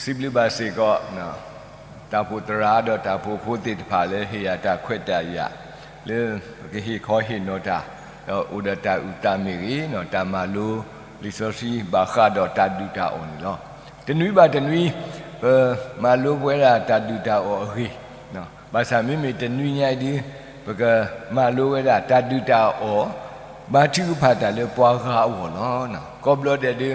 စံးဘျုးဘၣ်စ့ၢ်ကီး တၢ်အိၣ်ဖှိၣ်သရၣ်ဒီးတၢ်အိၣ်ဖှိၣ်ဖိသ့ၣ်တဖၣ်လၢဟ့ၣ်ယၤတၢ်ခွဲးတၢ်ယာ် လၢပကဟ့ၣ်ခီဟ့ၣ်နီၤတၢ် ဒီးအိၣ်ဒီးတၢ်အုၣ်သးမ့ၢ်ဂ့ၤ တၢ်မၤလိလံာ်စီဆှံဘၣ်ဃးဒီးတၢ်ဒုၣ်တၢ်အီၣ်န့ၣ်လီၤ. တနွံဘၣ်တနွံ ပမၤလိပဝဲဒၣ်တၢ်ဒုၣ်တၢ်အီၣ်အဂ့ၢ် ဘၣ်ဆၣ်မ့မ့ၢ်တနွံညါအံၤဒု ပကမၤလိဝဲဒၣ်တၢ်ဒုၣ်တၢ်အီၣ် ဘါထုကဖၣ်တၢ်လၢပှၤဂၤအဂီၢ်လီၤ. ကိးဘျီဒဲးဒု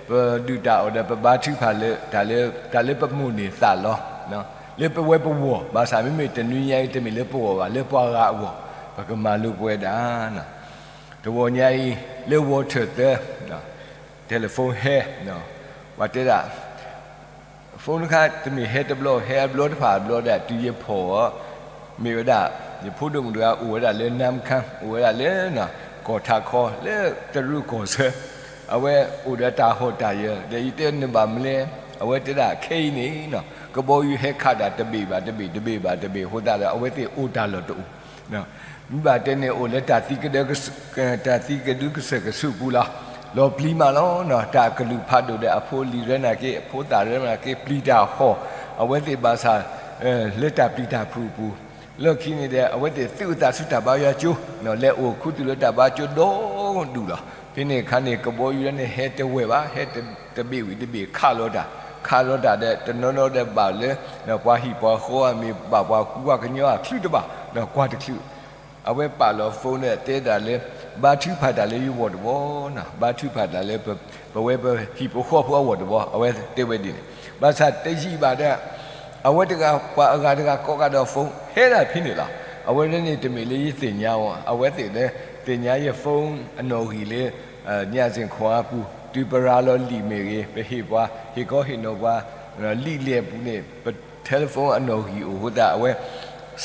ပဒုၣ်တၢ်အီၣ်ဒီးပဘါထုကဖၣ်လၢ တၢ်လၢပမိၣ်န့ၢ်သးလီၤ လၢပဝဲပဂီၢ် ဘၣ်ဆၣ်မ့မ့ၢ်တနွံညါအံၤ တမ့ၢ်လၢပဂီၢ်ဘၣ် လၢပှၤဂၤအဂီၢ် ပကမၤလိပဝဲဒၣ် တဂီၤညါအံၤ လၢဝီထၢၣ်သၢ telephone ဟဲ ပှၤတဲဒၣ် phone တခါ တမ့ၢ်ဟဲတဘျီ ဟဲအဘျီတဖၣ်အဘျီဒၣ် တုၤယဖီၣ်အီၤ မ့ၢ်ဝဲဒၣ် ယဖိဒိၣ်မုၣ်တဂၤအိၣ်ဝဲဒၣ်လၢနါမခါ အိၣ်ဝဲဒၣ်လၢ ကီၢ်ထးခီ လၢတရူးကီၢ်ဆၢ အဝဲအိၣ်ဒီးတၢ်ဟီၣ်တၢ်ယၢၤ ဒီးယတဲနဘၣ်မနုၤလဲၣ် အဝဲတဲဒၣ်ခဲအံၤန့ၣ် ကဘီယူၤဟဲခးတၢ်တဘ့ၣ်ဘၣ်တဘ့ၣ် တဘ့ၣ်ဘၣ်တဘ့ၣ်အဃိသတးဒီး အဝဲသ့ၣ်အိၣ်တၢ်လီၢ်တအိၣ် မ့ၢ်ဘၣ်တဲန့ၣ်အိၣ်လၢ တၢ်သံကဒုကစၢၢ်ကဆူးပူၤလီၤ. လီၤပျံၤမးလီၤ. တၢ်အကလုၢ်ဖးဒိၣ်ဒီးအဖိအလံၤရၢနာ်က့ အဖိသၣ်ရၢနာ်က့ ပျံၤတၢ်ဟီၣ် အဝဲသ့ၣ်ဘၣ်ဆၣ် လၢတၢ်ပျံၤတၢ်ဖုးအပူၤ လီၢ်ခံန့ၣ်ဒီး အဝဲသ့ၣ်သုးအသးဆူတၢ်ဘါယွၤကၠိ လဲၤအိၣ်ခူသူၣ်လၢတၢ်ဘါကၠိဒီဒူၣ်လီၤ. ဖဲန့ၣ်အခါန့ၣ် ကဘီယူၤဒၣ်န့ၣ် ဟဲတဝဲၢ်ဘၣ် ဟဲတဘ့ၣ်ဝံၤတဘ့ၣ်ခးလီၤတၢ် ခးလီၤတၢ်ဒီး တနီၤနီၤဒီးဘၣ်လၢ ပှၤဟံၣ်ပှၤဃီဧါ မ့ၢ်ဘၣ်ပှၤကူပှၤကညီအချုးတဘၣ် ကွၢ်တချုး အဝဲပာ်လီၤ phone ဒီးတဲဒၣ်လၢ ဘါထုကဖၣ်တၢ်လၢယဂီၢ်တဘီ ဘါထုကဖၣ်တၢ်လၢ ပဝဲပဟံၣ်ဖိဃီဖိအဂီၢ်တဘီ အဝဲတဲဝဲဒ်န့ၣ် ဘၣ်ဆၣ်တယံာ်ဘၣ်ဒီး အဝဲတဂၤပှၤအဂၤတဂၤကိးဂၤဒီး phone ဟဲဒၣ်ဖဲန့ၣ်လီၤ. အဝဲဒၣ်န့ၣ်တမ့ၢ်လၢယသ့ၣ်ညါအီၤ အဝဲသ့ၣ်လၢ သ့ၣ်ညါယ phone အနီၣ်ဂံၢ်လၢ ညၣ်စ့ၣ်ခွါအပူၤ တုၤပရၤလီၤလံာ်မ့ၢ်ဂ့ၤ ပဟ့ၣ်ပှၤ ဟ့ၣ်ကီဟ့ၣ်နီၤပှၤ လံာ်လဲၢ်ပူၤန့ၣ် ပ telephone အနီၣ်ဂံၢ်အိၣ်အဃိသတး အဝဲ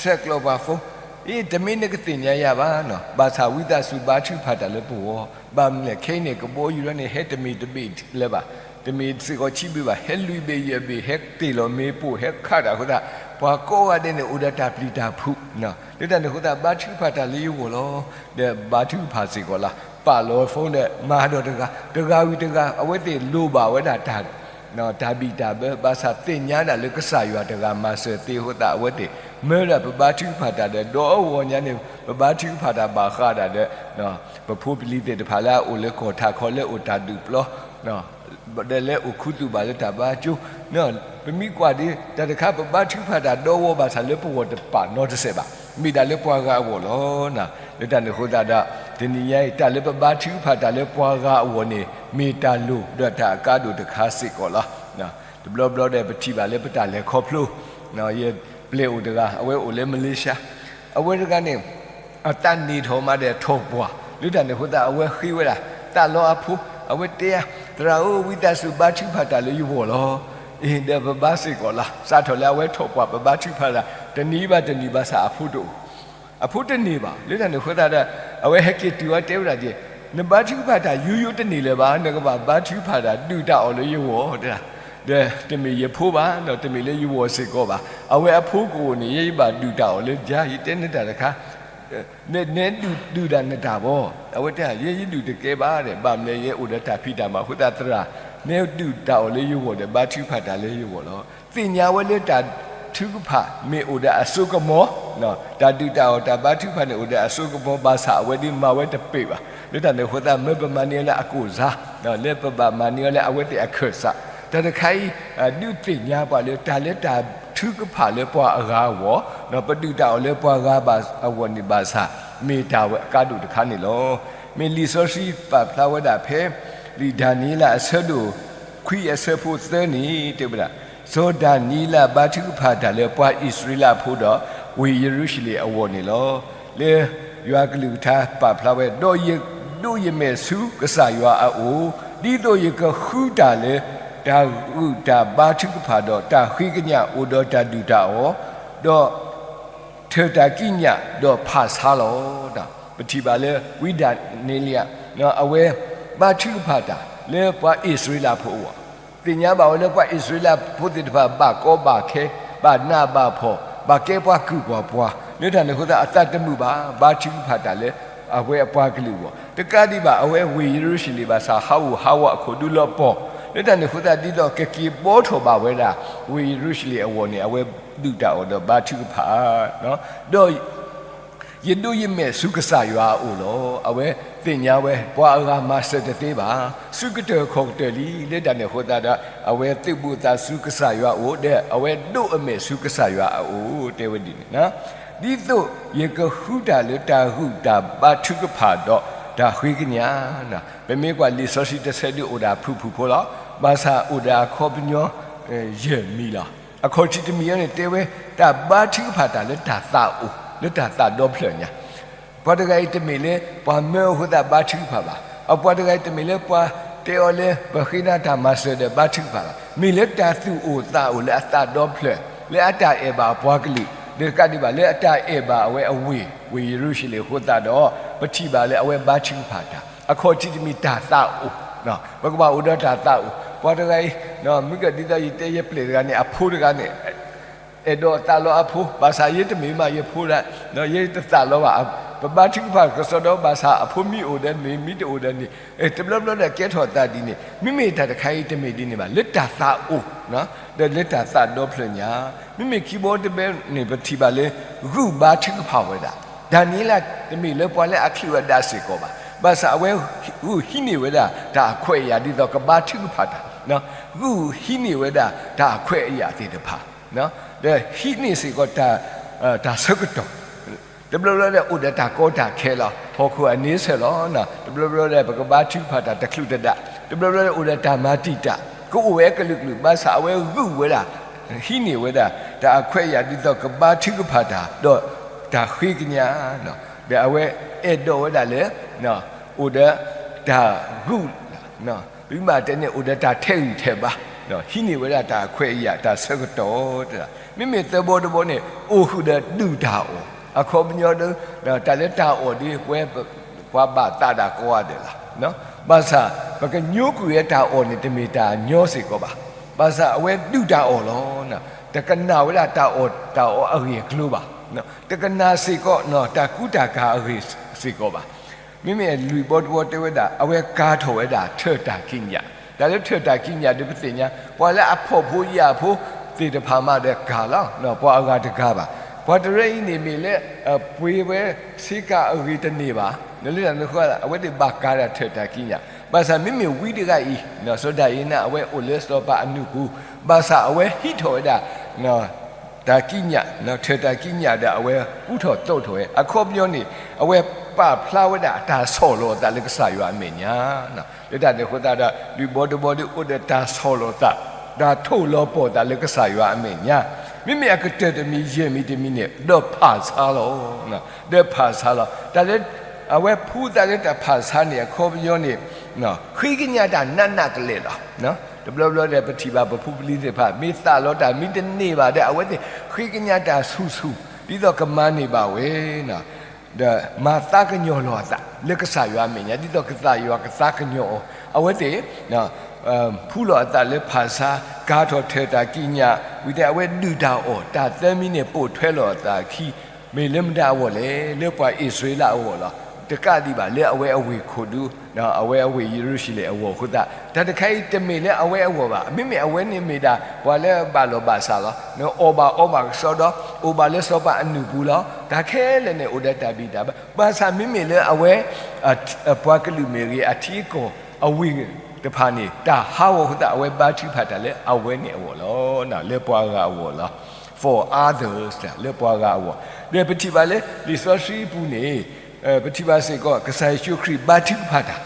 ဆဲးကျိးပှၤ phone အ့ တမ့ၢ်နကသ့ၣ်ညါယၤဘၣ်နီၤ ဘၣ်ဆၣ်ဝံသးစူၤဘါထုကဖၣ်တၢ်လၢပဂီၢ် ဘၣ်မနုၤလဲၣ် ခဲအံၤန့ၣ် ကဘီယူၤဒၣ်န့ၣ် ဟဲတမ့ၢ်တဘ့ၣ်လၢၤဘၣ် တမ့ၢ်စ့ၢ်ကီးခံဘ့ၣ်ဘၣ် ဟဲလွံၢ်ဘ့ၣ်ယဲၢ်ဘ့ၣ် ဟဲတ့ၢ်လီၤမ့ၣ်ပိၢ် ဟဲခးတၢ်အဃိသတး ပှၤကိးဂၤဒဲးန့ၣ် အိၣ်ဒီးတၢ်ပျံၤတၢ်ဖုး လၢတၢ်န့ၣ်အဃိသတး ဘါထုကဖၣ်တၢ်လၢယဂီၢ်လီၤ ဒီးဘါထုကဖၣ်စ့ၢ်ကီးလီၤ ပာ်လီၤ phone ဒီးမၤဒီးတဂၤ တဂၤဝံၤတဂၤ အဝဲသ့ၣ်လိၣ်ဘၣ်ဝဲဒၣ်တၢ် တၢ်ဘံၣ်တၢ်ဘၢ ဘၣ်ဆၣ်သ့ၣ်ညါဒၣ်လၢကစၢ်ယွၤတဂၤမၤစၢၤသ့အဃိသတး အဝဲသ့ၣ်မၢဒၣ်ပဘါထုကဖၣ်တၢ်ဒီး ဒီးအဂီၢ်ညါန့ၣ် ပဘါထုကဖၣ်တၢ်ဘၣ်ဃးဒၣ်ဒီး ပဖိပလံၤသ့ၣ်တဖၣ်လၢအအိၣ်လၢကီၢ်ထးခီလၢအိၣ်တၢ်ဒုးပျီ ဒီးလၢအိၣ်ခူသူၣ်ဘၣ်လၢတၢ်ဘါကၠိ ပမ့ၢ်ကွၢ်ဒ် တၢ်တခါပဘါထုကဖၣ်တၢ်ဒီးအဂီၢ်ဘၣ်ဆၣ်လၢပဂီၢ်တပာ်နီတစဲးဘၣ် မ့ၢ်ဒၣ်လၢပှၤဂၤအဂီၢ်လီၤ. လၢတၢ်န့ၣ်အဃိသတးဒီး တနံၤညါအံၤ တၢ်လၢပဘါထုကဖၣ်တၢ်လၢပှၤဂၤအဂီၢ်န့ၣ် မ့ၢ်တၢ်လိၣ်ဒီးတၢ်အကါဒိၣ်တခါစ့ၢ်ကီးလီၤ. တဘျီဘျီဒီးပထံၣ်ဘၣ်လၢပတၢ်လဲၤခီဖျိ ယပျဲၢ်အိၣ်တဂၤ အဝဲအိၣ်လၢမလ့ၡါ အဝဲတဂၤန့ၣ် အသးန့ၢ်ထီၣ်မးဒီးထီၣ်ပှၢ် လၢတၢ်န့ၣ်အဃိသတး အဝဲဃ့ဝဲဒၣ် သးလီအဖိ အဝဲတဲ သရၣ်ဧၢ ဝံသးစူၤဘါထုကဖၣ်တၢ်လၢယဂီၢ်လီၤ. အ့ ဒီးပဘါစ့ၢ်ကီးလီၤ. စးထီၣ်လၢအဝဲထီၣ်ပှၢ် ပဘါထုကဖၣ်တၢ် တနံၤဘၣ်တနံၤဘၣ်ဆၣ်အဖိတအိၣ် အဖိတန့ၢ်ဘၣ်. လၢတၢ်န့ၣ်အဃိသတးဒီး အဝဲဟဲက့ၤတုၤအီၤတဲဝဲဒၣ်က့ၤ နဘါထုကဖၣ်တၢ်ယိယိတန့ၢ်လၢၤဘၣ် နကဘၣ်ဘါထုကဖၣ်တၢ်ဒုၣ်တၢ်အီၣ်လၢယဂီၢ် တဲဒၣ် ဒီးတမ့ၢ်ယဖိဘၣ် ဒီးတမ့ၢ်လၢယဂီၢ်စ့ၢ်ကီးဘၣ်. အဝဲအဖိကအိၣ်န့ၣ် ယဲယဘၣ်ဒုၣ်တၢ်အီၣ်လၢယၤ ယတဲနတၢ်တခါ နဲဒုၣ်ဒုၣ်တၢ်နတၢ်ဘီ အဝဲတဲ ယဲယဒုၣ်တကဲဘၣ်ဒီး ဘၣ်မနုၤလဲၣ် ယအိၣ်ဒီးတၢ်ဖံးတၢ်မၤအဃိသတး သရၣ် နဲဒုၣ်တၢ်အီၣ်လၢယဂီၢ်ဒီး ဘါထုကဖၣ်တၢ်လၢယဂီၢ်လီၤ. သ့ၣ်ညါဝဲလၢတၢ်ထုကဖၣ်မ့ၢ်အိၣ်ဒီးအစိကမီၤ တၢ်ဒုၣ်တၢ်အီၣ်တၢ်ဘါထုကဖၣ်န့ၣ်အိၣ်ဒီးအစိကမီၤ ဘၣ်ဆၣ်အဝဲဒုးမၤဝဲတပ့ၤဘၣ်. လၢတၢ်န့ၣ်အဃိသတး မၢပမၤန့ၢ်အီၤလၢအကိၣ်စါ လၢပဘၣ်မၤန့ၢ်အီၤလၢအဝဲသ့ၣ်အခၢၣ်စး တၢ်တခါအံၤ ဒုးသ့ၣ်ညါပှၤလၢတၢ်လၢတၢ်ထုကဖၣ်လၢပှၤအဂၤအဂီၢ် ပဒုၣ်တၢ်အီၣ်လၢပှၤဂၤဘၣ်အဂီၢ်န့ၣ်ဘၣ်ဆၣ် မ့ၢ်တၢ်ဝဲအကါဒိၣ်တခါန့ၣ်လီၤ. မ့ၢ်လံာ်စီဆှံပာ်ဖျါဝဲဒၣ်ဖဲ လံာ်ဒၤနံးယ့လးအဆၢဒိၣ်ခွံအဆၢဖိသၢန့ၣ် တဲဝဲဒၣ် စီၤဒၤနံးယ့လးဘါထုကဖၣ်တၢ်လၢပှၤအံၣ်စရ့လးဖိဒီး ဝ့ၢ်ယရူၤၡလ့ၣ်အဂီၢ်န့ၣ်လီၤ. လၢယွၤကလုၢ်ကထါပာ်ဖျါဝဲ ဒီးယဒိးယမဲာ်ဆူကစၢ်ယွၤအအိၣ် ဒ်သိးယကဃုတၢ်လၢ တၢ်ဂုၢ်တၢ်ဘါထုကဖၣ်ဒီးတၢ်ဃ့ကညးအိၣ်ဒီးတၢ်ဒုၣ်တၢ်အီၣ် ဒီး ထၢၣ်တၢ်ကံးညာ်ဒီးဖးဆါလီၤ. ပထံၣ်ဘၣ်လၢဝံဒၤနံးယ့လး အဝဲဘါထုကဖၣ်တၢ်လၢပှၤအံၣ်စရ့လးဖိအဂီၢ် သ့ၣ်ညါဘၣ်ဝဲလၢပှၤအံၣ်စရ့လးဖိသ့ၣ်တဖၣ် ဘၣ်ကီဘၣ်ခဲ ဘၣ်နးဘၣ်ဖှီၣ် ဘၣ်ကဲပှၤကုၢ်ပှၤပှၤ လၢတၢ်န့ၣ်အဃိသတး အသးတမုာ်ဘၣ် ဘါထုကဖၣ်တၢ်လၢ အဝဲအပှၤကလုာ်အဂီၢ် တကးဒံးဘၣ် အဝဲဝ့ၢ်ယရူၤၡလ့ၣ်ဘၣ်ဆၣ် ဟးအိၣ်ဟးဝးအခိၣ်ဒူလၢအပီၢ် လၢတၢ်န့ၣ်အဃိသတး ဒ်သိးကက့ၤဘှီထီၣ်ဘၣ်ဝဲဒၣ် ဝ့ၢ်ယရူၤၡလ့ၣ်အဂီၢ်န့ၣ် အဝဲဒုၣ်တၢ်အီၣ်ဒီးဘါထုကဖၣ်, ဒီး ယဒိးယမဲာ်ဆူကစၢ်ယွၤအအိၣ်လီၤ. အဝဲသ့ၣ်ညါဝဲ ပှၤအဂၤမၤစၢၤတသ့ဘၣ်, စုကတၢၢ်ခီၣ်ကတၢၢ်လံ. လၢတၢ်န့ၣ်အဃိသတးဒီး အဝဲသုးဘူးအသးဆူကစၢ်ယွၤအအိၣ်ဒီး အဝဲဒိးအမဲာ်ဆူကစၢ်ယွၤအအိၣ် တဲဝဲဒ်န့ၣ်, ဒ်သိးယကဃုတၢ်လၢတၢ်ဂုၢ်တၢ်ဘါထုကဖၣ်ဒီးတၢ်ဃ့ကညး, ပမ့ၢ်ကွၢ်လံာ်စီဆှံတဆၢဒုးအိၣ်ဒၣ်ဖုၣ်ဖုၣ်ဖိလီၤ. ဘၣ်ဆၣ်အိၣ်ဒီးအခီပညီ ယဲၢ်မံၤလီၤ. အခီၣ်ထံးတမံၤအံၤန့ၣ် တဲဝဲတၢ်ဘါထုကဖၣ်တၢ်လၢတၢ်သးအိၣ် လၢတၢ်သးဒီဖျၢၣ်ညါ. ပှၤတဂၤအံၤတမ့ၢ်လၢပှၤမၢအဃိသတးဘါထုကဖၣ်ဘၣ်. အပှၤတဂၤအံၤတမ့ၢ်လၢပှၤတဲအီၤလၢပဃ့နၤတၢ်မၤစၢၤဒီးဘါထုကဖၣ်ဘၣ်. မ့ၢ်လၢတၢ်သူၣ်အိၣ်သးအိၣ်လၢအသးဒီဖျၢၣ် လၢအတၢ်အဲၣ်ဘၣ်အပှၤကလုာ် ဒီးတကးဒံးဘၣ်လၢအတၢ်အဲၣ်ဘၣ်အဝဲအဝ့ၢ် ဝ့ၢ်ယရူၤၡလ့ၣ်အဃိသတးဒီး ပထံၣ်ဘၣ်လၢအဝဲဘါထုကဖၣ်တၢ် အခီၣ်ထံးတမံၤတၢ်သးအိၣ်, ပကဘၣ်အိၣ်ဒီးတၢ်သးအိၣ်. ပှၤတဂၤအံၤ မ့ၢ်ကဒ်သိးယတဲယပျဲၢ်တဂၤန့ၣ် အဖိတဂၤန့ၣ် အဲၣ်ဒိးသးလီအဖိ, ဘၣ်ဆၣ်ယတမ့ၢ်မးယဖိဒၣ်, ယတသးလီဘၣ်. ပဘါထုကဖၣ်ကစီဒီ ဘၣ်ဆၣ်အဖိမံအိၣ်ဒီးမ့ၢ်မံတအိၣ်ဒီးန့ၣ် တဘျီဘျီဒီးကဲထီၣ်သးဒ်န့ၣ်, မ့မ့ၢ်တၢ်တခါအံၤတမ့ၢ်ဒ်န့ၣ်ဘၣ်, လၢတၢ်သးအိၣ် ဒီးလၢတၢ်သးဒီဖျၢၣ်ညါ, မ့မ့ၢ်ခံဘီတဘဲန့ၣ် ပထံၣ်ဘၣ်လၢ ဂုာ်ဘါထုကဖၣ်ဝဲဒၣ်, ဒၤနံးယ့လးတမ့ၢ်လၢပှၤလၢအချုးအဒးစ့ၢ်ကီးဘၣ်, ဘၣ်ဆၣ်အဝဲဂုာ်ဟံးန့ၢ်ဝဲဒၣ်တၢ်အခွဲးအယာ် ဒ်သိးကဘါထုကဖၣ်တၢ်, ဂုာ်ဟံးန့ၢ်ဝဲဒၣ်တၢ်အခွဲးအယာ်သ့ၣ်တဖၣ်, ဒီးဟံးန့ၢ်စ့ၢ်ကီး တၢ်ဆၢကတီၢ် တဘျီဘျီဒီးအိၣ်ဒီးတၢ်ကီတၢ်ခဲလီၤ. ဟီၣ်ခိၣ်အန့ဆၢၣ်လီၤ. တဘျီဘျီဒီးပကဘါထုကဖၣ်တၢ်တချုးတဒး, တဘျီဘျီဒီးအိၣ်ဒီးတၢ်မၤတံာ်တာ်, ကအိၣ်ဝဲအကလုာ်ကလုာ်, ဘၣ်ဆၣ်အဝဲဂုာ်ဝဲဒၣ်, ဟံးန့ၢ်ဝဲဒၣ် တၢ်အခွဲးအယာ်ဒ်သိးကဘါထုကဖၣ်တၢ် ဒီးတၢ်ဃ့ကညး, ဒီးအဝဲအဲၣ်ဒိးဝဲဒၣ်လၢ အိၣ်ဒီးတၢ်ဂုာ် ပမ့ၢ်တဲန့ၣ် အိၣ်ဒီးတၢ်ထဲးဂံၢ်ထဲးဘါ, ဟံးန့ၢ်ဝဲဒၣ်တၢ်အခွဲးအယာ်တၢ်ဆၢကတီၢ်, မ့မ့ၢ်သၢဘီတဘီန့ၣ် အိၣ်ဃုာ်ဒီးဒုၣ်တၢ်အီၣ်, အခီပညီဒီး တၢ်လၢတၢ်အီၣ်ဒ်ပဝဲ ပှၤဘၣ်သးဒၣ်ကိးဂၤဒဲးလီၤ. ဘၣ်ဆၣ် ပကညိကွံာ်ဝဲတၢ်အီၣ်န့ၣ် တမ့ၢ်တၢ်ညီစ့ၢ်ကီးဘၣ်. ဘၣ်ဆၣ်အဝဲဒုၣ်တၢ်အီၣ်လီၤ. တကနၣ်ဝဲဒၣ်တၢ်အီၣ်တၢ်အီအဂ့ၢ်အကျိၤဘၣ်. တကနၣ်စ့ၢ်ကီး တၢ်ကူတၢ်ကၤအဂ့ၢ်စ့ၢ်ကီးဘၣ်. မ့မ့ၢ်လွံၢ်ဘီတဘီတဲဝဲဒၣ် အဝဲကၤထီၣ်ဝဲဒၣ်ထၢၣ်တၢ်ကံးညာ်, တၢ်လၢထၢၣ်တၢ်ကံးညာ်ဒီးပသ့ၣ်ညါ ပှၤလၢအဖှီၣ်ဖိယာ်ဖိသ့ၣ်တဖၣ်မးဒီးကၤလီၤ. ပှၤအဂၤတဂၤဘၣ်. ပှၤတရၢအံၤန့ၣ်မ့ၢ်လၢ ပှ့ၤဝဲဆ့ကၤအဂ့ၤတန့ၢ်ဘၣ်. လၢတၢ်န့ၣ်အဃိ အဝဲသ့ၣ်ဘၣ်ကၤဒၣ်ထၢၣ်တၢ်ကံးညာ်, ဘၣ်ဆၣ်မ့မ့ၢ်ဝံတဂၤအံၤ စီၤဒၤယ့လးန့ၣ် အဝဲအိၣ်လၢစီၤပၤအနုၢ်ပူၤ, ဘၣ်ဆၣ်အဝဲဟံးထီၣ်ဝဲဒၣ် တၢ်ကံးညာ်, ထၢၣ်တၢ်ကံးညာ်ဒီးအဝဲကူထီၣ်သိးထီၣ်ဝဲ အခီပညီန့ၣ် အဝဲပာ်ဖျါဝဲဒၣ်တၢ်ဆီၣ်လီၤအသးလၢကစၢ်ယွၤအမဲာ်ညါ. လၢတၢ်န့ၣ်အဃိသတးဒီး လွံၢ်ဘီတဘီဒီးအိၣ်ဒီးတၢ်ဆီၣ်လီၤသး, တၢ်ထိၣ်လီၤပှီၢ်သးလၢကစၢ်ယွၤအမဲာ်ညါ, မ့မ့ၢ်အကတၢၢ်တမံၤယဲၢ်မံၤတမံၤန့ၣ် ဒီးဖးဆါလီၤ, ဒီးဖးဆါလီၤ. တၢ်လၢ အဝဲဖှူသးလၢတၢ်ဖးဆါန့ၣ် အခီပညီန့ၣ် ဃ့ကညးတၢ်နးနးကလဲာ်လီၤ. တဘျီဘျီဒီးပထံၣ်ဘၣ်ပဖိပလံၤသ့ၣ်တဖၣ် မ့ၢ်သးလီၤတၢ်မံတန့ၢ်ဘၣ်ဒီး အဝဲသ့ၣ်ဃ့ကညးတၢ်ဆူၣ်ဆူၣ် ဒ်သိးကမၤန့ၢ်ဘၣ်ဝဲ ဒီးမၤသးကညီၤလီၤအသးလၢကစၢ်ယွၤအမဲာ်ညါ ဒ်သိးကစၢ်ယွၤကသးကညီၤအီၤ, အဝဲသ့ၣ် ဖှူလီၤအသးလၢဖးဆါ, ကၤထီၣ်ထၢၣ်တၢ်ကံးညာ်, ဝံၤဒီးအဝဲဒုၣ်တၢ်အီၣ်, တၢ်သၢမံၤန့ၣ်ပိာ်ထွဲလီၤအသးအခံ, မ့ၢ်လၢမတၤအဂီၢ်လဲၣ်, လၢပှၤအံၣ်စရ့လးအဂီၢ်လီၤ. တကးဒံးဘၣ်လၢအဝဲအဝ့ၢ်ခိၣ်ဒူ, အဝဲအဝ့ၢ်ယရူၤၡလ့ၣ်အဂီၢ်အဃိသတး, တၢ်တခါအံၤတမ့ၢ်လၢအဝဲအဂီၢ်ဘၣ်, မ့မ့ၢ်အဝဲန့ၣ်မ့ၢ်ဒၣ် ပှၤလၢအဘၣ်လီၢ်ဘၣ်စးလီၤ. အီၣ်ဘၣ်အီဘၣ်ကစီဒီ, အိၣ်ဘၣ်လၢစီၤပၤအနုၢ်ပူၤလီၤ. တၢ်ခဲလၢာ်န့ၣ်အိၣ်ဒီးတၢ်ဘံၣ်တၢ်ဘၢ, ဘၣ်ဆၣ်မ့မ့ၢ်လၢအဝဲ ပှၤကလုာ်မ့ၢ်ဂ့ၤ အထံအကီၢ်အဝ့ၢ်တဖၣ်န့ၣ် တၢ်ဟးဂီၤအဃိသတး အဝဲဘါထုကဖၣ်တၢ်လၢအဝဲန့ၣ်အဂီၢ်လီၤ. လၢပှၤဂၤအဂီၢ်လီၤ. For others လၢပှၤဂၤအဂီၢ်. ဒီးပထံၣ်ဘၣ်လၢလံာ်စီဆှံအပူၤန့ၣ်, ပထံၣ်ဘၣ်စ့ၢ်ကီး ကစၢ်ယ့ၣ်ၡူးခရံာ်ဘါထုကဖၣ်တၢ်,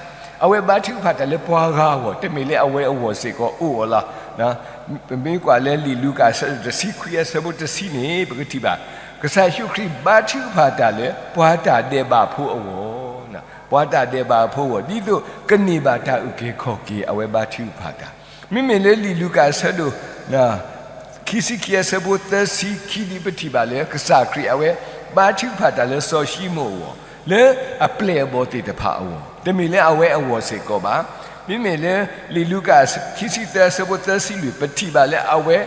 အဝဲဘါထုကဖၣ်တၢ်လၢပှၤဂၤအဂီၢ်, တမ့ၢ်လၢအဝဲအဂီၢ်စ့ၢ်ကီးအိၣ်အီၤလီၤ. ပမ့ၢ်ကွၢ်လၢလံာ်လူၤကၣ်အဆၢဒိၣ်တဆံခွံ အဆၢဖိတဆံန့ၣ် ပကထံၣ်ဘၣ် ကစၢ်ယ့ၣ်ၡူးခရံာ်ဘါထုကဖၣ်တၢ်လၢပှၤတၢ်ဒဲးဘးဖိအဂီၢ်, ပှၤတၢ်ဒဲးဘးဖိအဂီၢ် ဒ်သိးကန့ၢ်ဘၣ်တၢ်အုၣ်က့ၤခီၣ်က့ၤ အဝဲဘါထုကဖၣ်တၢ်. မ့မ့ၢ်လၢလံာ်လူၤကၣ်အဆၢဒိၣ် ခံဆံခံ အဆၢဖိသၢဆံခံဒ် ပထံၣ်ဘၣ်လၢကစၢ်ခရံာ်အဝဲဘါထုကဖၣ်တၢ်လၢစီၤၡံမိၣ်အဂီၢ်, လၢအပျဲၢ်အဘီၣ်သ့ၣ်တဖၣ်အဂီၢ်, တမ့ၢ်လၢအဝဲအဂီၢ်စ့ၢ်ကီးဘၣ်. မ့မ့ၢ်လၢလံာ်လူၤကၣ်ခံဆံသၢ အဆၢဖိသၢဆံလွံၢ် ပထံၣ်ဘၣ်လၢအဝဲ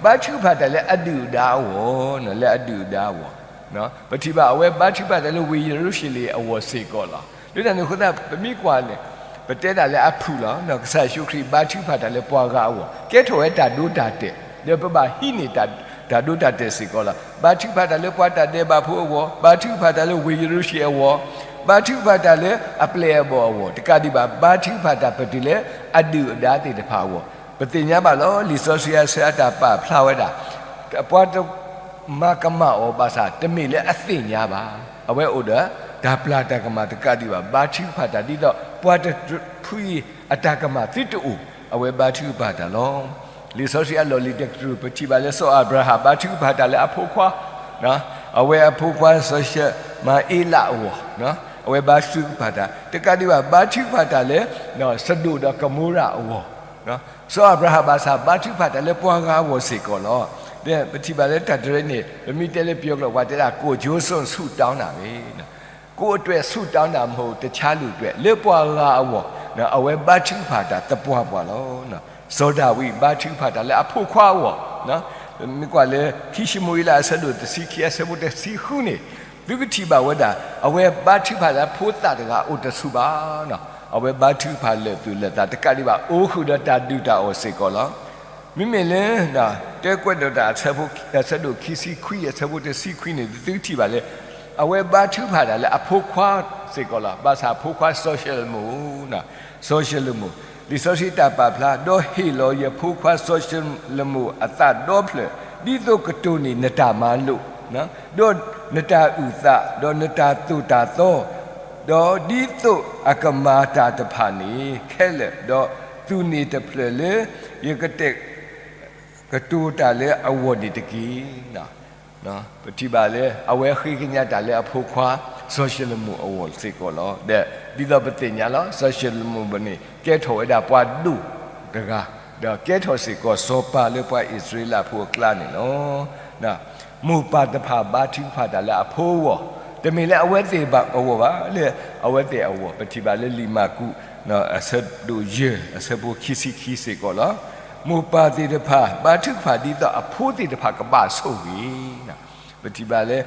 ဘါထုကဖၣ်တၢ်လၢအဒုၣ်အဒါအဂီၢ်, လၢအဒုၣ်အဒါအဂီၢ်, ပထံၣ်ဘၣ်အဝဲဘါထုကဖၣ်တၢ်လၢဝ့ၢ်ယရူၤၡလ့ၣ်အဂီၢ်စ့ၢ်ကီးလီၤ. လၢတၢ်န့ၣ်အဃိသတး ပမ့ၢ်ကွၢ်န့ၣ် ပတဲတၢ်လၢအဖုၣ်လီၤ. ကစၢ်ယ့ၣ်ၡူးခရံာ်ဘါထုကဖၣ်တၢ်လၢပှၤဂၤအဂီၢ်, ကဲထီၣ်ဝဲတၢ်ဒိတၢ်တဲာ်, ဒီးပဘၣ်ဟံးန့ၢ်တၢ်ဒိတၢ်တဲာ်စ့ၢ်ကီးလီၤ. ဘါထုကဖၣ်တၢ်လၢပှၤတၢ်ဒဲးဘးဖိအဂီၢ်, ဘါထုကဖၣ်တၢ်လၢဝ့ၢ်ယရူၤၡလ့ၣ်အဂီၢ်, ဘါထုကဖၣ်တၢ်လၢအပျဲၢ်အဘီၣ်အဂီၢ်, တကးဒံးဘၣ် ဘါထုကဖၣ်တၢ်ပတုၤလၢအဒုၣ်အဒါသ့ၣ်တဖၣ်အဂီၢ်. ပသ့ၣ်ညါဘၣ်လီၤ. လံာ်စီဆှံအဆၢအတၢ်ပာ်ဖျါဝဲဒၣ် ပှၤတ မၤကမၣ်အီၤဘၣ်ဆၣ် တမ့ၢ်လၢအသ့ၣ်ညါဘၣ်. အဝဲအိၣ်ဒီးတၢ်ပျၢ်တၢ်ကမၣ်တကးဒံးဘၣ် ဘါထုကဖၣ်တၢ်ဒ်သိးပှၤတဖုအံၤအတၢ်ကမၣ်သုတအိၣ်, အဝဲဘါထုကဖၣ်တၢ်လီၤ. လံာ်စီဆှံအလီၢ်လံၤတကတြူၢ် ပထံၣ်ဘၣ်လၢစီၤအၤဘြၤဟၣ်ဘါထုကဖၣ်တၢ်လၢအဖိခွါ, အဝဲအဖိခွါစီၤၡမၤအ့လးအဂီၢ်, အဝဲဘါထုကဖၣ်တၢ် တကးဒံးဘၣ် ဘါထုကဖၣ်တၢ်လၢ စဒိၣ်ဒီးကမိရၤအဂီၢ် စီၤအၤဘြၤဟၣ်ဘၣ်ဆၣ်ဘါထုကဖၣ်တၢ်လၢပှၤဂၤအဂီၢ်စ့ၢ်ကီးလီၤ. ဒီးပထံၣ်ဘၣ်လၢတၢ်တရၢန့ၣ် ပမ့ၢ်တဲလၢပယီၤကျိာ် ပှၤတဲဒၣ် ကိုယ်ကျိုးစွန့်ဆုတောင်းတာပဲ, ကိုယ်အတွက်ဆုတောင်းတာမဟုတ် တခြားလူအတွက် လၢပှၤဂၤအဂီၢ် အဝဲဘါထုကဖၣ်တၢ်သပှၢ်ပှၢ်လီၤ. စီၤဒၤဝံးဘါထုကဖၣ်တၢ်လၢအဖိခွါအဂီၢ်, မ့ၢ်ကွၢ်လၢခံၡမူၤအ့လးအဆၢဒိၣ်တဆံခံ အဆၢဖိတဆံဃုန့ၣ် သုကထံၣ်ဘၣ်ဝဲဒၣ် အဝဲဘါထုကဖၣ်လၢအဖိသၣ်တဂၤအိၣ်တဆူၣ်ဘၣ် အဝဲဘါထုကဖၣ်လၢာ်သူၣ်လၢာ်သးတကးဒံးဘၣ် အိၣ်ဃုာ်ဒီးတၢ်ဒုၣ်တၢ်အီၣ်စ့ၢ်ကီးလီၤ. မ့မ့ၢ်လၢ တဲကွဲးဒီးတၢ်အဆၢဒိၣ်ခံဆံခွံ အဆၢဖိတဆံခွံန့ၣ် သုကထံၣ်ဘၣ်လၢ အဝဲဘါထုကဖၣ်တၢ်လၢအဖိခွါစ့ၢ်ကီးလီၤ. ဘၣ်ဆၣ်အဖိခွါစီၤၡလိၤမိၣ်, စီၤၡလိၤမိၣ်, လံာ်စီဆှံတၢ်ပာ်ဖျါ ဒီးဟ့ၣ်လီၤယဖိခွါစီၤၡလိၤမိၣ်အသးဒီဖျၢၣ် ဒ်သိးကတိၤန့ၢ်နတၢ်မၤလိာ် ဒီးနတၢ်အုၣ်သး ဒီးနတၢ်သိၣ်တၢ်သီ ဒီးဒ်သိးအကမၤတၢ်တဖၣ်န့ၣ်ခဲလၢာ်, ဒီးသူၣ်န့ၢ်တဖျၢၣ်လၢ ယကတဲာ်ကတီၤတၢ်လၢအဂီၢ်န့ၣ်တက့ၢ်. ပထံၣ်ဘၣ်လၢ အဝဲဃ့ကညးတၢ်လၢအဖိခွါ စီၤၡလိၤမိၣ်အဂီၢ်စ့ၢ်ကီးလီၤ. ဒီးဒ်သိးပသ့ၣ်ညါလီၤ စီၤၡလိၤမိၣ်န့ၣ် ကဲထီၣ်ဝဲဒၣ်ပှၤဒိၣ်တဂၤ, ဒီးကဲထီၣ်စ့ၢ်ကီးစီၤပၤလၢပှၤအံၣ်စရ့လးဖိအကျါန့ၣ်လီၤ. မိၢ်ပၢ်တဖၣ်ဘါထုကဖၣ်တၢ်လၢအဖိအဂီၢ်, တမ့ၢ်လၢအဝဲသ့ၣ်အဂီၢ်ဘၣ်, လၢအဝဲသ့ၣ်အဂီၢ် ပထံၣ်ဘၣ်လၢလံာ်မၢ်ကူး အဆၢဒိၣ်ယဲၢ် အဆၢဖိခံဆံခံစ့ၢ်ကီးလီၤ. မိၢ်ပၢ်သ့ၣ်တဖၣ် ဘါထုကဖၣ်ဒ်သိးအဖိသ့ၣ်တဖၣ်ကဘၣ်ဆိၣ်ဂ့ၤ, ပထံၣ်ဘၣ်လၢ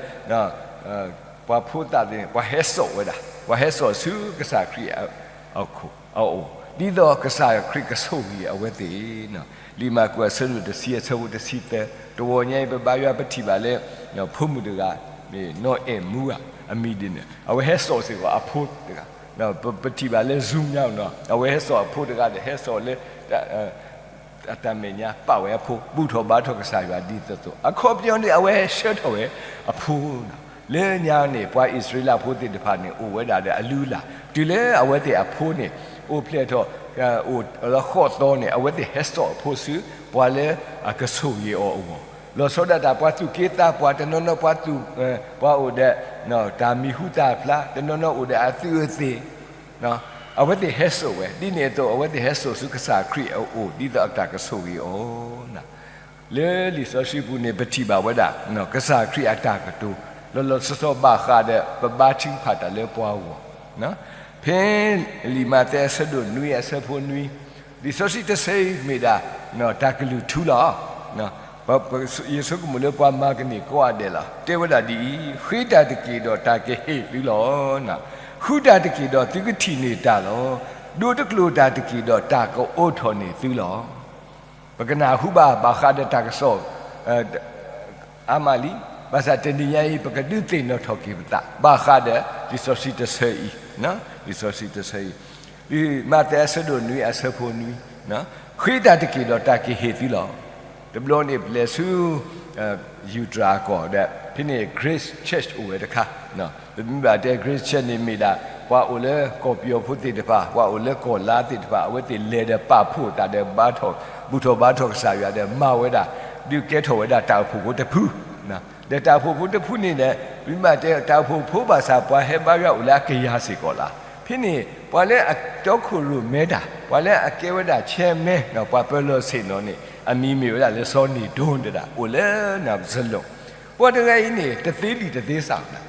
ပှၤဖိသၣ်သ့ၣ်န့ၣ် ပှၤဟဲစိာ်ဝဲဒၣ်, ပှၤဟဲစိာ်ဆူကစၢ်ခရံာ်အအိၣ်, ဒ်သိးကစၢ်ခရံာ်ကဆိၣ်ဂ့ၤအဝဲသ့ၣ် လံာ်မၢ်ကူးအဆၢဒိၣ်တဆံ အဆၢဖိတဆံသၢ, တဂီၤညါအံၤ ပဘါယွၤပထံၣ်ဘၣ်လၢ ဖိမုၣ်တဂၤ နီၢ်အဲၣ်မူဧါ အမံၤဒ်န့ၣ် အဝဲဟဲစိာ်စ့ၢ်ကီးအဖိတဂၤ, ပထံၣ်ဘၣ်လၢ Zoom ညါနီၤ အဝဲဟဲစိာ်အဖိတဂၤဒီး ဟဲစိာ်လၢ အတၢ်မဲာ်ညါပာ်ဝဲအဖိ ဘူၣ်ထီၣ်ဘါထီၣ်ကစၢ်ယွၤဒ်သိးသိး အခီပညီန့ၣ် အဝဲဟဲဆှၢထီၣ်ဝဲအဖိ လၢညါန့ၣ် ပှၤအံၣ်စရ့လးဖိသ့ၣ်တဖၣ်န့ၣ် အိၣ်ဝဲဒၣ်ဒီးအလုၢ်အလၢ် တုၤလၢအဝဲသ့ၣ်အဖိန့ၣ် အိၣ်ဖျဲၣ်ထီၣ် အိၣ်လၢဃိးသီန့ၣ် အဝဲသ့ၣ်ဟဲစိာ်အဖိဆူ ပှၤလၢအကဆိၣ်ဂ့ၤအီၤအဂီၢ်, လီၤဆီဒၣ်တၢ်ပှၤသူၣ်က့သးပှၢ် တနီၤနီၤပှၤသူၣ် ပှၤအိၣ်ဒီး တၢ်မံၤဟူသၣ်ဖျါ တနီၤနီၤအိၣ်ဒီးအသုးအသ့ၣ် အဝဲသ့ၣ်ဟဲစိာ်ဝဲ ဒ်န့ၣ်အသိး အဝဲသ့ၣ်ဟဲစိာ်ဆူကစၢ်ခရံာ်အအိၣ် ဒ်သိးအတၢ်ကဆိၣ်ဂ့ၤအီၤ လၢလံာ်စီဆှံပူၤန့ၣ် ပထံၣ်ဘၣ်ဝဲဒၣ် ကစၢ်ခရံာ်အတၢ်ကတိၤ လီၤလီၤဆီဆီဘၣ်ဃးဒီး ပဘါထုကဖၣ်တၢ်လၢပှၤဂီၢ်, ဖဲလံာ်မးသဲအဆၢဒိၣ်နွံအဆၢဖိနွံ, လံာ်စီဆှံတဆၢအံၤမ့ၢ်ဒၣ် တၢ်ကလုၢ်ထူလီၤ. ယဆိကမိၣ်လၢပှၤမၤကန့ၢ်ကိးဂၤဒဲးလီၤ. တဲဝဲဒၣ်ဒ်အံၤ, ဃ့တၢ်တက့ၢ်ဒီးတၢ်ကဟ့ၣ်သုလီၤ. ဃုတၢ်တက့ၢ်ဒီးသုကထံၣ်န့ၢ်တၢ်လီၤ. ဒိတကျိၤတၢ်တက့ၢ်ဒီးတၢ်ကအိးထီၣ်န့ၢ်သုလီၤ. ပကနၢ်ဟူဘၣ် ဘၣ်ဃးဒီးတၢ်ကစီၣ် အါမးလံ, ဘၣ်ဆၣ်တနံၤညါအံၤ ပကဒုးသ့ၣ်နီၣ်ထီၣ်က့ၤပသး ဘၣ်ဃးဒီး လံာ်စီဆှံတဆၢအံၤ, လံာ်စီဆှံတဆၢအံၤ, လံာ်မးသဲအဆၢဒိၣ်နွံအဆၢဖိနွံ, ဃ့တၢ်တက့ၢ်ဒီးတၢ်ကဟ့ၣ်သုလီၤ. တဘျီန့ၣ် ပလဲၤဆူ ယူၤတြၤအကီၢ်ဒီး ဖဲန့ၣ် Grace Church အိၣ်ဝဲတခါ ပမ့ၢ်ဘၣ်တဲ Grace Church န့ၣ်မ့ၢ်ဒၣ် ပှၤအိၣ်လၢကီၢ်ပယီၤဖိသ့ၣ်တဖၣ် ပှၤအိၣ်လၢကီၢ်လါသ့ၣ်တဖၣ် အဝဲသ့ၣ်လဲၤဒီးပာ်ဖှိၣ်သးဒီး ဘူၣ်ထီၣ်ဘါထီၣ်ကစၢ်ယွၤဒီး မၤဝဲဒၣ် ဒုးကဲထီၣ်ဝဲဒၣ်တၢ်အိၣ်ဖှိၣ်ဖိတဖု, ဒီးတၢ်အိၣ်ဖှိၣ်ဖိတဖုန့ၣ်ဒီး ပမ့ၢ်ဘၣ်တဲတၢ်အိၣ်ဖှိၣ်ဖိဘၣ်ဆၣ် ပှၤဟဲဘါယွၤအိၣ်လၢအကယၤစ့ၢ်ကီးလီၤ. ဖဲန့ၣ် ပှၤလၢအတီခိၣ်ရိၣ်မဲတၢ် ပှၤလၢအကဲဝဲဒၣ် chairman ပှၤပၢၤလီၢ်ဆ့ၣ်နီၤန့ၣ် အမံၤမ့ၢ်ဝဲဒၣ်လၢစီၤနံၤဒိတဒၣ် အိၣ်လၢ စလိၣ် ပှၤတဂၤအံၤန့ၣ် တသ့လံာ်တသ့ဆးဘၣ်,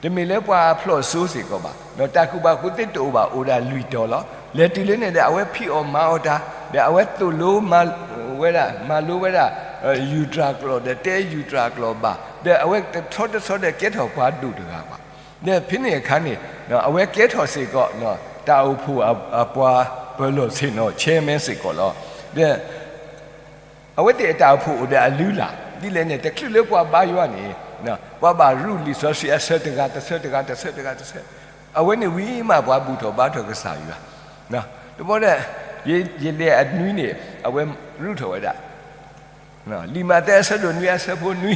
တမ့ၢ်လၢပှၤအဖျိးစိစ့ၢ်ကီးဘၣ်, ဒီးတၢ်ကူၣ်ဘၣ်ကူၣ်သ့တအိၣ်ဘၣ် အိၣ်ဒၣ်လွံၢ်တီၤလီၤ. လဲၤတုၤလၢန့ၣ်ဒီး အဝဲဖံးအီၣ်မၤအီၣ်တၢ်, ဒီးအဝဲသိၣ်လိမၤဝဲဒၣ် မၤလိဝဲဒၣ် ယူၤတြၤကျိာ်ဒီး တဲယူၤတြၤကျိာ်ဘၣ်, ဒီးအဝဲတဆီတဆီဒီးကဲထီၣ်ပှၤဒိၣ်တဂၤဘၣ်. ဒီးဖဲန့ၣ်အခါန့ၣ် အဝဲကဲထီၣ်စ့ၢ်ကီး တၢ်အိၣ်ဖှိၣ်အပှၤပၢၤလီၢ်ဆ့ၣ်နီၤ chairman စ့ၢ်ကီးလီၤ. ဒီး အဝဲသ့ၣ်အတၢ်အိၣ်ဖှိၣ်အိၣ်ဒီးအလုၢ်အလၢ် ဒ်လဲၣ်န့ၣ် တချုးလၢပှၤဘါယွၤန့ၣ် ပှၤဘၣ်ရူၢ်လံာ်စီဆှံအဆၢတဂၤတဆၢတဂၤတဆၢတဂၤတဆၢ, အဝဲန့ၣ်ဝံၤမးပှၤဘူၣ်ထီၣ်ဘါထီၣ်ကစၢ်ယွၤ. တဘျီဒီး ယလဲၤအနွံန့ၣ် အဝဲရူၢ်ထီၣ်ဝဲဒၣ် လံာ်မးသဲအဆၢဒိၣ်နွံအဆၢဖိနွံ,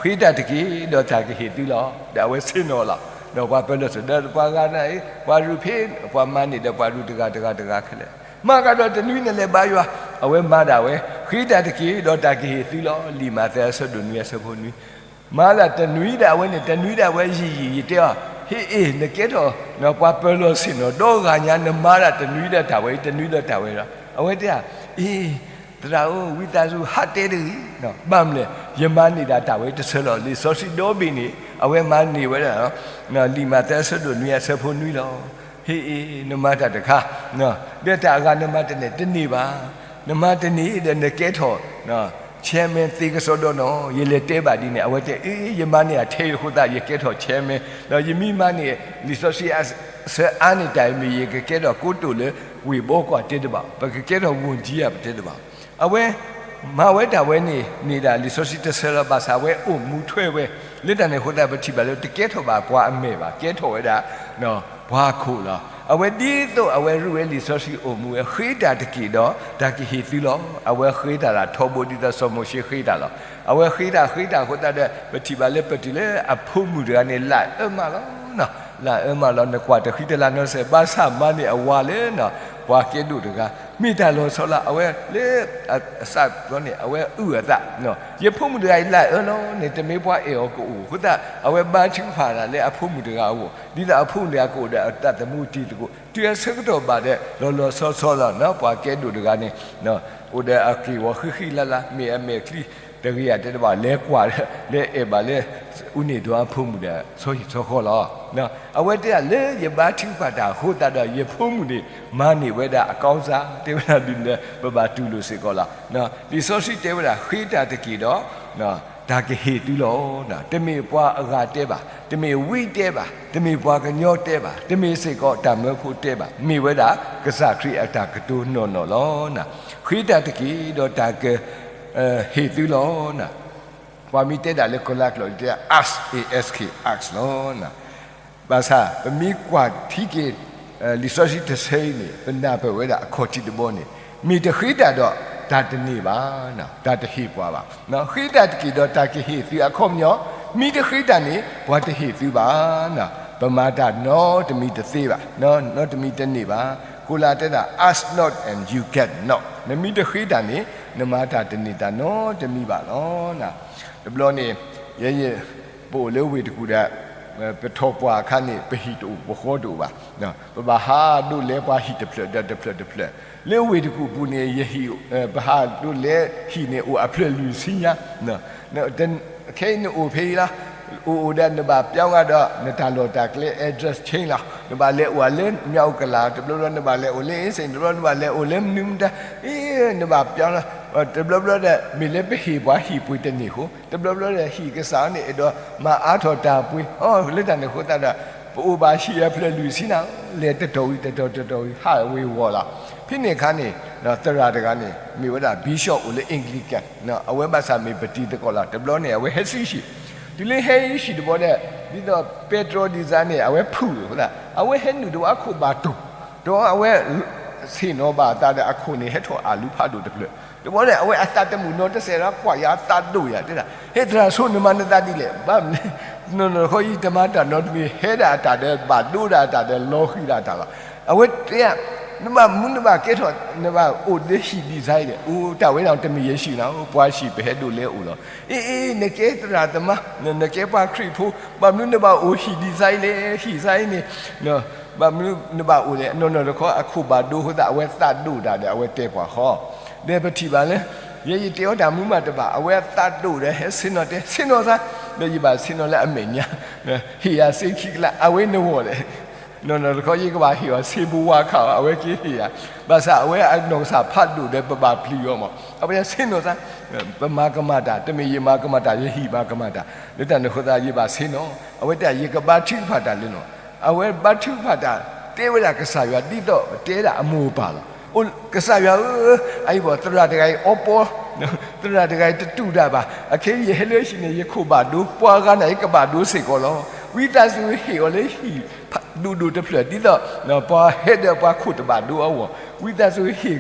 ဃ့တၢ်တက့ၢ် ဒီးတၢ်ကဟ့ၣ်သုလီၤ. ဒီးအဝဲဆ့ၣ်နီၤလီၤ. ဒီးပှၤပၢၤလီၢ်ဆ့ၣ်နီၤ ဒီးပှၤဂၤန့ၣ် ပှၤရူၢ်ဖဲ ပှၤမၤန့ၢ်ဒီးပှၤရူၢ်တဂၤတဂၤတဂၤခဲလၢာ်, မၤကဒီးတနွံန့ၣ်လဲၤဘါယွၤ, အဝဲမၤဒၣ်ဝဲ, ဃ့တၢ်တက့ၢ် ဒီးတၢ်ကဟ့ၣ်သုလီၤ. လံာ်မးသဲအဆၢဒိၣ်နွံအဆၢဖိနွံ မၤဒၣ်တနွံဒၣ်ဝဲန့ၣ် တနွံဒၣ်ဝဲယံာ်ယံာ် ယတဲအီၤ, ဟ့ၣ်အ့ၣ် နကဲထီၣ်ပှၤပၢၤလီၢ်ဆ့ၣ်နီၤ ဒီဂၤညါ နမၤဒၣ်တနွံဒၣ်တၢ်ဝဲအံၤ တနွံဒၣ်တၢ်ဝဲဒီး အဝဲတဲဧါ, အ့ၣ် သရၣ်ဧၢ ဝံသးစူၤဟးတဲတဂ့ၤ, ဘၣ်မနုၤလဲၣ် ယမၤန့ၢ်ဒၣ်တၢ်ဝဲတဆၢလီၤ. လံာ်စီဆှံဒီဘ့ၣ်န့ၣ် အဝဲမၤန့ၢ်ဝဲဒၣ် လံာ်မးသဲအဆၢဒိၣ်နွံအဆၢဖိနွံလီၤ. ဟ့ၣ်အ့ၣ် နမၤတၢ်တခါ, ဒီးတၢ်အဂၤနမၤတန့ၢ်တန့ၢ်ဘၣ်, နမၤတန့ၢ်ဒီးနကဲထီၣ် chairman သ့ကစီဒီနီၤ, ယလဲၤတဲဘၣ်ဒ်န့ၣ် အဝဲတဲ အ့ၣ် ယမၤန့ၢ်အထဲအံၤအဃိသတး ယကဲထီၣ် chairman ဒီးယမ့ၢ်မၤန့ၢ် လံာ်စီဆှံအဆၢအါန့ၢ်တၢ်အံၤမ့ၢ် ယကကဲထီၣ်ကိတိာ်လၢဝ့ၢ်ဘီကွၢ်တဲတဘၣ်, ပကကဲထီၣ် ဝန်ကြီး ဧါ ပတဲတဘၣ်. အဝဲ မၤဝဲတၢ်ဝဲန့ၣ် န့ၣ်ဒၣ်လံာ်စီဆှံတဆၢလီၤ. ဘၣ်ဆၣ်အဝဲအိၣ်မူထွဲဝဲ, လၢတၢ်န့ၣ်အဃိသတး ပထံၣ်ဘၣ်လၢတကဲထီၣ်ဘၣ်ပှၤအမဲာ်ဘၣ်, ကဲထီၣ်ဝဲဒၣ် ပှၤခိၣ်လီၤ. အဝဲဒ်သိးအဝဲရူၢ်ဝဲလံာ်စီဆှံအိၣ်မူဝဲ ဃ့တၢ်တက့ၢ်ဒီးတၢ်ကဟ့ၣ်သုလီၤ. အဝဲဃ့တၢ်လၢထီဘိဒ်သိးစီၤမိၤၡ့ဃ့တၢ်လီၤ. အဝဲဃ့တၢ်ဃ့တၢ်အဃိသတးဒီး ပထံၣ်ဘၣ်လၢပတုၤလၢအဖိမုၣ်တဂၤန့ၣ် လၢအအၢမးလီၤ. လၢအအၢမးလီၤ နကွၢ်တဃံတလၤနီတစဲး ဘၣ်ဆၣ်မၤန့ၢ်အဝၤလၢ ပှၤကဲဒိၣ်တဂၤ မ့ၢ်တၢ်လီၤဆီလီၤ. အဝဲလၢအစးဘျီန့ၣ် အဝဲအုၣ်အသး, ယဖိမုၣ်တဂၤအံၤလၢအအၢလီၤန့ၣ် တမ့ၢ်ပှၤအဲၣ်အီၤကအိၣ်အဃိသတး အဝဲဘါထုကဖၣ်ဒၣ်လၢအဖိမုၣ်တဂၤအဂီၢ် ဒ်သိးအဖိမုၣ်တဂၤကအိၣ်ဒီးအသးသမူတံၤသကိး တုၤအဆၢကတီၢ်ဘၣ်ဒီး လီၤလီၤဆီဆီလီၤ ပှၤကဲဒိၣ်တဂၤန့ၣ် အိၣ်ဒီးအက့ၢ်ဂီၤဃံဃံလၤလၤ မ့ၢ်အမဲာ်ချံတဂ့ၤဧါတဲတဘၣ် လဲၤကွၢ် လဲၤအဲၣ်ဘၣ်လၢ အူန့ၢ်ဒွါအဖိမုၣ်ဒီး ဆီဟံၣ်ဆီဃီလီၤ. အဝဲတဲဒၣ်လၢယဘါထုကဖၣ်တၢ်အဃိသတးဒီး ယဖိမုၣ်န့ၣ် မၤန့ၢ်ဝဲဒၣ်အကောင်းစား တဲဝဲဒၣ်ဒ်န့ၣ် ပဘၣ်တူၢ်လိာ်စ့ၢ်ကီးလီၤ. လံာ်စီဆှံတဲဝဲဒၣ် ဃ့တၢ်တက့ၢ်ဒီး တၢ်ကဟ့ၣ်သုလီၤ. တမ့ၢ်ပှၤအဂၤတဲဘၣ်, တမ့ၢ်ဝံတဲဘၣ်, တမ့ၢ်ပှၤကညီတဲဘၣ်, တမ့ၢ်စ့ၢ်ကီးတၢ်မၢဖိတဲဘၣ်, မ့ၢ်ဝဲဒၣ်ကစၢ်ခရံာ်အတၢ်ကတိၤနီၢ်နီၢ်လီၤ. ဃ့တၢ်တက့ၢ်ဒီးတၢ်က ဟ့ၣ်သုလီၤ. ပှၤမ့ၢ်တဲဒၣ်လၢကီၤလါကျိာ် တဲ ask, A S K, ask လီၤ. ဘၣ်ဆၣ် ပမ့ၢ်ကွၢ်ထံက့ၤ လံာ်စီဆှံတဆၢအံၤန့ၣ် ပနၢ်ပၢၢ်ဝဲဒၣ်အခီၣ်ထံးတဘီန့ၣ် မ့ၢ်တဃ့တၢ်ဒီး တၢ်တန့ၢ်ဘၣ်, တၢ်တဟ့ၣ်ပှၤဘၣ်. ဃ့တၢ်တက့ၢ်ဒီးတၢ်ကဟ့ၣ်သုအခီပညီ, မ့ၢ်တဃ့တၢ်န့ၣ် ပှၤတဟ့ၣ်သုဘၣ်. ပမၤတၢ်နီတမံၤတသ့ဘၣ်, နီတမံၤတန့ၢ်ဘၣ်. ကီၤလၤတဲဒၣ် ask not and you get not, နမ့ၢ်တဃ့တၢ်န့ၣ် နမၤတၢ်တန့ၢ်တၢ်နီတမံၤဘၣ်လီၤ. တဘျီန့ၣ် ယဲယ ပအိၣ်လၢဝ့ၢ်တကူၣ်ဒီး ပထီၣ်ပှၢ်အခါန့ၣ် ပဟံၣ်တအိၣ်ပဃီတအိၣ်ဘၣ်. ပဘၣ်ဟးဒိးလဲၤပှၤဟံၣ်တဖျၢၣ်ဒီးတဖျၢၣ်တဖျၢၣ်, လၢဝ့ၢ်တကူၣ်ပူၤန့ၣ် ယဟံၣ် ပဟးဒိးလဲၤဟံၣ်န့ၣ်အိၣ်အဖျၢၣ်လွံၢ်ဆံညါ ခဲအံၤနအိၣ်ဖဲအံၤလီၤ. အိၣ်အိၣ်ဒီးနဘၣ်ပြောင်းကဒီး နတၢ်လီၢ်တၢ်ကျဲ address change လီၤ. နဘၣ်လဲၤအိၣ်လၢမၠၣ်အူကလၤ, တဘျီဘျီနဘၣ်လဲၤအိၣ်လၢအ့စ့ၣ်, တဘျီနဘၣ်လဲၤအိၣ်လၢမနုၤမတၤ, အ့ နဘၣ်ပြောင်းလီၤ. တဘျီဘျီဒီး မ့ၢ်လၢပဟ့ၣ်ပှၤဟံၣ်ပှ့ၤတန့ၢ်ဃိ, တဘျီဘျီဒီးဟံၣ်ကစၢ်န့ၣ် အဲၣ်ဒိးမၤအါထီၣ်တၢ်ပှ့ၤ, လၢတၢ်န့ၣ်အဃိသတးဒီး ပအိၣ်ဘၣ်ဟံၣ်အဖျၢၣ်လွံၢ်ဆံနၤ, လဲၤတတီၤဝံၤတတီၤတတီၤဝံၤ ဟးဝ့ၤဝီၤလီၤ. ဖဲန့ၣ်အခါန့ၣ် သရၣ်တဂၤန့ၣ် မ့ၢ်ဝဲဒၣ် bishop အိၣ်လၢ Anglican, အဝဲဘၣ်ဆၣ်မ့ၢ်ပတံၤသကိးလီၤ. တဘျီန့ၣ် အဝဲဟဲဆံးဟံၣ်, တုၤလၢဟဲဆံးဟံၣ်တဘျီဒီး ဒ်သိးပဲတြီဒ်စၢ်န့ၣ် အဝဲဖုၣ်အဃိသတး အဝဲဟဲနုာ်တဝၣ်ခိၣ်ဘၣ်တိၢ်, ဒီးအဝဲဆ့ၣ်နီၤဘၣ်အသးဒီးအခိၣ်န့ၣ် ဟဲထီၣ်အးလူဖးဒိၣ်တဖျၢၣ်. တဘျီန့ၣ် အဝဲအသးတမုာ်နီတစဲးဒီး ကွၢ်ယၤသးဒိၣ်ယၤ တဲဒၣ်, ဟဲသရၣ်ဆိ နမၤနသးဒ်လဲၣ်, ဘၣ်မနုၤလဲၣ်, နီၢ်နီၢ်တခီယတမၤတၢ်နီတမံၤ ဟဲဒၣ်အတၢ်ဒီး ဘၣ်ဒိဒၣ်အတၢ်ဒီး လီၤဃံၤဒၣ်အတၢ်လီၤ. အဝဲတဲ နဘၣ်မူနဘၣ်ကဲထီၣ် နဘၣ်အိၣ်လၢဟံၣ်ဒ်စၢ်အံၤန့ၣ် အိၣ်တၢ်ဝဲဒၣ်တမ့ၢ်ယဲၢ်ဟံၣ်နၤ, ပှၤဟံၣ်ပဟဲဒိးလဲၤအိၣ်လီၤ. အ့ အ့ နကဲသရၣ်သမါ, နကဲပှၤခရံာ်ဖိ, ဘၣ်မနုၤနဘၣ်အိၣ်ဟံၣ်ဒ်စၢ်အံၤလဲၣ်, ဟံၣ်စၢ်အံၤန့ၣ် ဘၣ်မနုၤနဘၣ်အိၣ်လဲၣ်. နီၢ်နီၢ်တခီအခိၣ်ဘၣ်ဒိအဃိသတး အဝဲသးဒိၣ်ဒၣ်ဒီး အဝဲတဲပှၤဃီ, ဒီးပထံၣ်ဘၣ်လၢ ယဲယတဲအီၤတၢ်မူမးတဘၣ်, အဝဲအသးဒိၣ်ဒီး ဟဲဆ့ၣ်နီၤတဲ ဆ့ၣ်နီၤသး, ဒီးယဘၣ်ဆ့ၣ်နီၤလၢအမဲာ်ညါ, ဟ့ၣ်ယၤစ့ခံကလး အဝဲနဂီၢ်လဲၣ်. နီၢ်နီၢ်တခီယကဘၣ်ဟ့ၣ်အီၤစ့ဘိဝါခးအီၤ အဝဲက့ၤဟ့ၣ်ယၤ, ဘၣ်ဆၣ်အဝဲအနီၢ်ကစၢ်ဖးဒိၣ်ဒီး ပဘၣ်ပျံၤအီၤမး, အဝဲဆ့ၣ်နီၤသး, ပမၤကမၣ်တၢ်, တမ့ၢ်ယမၤကမၣ်တၢ်, ယဟံၣ်မၤကမၣ်တၢ်, လၢတၢ်န့ၣ်အဃိသတး ယဘၣ်ဆ့ၣ်နီၤ, အဝဲတဲ ယကဘါထုကဖၣ်တၢ်လၢနၤ, အဝဲဘါထုကဖၣ်တၢ် တဲဝဲဒၣ်ကစၢ်ယွၤဒ်သိးတဲဒၣ်အမိၢ်အပၢ်လီၤ. အိၣ်ကစၢ်ယွၤဧၢ, အအံၤဘၣ် သရၣ်တဂၤအံၤအီပီ, သရၣ်တဂၤအံၤတတူၢ်တၢ်ဘၣ်. အခဲအံၤယဟဲလၢဟံၣ်န့ၣ် ယခိၣ်ဘၣ်ဒိ, ပှၤဂၤန့ၣ်ယကဘၣ်ဒိစ့ၢ်ကီးလီၤ. ဝံသးစူၤဟ့ၣ်အီၤလၢဟံၣ်ဒိၣ်ဒိၣ်တဖျၢၣ် ဒ်သိးပှၤဟဲဒီးပှၤခိၣ်တဘၣ်ဒိအဂီၢ်, ဝံသးစူၤဟ့ၣ်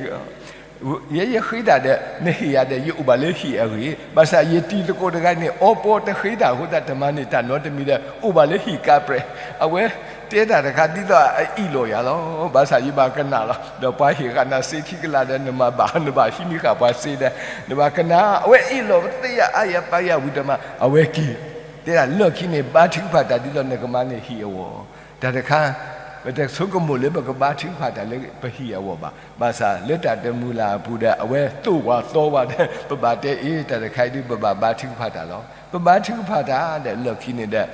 ယဲယဃ့တၢ်ဒီး နဟ့ၣ်ယၤဒီး ယအိၣ်ဘၣ်လၢဟံၣ်အဂ့ၢ်. ဘၣ်ဆၣ်ယတံၤသကိးတဂၤန့ၣ် အီပီတဃ့တၢ်အဃိသတး တမၤန့ၢ်တၢ်နီတမံၤဒီး အိၣ်ဘၣ်လၢဟံၣ်ကးပြဲၢ်. အဝဲတဲတၢ်တခါဒ်သိးအအ့ၣ်လိာ်ယၤလီၤ. ဘၣ်ဆၣ်ယဘၣ်ကနၣ်လီၤ. ဒီးပှၤဟ့ၣ်ဃာ်နၤစ့ခံကလးဒီး နမၤဘၣ် နဘၣ်ဟံးန့ၢ်ဃာ်ပှၤစ့ဒီး နဘၣ်ကနၣ် အဝဲအ့ၣ်လိာ်ပသ့ၣ်ယၤအါယၤပါယၤဝံၤဒီးမး အဝဲက့ၤ တဲဒၣ်လၢခံန့ၣ် ဘါထုကဖၣ်တၢ်ဒ်သိးနကမၤန့ၢ်ဟံၣ်အဂီၢ်. တၢ်တခါ ပတဆိကမိၣ်လၢပကဘါထုကဖၣ်တၢ်လၢပဟံၣ်အဂီၢ်ဘၣ်. ဘၣ်ဆၣ်လၢတၢ်တမုၢ်လၢ်အပူၤဒီး အဝဲသိၣ်ဝဲသီဝဲဒီး ပဘၣ်တဲအ့ၣ် တၢ်တခါအံၤဒုး ပဘၣ်ဘါထုကဖၣ်တၢ်လီၤ. ပဘါထုကဖၣ်တၢ်ဒီးလၢခံန့ၣ်ဒီး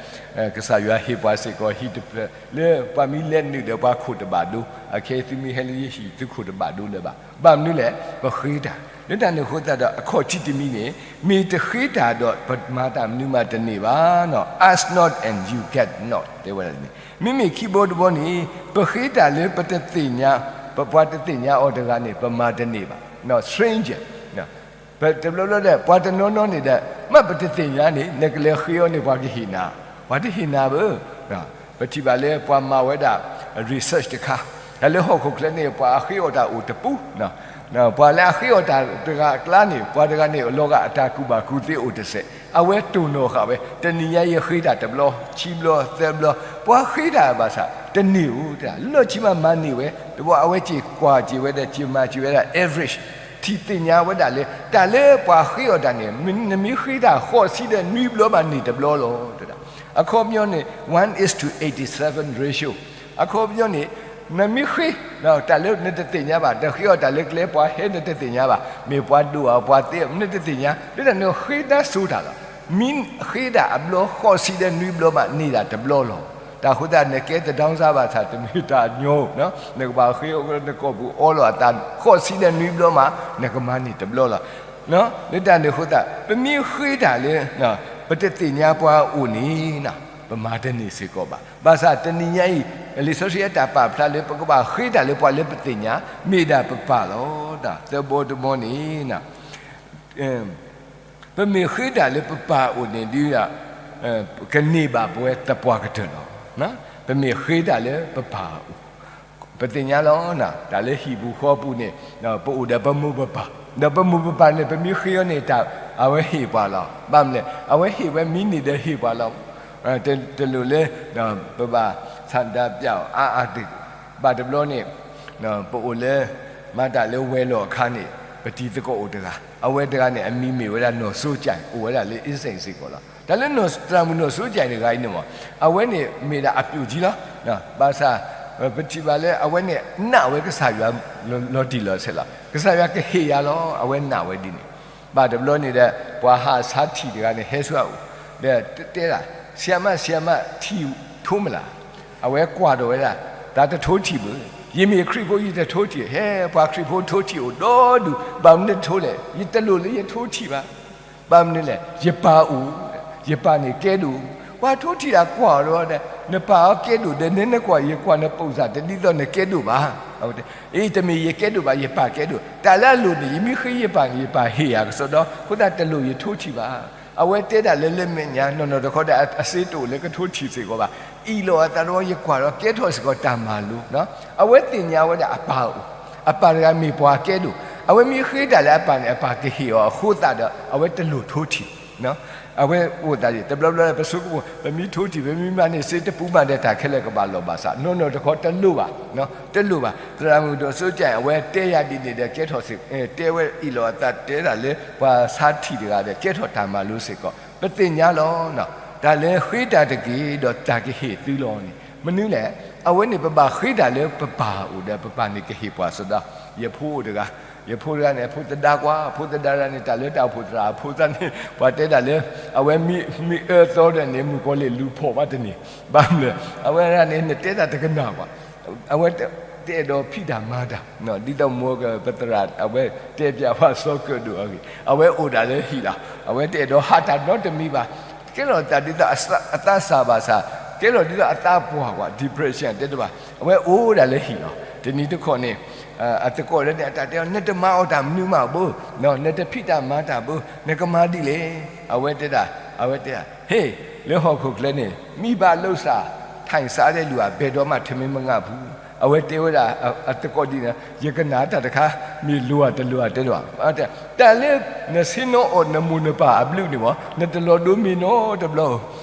ကစၢ်ယွၤဟ့ၣ်ပှၤစ့ၢ်ကီးဟံၣ်တဖျၢၣ် လၢပှၤမ့ၢ်လဲၤနုာ်ဒီးပှၤခိၣ်တဘၣ်ဒိ, အခဲအံၤသုမ့ၢ်ဟဲလၢယဟံၣ်သုခိၣ်တဘၣ်ဒိလၢၤဘၣ်. ဘၣ်မနုၤလဲၣ် ပဃ့တၢ်. လၢတၢ်န့ၣ်အဃိသတးဒီး အခီၣ်ထံးတမံၤန့ၣ် မ့ၢ်တဃ့တၢ်ဒီး ပမၤတၢ်မနုၤမးတန့ၢ်ဘၣ်နီၤ. Ask not and you get not တဲဝဲဒၣ်န့ၣ် မ့မ့ၢ်ခံဘီတဘီန့ၣ် ပဃ့တၢ်လၢပတသ့ၣ်ညါ, ပပှၤတသ့ၣ်ညါအီၤတဂၤန့ၣ် ပမၤတန့ၢ်ဘၣ်နီၤ. Stranger ပတဘျီဘျီဒီး ပှၤတနီၤနီၤန့ၣ်ဒီး မ့ၢ်ပတသ့ၣ်ညါန့ၣ် နကလဲၤဃ့အီၤန့ၣ် ပှၤကဟ့ၣ်နၤ, ပှၤတဟ့ၣ်နၤဘၣ်. ပထံၣ်ဘၣ်လၢပှၤမၤဝဲဒၣ် research တခါ တၢ်လၢဟီၣ်ခိၣ်ချၢန့ၣ် ပှၤအဃ့အီၣ်တၢ်အိၣ်တပူၤ, ပှၤလၢအဃ့အီၣ်တၢ်တဂၤအကျါန့ၣ် ပှၤတဂၤန့ၣ် လီၤဂာ်အတၢ်ကူၣ်ဘၣ်ကူၣ်သ့အိၣ်တစဲး, အဝဲတိၢ်နီၣ်ဃာ်ဝဲ တနံၤညါယဃ့တၢ်တဘျီ, ခံဘျီ, သၢဘျီ, ပှၤဃ့တၢ်ဘၣ်ဆၣ် တန့ၢ်ဧိၤတၢ်, လီၢ်ခံမးမၤန့ၢ်ဝဲ, တဘျီအဝဲစ့ၢ်ကွၢ်စ့ၢ်ဝဲဒီး စ့ၢ်မၤစ့ၢ်ဝဲဒၣ် average ထံၣ်သ့ၣ်ညါဝဲဒၣ်လၢ တၢ်လၢပှၤဃ့အီၣ်တၢ်န့ၣ် နမ့ၢ်ဃ့တၢ်ဃိးဆံဒီးနွံဘျီမးန့ၢ်တဘျီလီၤ. အခီပညီန့ၣ် one is to eighty-seven ratio အခီပညီန့ၣ် နမ့ၢ်ဃ့ တၢ်လၢနတသ့ၣ်ညါဘၣ်, တဃ့အီၣ်တၢ်လၢကျဲပှၤဟဲနတသ့ၣ်ညါဘၣ်, မ့ၢ်ပှၤဒိၣ်ဧါပှၤသ့ နတသ့ၣ်ညါ, လၢတၢ်န့ၣ်ဃ့တၢ်စိၤတၢ်လီၤ. မ့ၢ်ဃ့တၢ်အဘျီဃိးဆံဒီးနွံဘျီမးန့ၢ်တၢ်တဘျီလီၤ. တၢ်အဃိသတး နကဲတဒီစါဘၣ်ဆၣ် တမ့ၢ်တၢ်ညီ, နကဘၣ်ဃ့အီၣ်နကိာ်ပူၤအီလီၤအသး ဃိးဆံဒီးနွံဘျီမး နကမၤန့ၢ်တဘျီလီၤ. လၢတၢ်န့ၣ်အဃိသတး ပမ့ၢ်ဃ့တၢ်လၢ ပတသ့ၣ်ညါပှၤအအိၣ်န့ၣ် ပမၤတန့ၢ်စ့ၢ်ကီးဘၣ်. ဘၣ်ဆၣ်တနံၤညါအံၤ လံာ်စီဆှံအတၢ်ပာ်ဖျါလၢ ပကဘၣ်ဃ့တၢ်လၢပှၤလၢပသ့ၣ်ညါ မ့ၢ်ဒၣ်ပပၢ်လီၤ. တၢ်သၢဘီတဘီန့ၣ် ပမ့ၢ်ဃ့တၢ်လၢပပၢ်အအိၣ်န့ၣ်ဒ် ကန့ၢ်ဘၣ်ပဝဲသပှၢ်ကတၢၢ်လီၤ. ပမ့ၢ်ဃ့တၢ်လၢပပၢ်အအိၣ်, ပသ့ၣ်ညါလီၤ. တၢ်လၢဟံၣ်ပူၤဃီပူၤန့ၣ် ပအိၣ်ဒီးပမိၢ်ပပၢ်, ဒီးပမိၢ်ပပၢ်န့ၣ် ပမ့ၢ်ဃ့အီၤန့ၣ် တၢ်အဝဲဟ့ၣ်ပှၤလီၤ. ဘၣ်မနုၤလဲၣ် အဝဲဟ့ၣ်ဝဲမံန့ၢ်ဒီးဟ့ၣ်ပှၤလီၤ. တလိၣ်လၢ ပဘၣ်ဆန္ဒပြအါအါဒံး, ဘၣ်တဘျီန့ၣ် ပအိၣ်လၢ မၤတၢ်လၢဝဲၤလီၢ်အခါန့ၣ် ပတံၤသကိးအိၣ်တဂၤ, အဝဲတဂၤန့ၣ် အမံၤမ့ၢ်ဝဲဒၣ်နီၢ်စိကၠဲၣ် အိၣ်ဝဲဒၣ်လၢအ့စ့ၣ်စ့ၢ်ကီးလီၤ. တၢ်လၢနီၢ်သရၣ်မုၣ်နီၢ်စိကၠဲၣ်တဂၤအံၤန့ၣ်မး အဝဲန့ၣ်မ့ၢ်ဒၣ်အပျိၢ်ကံလီၤ. ဘၣ်ဆၣ် ပထံၣ်ဘၣ်လၢအဝဲန့ၣ် နာ်ဝဲကစၢ်ယွၤလီၤတံၢ်လီၤဆဲးလီၤ. ကစၢ်ယွၤကဟ့ၣ်ယၤလီၤ အဝဲနာ်ဝဲဒ်န့ၣ်. ဘၣ်တဘျီန့ၣ်ဒီး ပှၤဟးဆါထံၣ်တဂၤန့ၣ် ဟဲဆူအအိၣ် ဒီးတဲဒၣ် ဆံးမး ဆံးမး ထံၣ်ထိမုၢ်လၢ် အဝဲကွၢ်ဒီးဝဲဒၣ် တၢ်တထိထံၣ်ဘၣ်, ယမ့ၢ်ခရံာ်ဖိ ယတထိထံၣ်, ဟဲ ပှၤခရံာ်ဖိထိထံၣ်အိၣ်ဒီဒူၣ်, ဘၣ်မနုၤတထိလဲၣ်, ယတလိၣ်လၢယထိထံၣ်ဘၣ်. ဘၣ်မနုၤလဲၣ်, ယပၢ်အိၣ်, ယပၢ်န့ၣ်ကဲဒိၣ်, ပှၤထိထံၣ်တၢ်ကွၢ်ဒီးဝဲဒၣ် နပၢ်အီၤကဲဒိၣ်ဒီး နဲနကွၢ် ယကွၢ်နပိာ်စၢ် တဒ်သိးနကဲဒိၣ်ဘၣ်. အ့ တမ့ၢ်ယကဲဒိၣ်ဘၣ်, ယပၢ်ကဲဒိၣ်, တၢ်လၢအလိၣ်န့ၣ် ယမ့ၢ်ဃ့ယပၢ်န့ၣ် ယပၢ်ဟ့ၣ်ယၤကစီဒီ, အဃိသတးတလိၣ်ယထိထံၣ်ဘၣ်. အဝဲတဲဒၣ်လၢလၢမဲာ်ညါ နီၢ်နီၢ်တခီဒီး အစ့တအိၣ်လၢကထိထံၣ်စ့ၢ်ကီးဘၣ်. အ့ၣ်လိာ်အသးတဝီ ယကွၢ်ဒီး ကဲထီၣ်စ့ၢ်ကီးတၢ်မၤလိ, အဝဲသ့ၣ်ညါဝဲဒၣ်အပၢ်အိၣ်, အပၢ်တဂၤမ့ၢ်ပှၤကဲဒိၣ်, အဝဲမ့ၢ်ဃ့တၢ်လၢအပၢ်န့ၣ် အပၢ်ကဟ့ၣ်အီၤအဃိသတးဒီး အဝဲတလိၣ်ထိထံၣ် အဝဲအိၣ်သးဒ် တဘျီဘျီပဆိကမိၣ် ပမ့ၢ်ထိထံၣ် ပမ့ၢ်မၤန့ၢ်စ့တပူၤမးဒီး တၢ်ခဲလၢာ်ကဘၣ်လီၤဘၣ်ဆၣ် နီၢ်နီၢ်တခီတလိၣ်ဘၣ်, တလိၣ်ဘၣ်. သရၣ်မုၣ်ဒီးစိကၠဲၣ် အဝဲတဲယၤဒ်န့ၣ်ဒီး ကဲထီၣ်စ့ၢ် တဲဝဲအ့ၣ်လိာ်အသးတဲဒၣ်လၢ ပှၤဆါထံၣ်တဂၤဒီး ကဲထီၣ်တၢ်မၤလိစ့ၢ်ကီး. ပသ့ၣ်ညါလီၤ. တၢ်လၢဃ့တၢ်တက့ၢ် ဒီးတၢ်ကဟ့ၣ်သုလီၤန့ၣ် မနုၤလဲၣ်. အဝဲန့ၣ် ပဘၣ်ဃ့တၢ်လၢပပၢ်အအိၣ်ဒီး ပပၢ်န့ၣ်ကဟ့ၣ်ပှၤစ့ၢ်ကီး. ယဖိအိၣ်တဂၤ, ယဖိတဂၤန့ၣ် အဖိသဒါကွၢ်, အဖိသဒါတဂၤန့ၣ် တၢ်လၢတၢ်အိၣ်ဖှိၣ်သရၣ်အဖိသၣ်န့ၣ် ပှၤတဲဒၣ်လၢ အဝဲမ့ၢ်အၢသီဒီးန့ၣ် မုၣ်ကီၤလံၢ်လူၤဖီၣ်ဘၣ်တန့ၢ်, ဘၣ်မနုၤလဲၣ် အဝဲဒၣ်န့ၣ် နတဲတၢ်တကနၣ်ဘၣ်. အဝဲတအဲၣ်ဒိးဖံးတၢ်မၤတၢ်, ဒ်သိးမိၢ်ကပသရၣ် အဝဲတဲပျးပှၤစီၤကၢၣ်ဒိၣ်အဂ့ၢ်, အဝဲအိၣ်ဒၣ်လၢဟံၣ်လီၤ. အဝဲတအဲၣ်ဒိးဟးတၢ်နီတမံၤဘၣ်. ကဲထီၣ်သးဒ်သိးအသးစၢ်ဘၣ်ဆၣ် တဲလီၤဒ်သိးအသးပှၢ်ကွၢ် depression တဲတဘၣ်, အဝဲအိၣ်ဒၣ်လၢဟံၣ်လီၤ. တနံၤတခီန့ၣ် အသကိးလၢန့ၣ် အတၢ်တဲအီၤ နတမၤအီၣ်တၢ်မနုၤမးဘၣ်, နတဖံးတၢ်မၤတၢ်ဘၣ်, နကမၤဒ်လဲၣ်. အဝဲတဲဒၣ်, အဝဲတဲဒၣ်, ဟ့ၣ်, လၢဟီၣ်ခိၣ်ချၢန့ၣ် မံဘၣ်လိာ်စၢ် ထၢၣ်စးဒဲးလူၤဧါ ဘဲၣ်ဒီမးထမ့ၢ်မငၢ်ပူၤ. အဝဲတဲဝဲဒၣ် အသကိးဒ်န့ၣ် ယကနၣ်တၢ်တခါ မ့ၢ်လိၤဧါတလိၤဧါတဲဒၣ်, တၢ်လၢ နဆ့ၣ်နီၤအီၣ်နမိၢ်နပၢ်အဘျုးန့ၣ်ဘၣ် နတလီၤဒိမ့ၢ်နီတဘျီဧိၤ.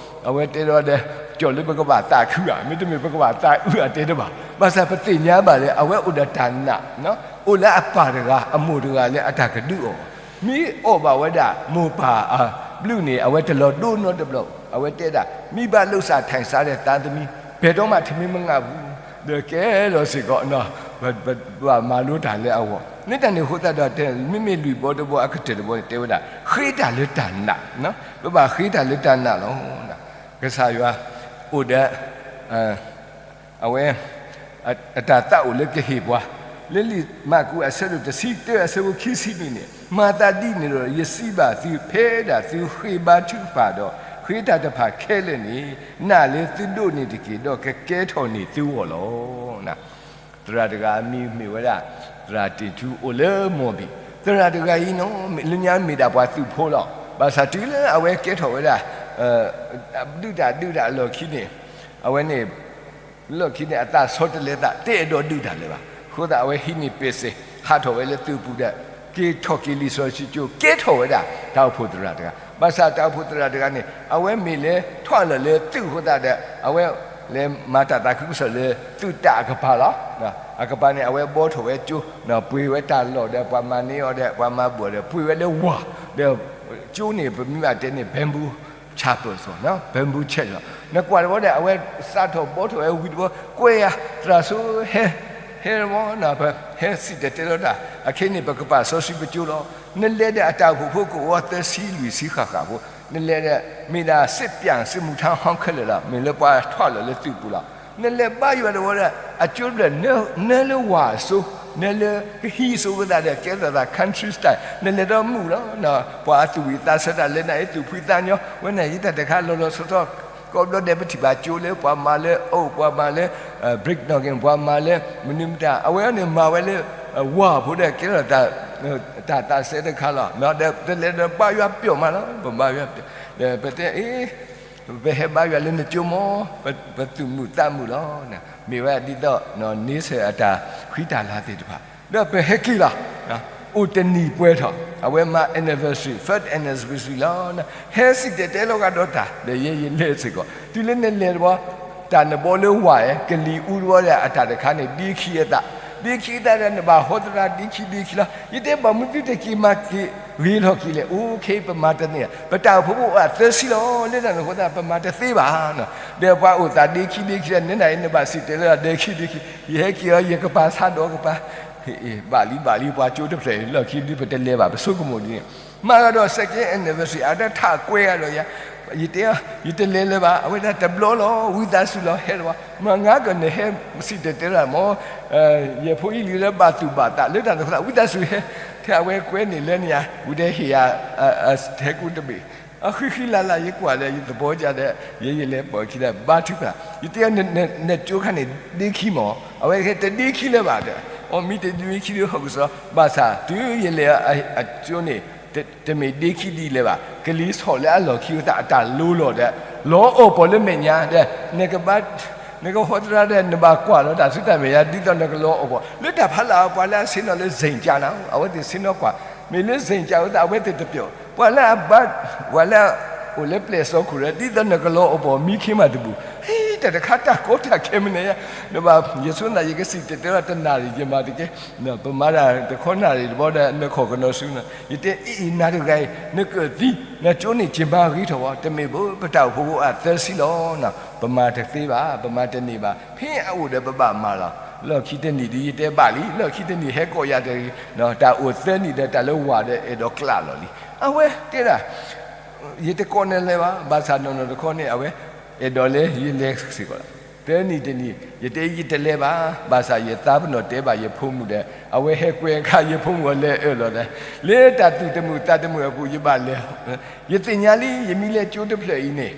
အဝဲတဲဒီး ကၠီၣ်လၢပကဘၣ်သးခုဧါ မ့တမ့ၢ်ပကဘၣ်သးအုးဧါတဲတဘၣ်. ဘၣ်ဆၣ်ပသ့ၣ်ညါဘၣ်လၢ အဝဲအိၣ်ဒီးတၢ်နာ်, အိၣ်လၢအပၢ်တဂၤ အမိၢ်တဂၤလၢအတၢ်ကဒုးအီၤ, မ့ၢ်အီၣ်ဘၣ်ဝဲဒၣ်မိၢ်ပၢ်အဘျုးန့ၣ် အဝဲတလီၤဒိနီတဘျီ. အဝဲတဲဒၣ် မံဘၣ်လိာ်စၢ် ထၢၣ်စးဒဲး သးသမံ, ဘဲၣ်ဒီမးထမ့ၢ်မငၢ်ပူၤ, ဒီးကဲလီၤစ့ၢ်ကီး ပဘၣ်မၤလိတၢ်လၢအဂီၢ် လၢတၢ်န့ၣ်အဃိသတးဒီး မ့မ့ၢ်လွံၢ်ဘီတဘီအကတၢၢ်တဘီန့ၣ် တဲဝဲဒၣ် ဃ့တၢ်လၢတၢ်နာ်, ပဘၣ်ဃ့တၢ်လၢတၢ်နာ်လီၤ. ကစၢ်ယွၤ အိၣ်ဒီး အဝဲ အတၢ်သးအိၣ်လၢကဟ့ၣ်ပှၤ, လၢလံာ်မၢ်ကူးအဆၢဒိၣ်တဆံတၢအဆၢဖိခံဆံနွံန့ၣ်, မၤသးဒ်န့ၣ်ဒီး ယစံးဘၣ်သု ဖဲဒၣ်သုဃ့ဘါထုကဖၣ်ဒီး ဃ့တၢ်တဖၣ်ခဲလၢာ်န့ၣ်, နာ်လၢသုဒိးန့ၢ်တက့ၢ်, ဒီးကကဲထီၣ်န့ၢ်သုဂီၢ်လီၤ. သရၣ်တဂၤအမံၤမ့ၢ်ဝဲဒၣ် သရၣ်တ့ၢ်ထူ အိၣ်လၢမိၢ်ဘံၣ်, သရၣ်တဂၤအံၤနီၤ လၢညါမ့ၢ်ဒၣ်ပှၤသုးဖိလီၤ. ဘၣ်ဆၣ်တုၤလၢအဝဲကဲထီၣ်ဝဲဒၣ် ဒုးတၢ်ဒုးတၢ်အလီၢ်ခံန့ၣ်, အဝဲန့ၣ် လီၢ်ခံန့ၣ် အသးဆီတလဲသး တအဲၣ်ဒိးဒုးတၢ်လၢၤဘၣ်. အဃိသတး အဝဲဟံးန့ၢ်ပဲစဲး ဟးထီၣ်ဝဲလၢသုးပူၤဒီး က့ၤထီၣ်က့ၤလံာ်စီဆှံကၠိ ကဲထီၣ်ဝဲဒၣ် တၢ်အိၣ်ဖှိၣ်သရၣ်တဂၤ. ဘၣ်ဆၣ်တၢ်အိၣ်ဖှိၣ်သရၣ်တဂၤန့ၣ် အဝဲမ့ၢ်လဲၤထီၣ်အလီၢ်လၢသုးအဃိသတးဒီး အဝဲလဲၤမၤတၢ်သးခုကစီၣ်လၢသုးတၢ်အကပၤလီၤ. အကပၤန့ၣ် အဝဲဘှီထီၣ်ဝဲကၠိ ပှ့ၤဝဲတၢ်လီၢ်ဒီး ပှၤမၤန့ၢ်အီၤဒီး ပှၤမၤဘူၣ်အီၤဒီး ပှ့ၤဝဲလၢဝၢ်ဒီး ကၠိန့ၣ် ပမ့ၢ်ဘၣ်တဲန့ၣ် Bamboo Chapel လီၤ, Bamboo Church လီၤ. နကွၢ်တဘျီဒီး အဝဲစးထီၣ်ဘှီထီၣ်ဝဲဝံၤတဘျီ ကွဲးယၤ သရၣ်စိဟဲ ဟဲတဘျီ ပဟဲစံၣ်တဲၤတဲလီၤတၢ် အခဲအံၤန့ၣ် ပကပာ်စီဆှံပကၠိလီၤ. နလဲၤဒီးအတၢ်အိၣ်ဖှိၣ်ဖိကအိၣ်သၢဆံလွံၢ်ဆံဃၣ်ဃၣ်ဖိ, နလဲၤဒီး မ့ၢ်ဒၣ်စ့းပၠၣ်စ့းမူၤထါဟီၣ်ခဲလၢာ်လီၤ, မ့ၢ်လၢပှၤထီၣ်လီၤလၢသုးပူၤလီၤ. နလဲၤဘါယွၤတဘျီဒီး အကၠိတဖျၢၣ် နၢလၢဝၢ်အစိၤ နၢလၢကဟံးစိအဃိသတးဒီး ကဲထီၣ်သး country style နလဲၤဒီးမုာ်လီၤ. ပှၤအသူၣ်ဝံၣ်သးဆၢတၢ်လဲၤနၤအံၤ သူၣ်ဖှံသးညီ ဝဲန့ၣ်ယတၢ်တခါလီၤလီၤဆီဆီ ကိးဘျီဒဲးပထံၣ်ဘၣ်ကၠိလၢပှၤမၤလၢ oak ပှၤမၤလၢ brick နီၢ်က့ ပှၤမၤလၢမနုၤမတၤ အဝဲန့ၣ်မၤဝဲလၢ ဝၢ်ဖိဒီးကဲထီၣ် တၢ်သးစဲတခါလီၤ. ဒီးတလဲၤဒီးဘါယွၤပျီၢ်မးလီၤ, ပဘါယွၤပျီၢ် ဒီးပတဲအ့ ပဟဲဘါယွၤလၢနကၠိမး ပသူၣ်မုာ်သးမုာ်လီၤ. မ့ၢ်ဝဲဒ်သိး န့ဆၢၣ်အတၢ်ဃံတၢ်လၤသ့ၣ်တဖၣ် ဒီးပဟဲက့ၤလီၤ. အိၣ်တနံၤပှဲၤထီၣ် အဝဲမၤ anniversary, first anniversary လီၤ. ဟဲစံၣ်တဲၤတဲလီၤကဒီးတၢ် ဒီးယဲယလဲၤစ့ၢ်ကီး တုၤလၢနလဲၤတဘျီ တၢ်နဘှီလၢဝၢ် ကလံၤအူတဘျီဒီး အတၢ်တခါန့ၣ် ဒ့ခံအသး, ဒ့ခံအသးဒီး နဘၣ်ဟီသရၣ်ဒ့ခံဒ့ခံလီၤ. ယတဲဘၣ်မနုၤသုတက့ၤမၤက့ၤဂ့ၤလီၢ်ခံလဲၣ်. အိၣ်ခ့ ပမၤတန့ၢ်, ပတၢ်အိၣ်ဖှိၣ်ဖိအိၣ်အသၢဆံလီၤ. လၢတၢ်န့ၣ်အဃိသတး ပမၤတသ့ဘၣ်. ဒီးပှၤအိၣ်သးဒ့ခံဒ့ခံဒီး နနၤအံၤနဘၣ်စံၣ်တဲၤတဲလီၤဒ့ခံဒ့ခံ, ယဟဲက့ၤအီၤ ယကပာ်ဆါဒီးကပၤ ဘၣ်လံဘၣ်လံ ပှၤကၠိတဖျၢၣ်အံၤ လီၢ်ခံဒုးပတလဲၤဘၣ် ပဆိကမိၣ်ဒ်န့ၣ်, မၤဂၤဒီး second anniversary အတၢ်ထးကွဲဂၤဒီးယၤ, ယတဲ ယတလဲၤလၢၤဘၣ်. အဝဲဒၣ်တဘျီလီၤ ဝံသးစူၤလီၤဟဲတဘျီ, မၤငါကန့ၣ်ဟဲစံၣ်တဲၤတဲလီၤမး, ယဖိယလံၤလၢဘၣ်သူၣ်ဘၣ်သး လၢတၢ်န့ၣ်အဃိသတး ဝံသးစူၤဟဲ, ထဲအဝဲကွဲန့ၣ်လၢန့ၣ်ဧါ ဝံၤဒီးဟ့ၣ်ယၤ ထဲကူတဘ့ၣ် အဃံဃံလၤလၤ ယကွၢ်ဒီး ယသဘီကဒီး ယဲယလဲၤပိာ်ခံဒီး ဘါထုကဖၣ် ယတဲအီၤ နကၠိခါန့ၣ် ဒ့ခံမး, အဝဲကဲတဒ့ခံလၢၤဘၣ်ဒီး, အီ မ့ၢ်တဒ့ခံဒုးဟီၣ်ကစီၣ် ဘၣ်ဆၣ်တုၤယလဲၤအကၠိန့ၣ် တမ့ၢ်ဒ့ခံဒ်လဲၣ်ဘၣ်, ကလံၤဆီၣ်လၢအလီၢ်ခံအဃိသတး အတၢ်လိၤလီၤဒီး လီၤအီၣ်ပီၣ်လၢမဲာ်ညါဒီး နကဘါ နကဟီသရၣ်ဒီး နဘၣ်ကွၢ်လီၤတၢ်ဆူတၢ်မဲာ်ညါ ဒ်သိးနကလီၤအီၣ်ပီၣ် လၢတၢ်ဖးလၢ်အပှၤလၢအဆ့ၣ်နီၤလၢ ဇိမ်ကျား နီၤ အဝဲသ့ၣ်ဆ့ၣ်နီၤကွၢ်, မ့ၢ်လၢ ဇိမ်ကျား အဃိသတး အဝဲသ့ၣ်တပျီၣ်, ပှၤလၢအဘါ ပှၤလၢအအိၣ်လၢပျဲၢ်စီခိၣ်ဒီး ဒ်သိးနကလီၤအီၣ်ပီၣ်မံခ့မးတဘူၣ်, ဟ့ တၢ်တခါတၢ်ကီတၢ်ခဲမနုၤညါ, နဘၣ် ယဆိသး ယကစံၣ်တဲၤတဲလီၤတနၣ်ရံၣ် ယမၤတကဲ, ပမၤတၢ်တခီနၣ်ရံၣ်တဘျီဒီး နခိၣ်ကနီၤဆူနီၤ, ယတဲအံၤ နၤတဂၤအံၤ နကၢၣ်သံ နကၠိန့ၣ် က့ၤမၤဂ့ၤထီၣ်ဝဲ, တမ့ၢ်ဘၣ် ပတၢ်အိၣ်ဖှိၣ်ဖိအသၢဆံလီၤ, ပမၤတသ့ဘၣ် ပမၤတန့ၢ်ဘၣ်, ဖဲအအိၣ်ဒီးပဘၣ်မၤလီၤ, လီၢ်ခံတနံၣ်ဒ်ယတဲဘၣ်လံ, လီၢ်ခံတနံၣ်ဟဲကိးယၤတဂ့ၤ, တၢ်အိၣ်သၢနံၣ်ဒီးတၢ်လၢဝၤဒီးအဲၣ်ဒိးကျးလီၤလံ, အဝဲတဲဒၣ် ယတကိးနၤလၢၤဘၣ်, ဘၣ်ဆၣ်နီၢ်နီၢ်တခီန့ၣ် အဝဲအဲၣ်ဒိးလၢယလဲၤစ့ၢ်ကီးလီၤ. သၢနံၣ်တနံၣ် ယတဲယတလဲၤဘၣ်, ဘၣ်ဆၣ်ယသးပ့ၤနီၣ်တဲဘၣ်ယဖိမုၣ်ဒီး အဝဲဟဲကွဲအခါ ယဖိမုၣ်အီၤလဲၤအၢၣ်လီၤဒီး လၢတၢ်သူၣ်တမုာ်သးတမုာ်အပူၤ ယဘၣ်လဲၤ, ယသ့ၣ်ညါလံ ယမ့ၢ်လဲၤကၠိတဖျၢၣ်အံၤန့ၣ်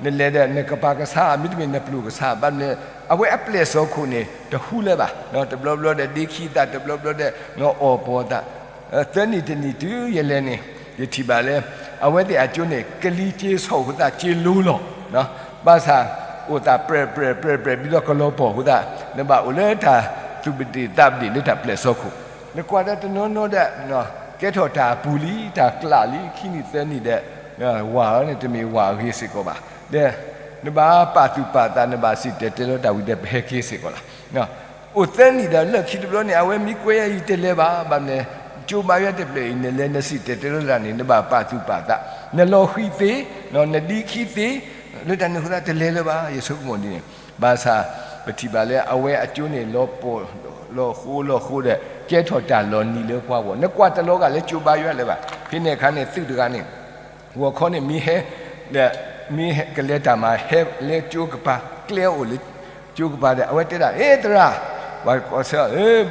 နလဲၤဒီးနကပၤကဆါ မ့တမ့ၢ်နပျိၢ်ကဆါ ဘၣ်မနုၤ အဝဲအပျဲၢ်စီခိၣ်န့ၣ် တဟူလၢၤဘၣ်, တဘျီဘျီဒီးဒ့ခံသး တဘျီဘျီဒီးအီၣ်ပီၤသး, သၢနံၣ်တနံၣ်တုၤယလဲၤန့ၣ် ယထံၣ်ဘၣ်လၢ အဝဲသ့ၣ်အကၠိန့ၣ် ကလံၤက့ၤဆီၣ်အဃိသတး က့ၤလိၤလီၤ, ဘၣ်ဆၣ် အိၣ်သးပြဲးပြဲးပြဲးပြဲး ဒ်သိးကလီၤပီၢ်အဃိသတး နဘၣ်အိၣ်လၢတၢ်သူၣ်ပဒ့ၣ်သးပဒ့ၣ်လၢတၢ်ပျဲၢ်စီခိၣ်, နကွၢ်ဒီးတနီၤနီၤဒီး ကဲထီၣ်တၢ်အပူၤလံ တၢ်ကျးလံ ခံနံၣ်သၢနံၣ်ဒီး ဝၤလီၤန့ၣ် တမ့ၢ်ဝၤအဂ့ၤစ့ၢ်ကီးဘၣ်, ဒီး နဘၣ်ပာ်သူၣ်ပာ်သး နဘၣ်စံၣ်တဲၤတဲလီၤတၢ်ဝံၤဒီး ပဟဲက့ၤစ့ၢ်ကီးလီၤ. အိၣ်သၢနံၣ်ဒီးလၢခံတဘျီန့ၣ် အဝဲမ့ၢ်ကွဲယၤယတဲလဲၤဘၣ်, ဘၣ်မနုၤလဲၣ် ကၠိဘါယွၤတဖျၢၣ်အံၤ နလဲၤနစံၣ်တဲၤတဲလီၤတၢ်န့ၣ် နဘၣ်ပာ်သူၣ်ပာ်သး, နလီၤဃံသ့, နဒ့ခံသ့, လၢတၢ်န့ၣ်အဃိသတးတလဲၤလၢၤဘၣ် ယဆိကမိၣ်ဒ်န့ၣ်, ဘၣ်ဆၣ် ပထံၣ်ဘၣ်လၢအဝဲအကၠိန့ၣ် လီၤပီၢ်လီၤဃိလီၤဃိဒီး ကဲထီၣ်တၢ်လီၤနံၤလၢပှၤဂီၢ်, နကွၢ်တလီၤဂာ်လၢကၠိဘါယွၤလၢၤဘၣ်, ဖဲန့ၣ်အခါန့ၣ် သုးတဂၤန့ၣ် ဂီၤခီန့ၣ်မ့ၢ်ဟဲ ဒီး မ့ၢ်ကလဲၤတၢ်မၤ ဟဲလၢကၠိကပၤ ကျဲအိၣ်လၢကၠိကပၤဒီး အဝဲတဲဒၣ် ဟ့သရၣ်, ပှၤကိးဆၢ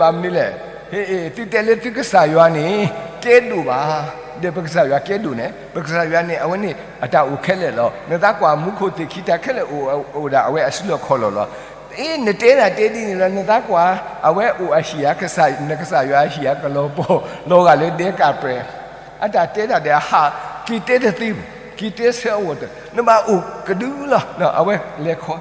ဘၣ်မနုၤလဲၣ်, ဟ့ သုတဲလၢသုကစၢ်ယွၤန့ၣ် ကဲဒိၣ်ဘၣ်, ဒီးပကစၢ်ယွၤကဲဒိၣ်န့ၣ် ပကစၢ်ယွၤန့ၣ် အဝဲန့ၣ်အတၢ်အိၣ်ခဲလၢာ်လီၤ, နသးကွၢ်မူခိၣ်သ့ၣ်ခံတၢ်ခဲလၢာ်အိၣ် အိၣ်ဒၣ်အဝဲအစုလီၢ်ခီၣ်လီၢ်လီၤ. အ့ နတဲဒၣ်တဲဒ်န့ၣ်လီၤ, နသးကွၢ် အဝဲအိၣ်အဟံၣ်ဧါ, နကစၢ်ယွၤအဟံၣ်ဧါ ကလီၤပီၢ် လီၤဂာ်လၢဒဲကးပြဲး, အတၢ်တဲဒၣ်ဒီးအဟး က့ၤတဲတသ့ဘူး, က့ၤတဲဆၢအဝီၤတၢၢ် နဘၣ်အိၣ်ကဒုလီၤ, အဝဲလဲၤခီ,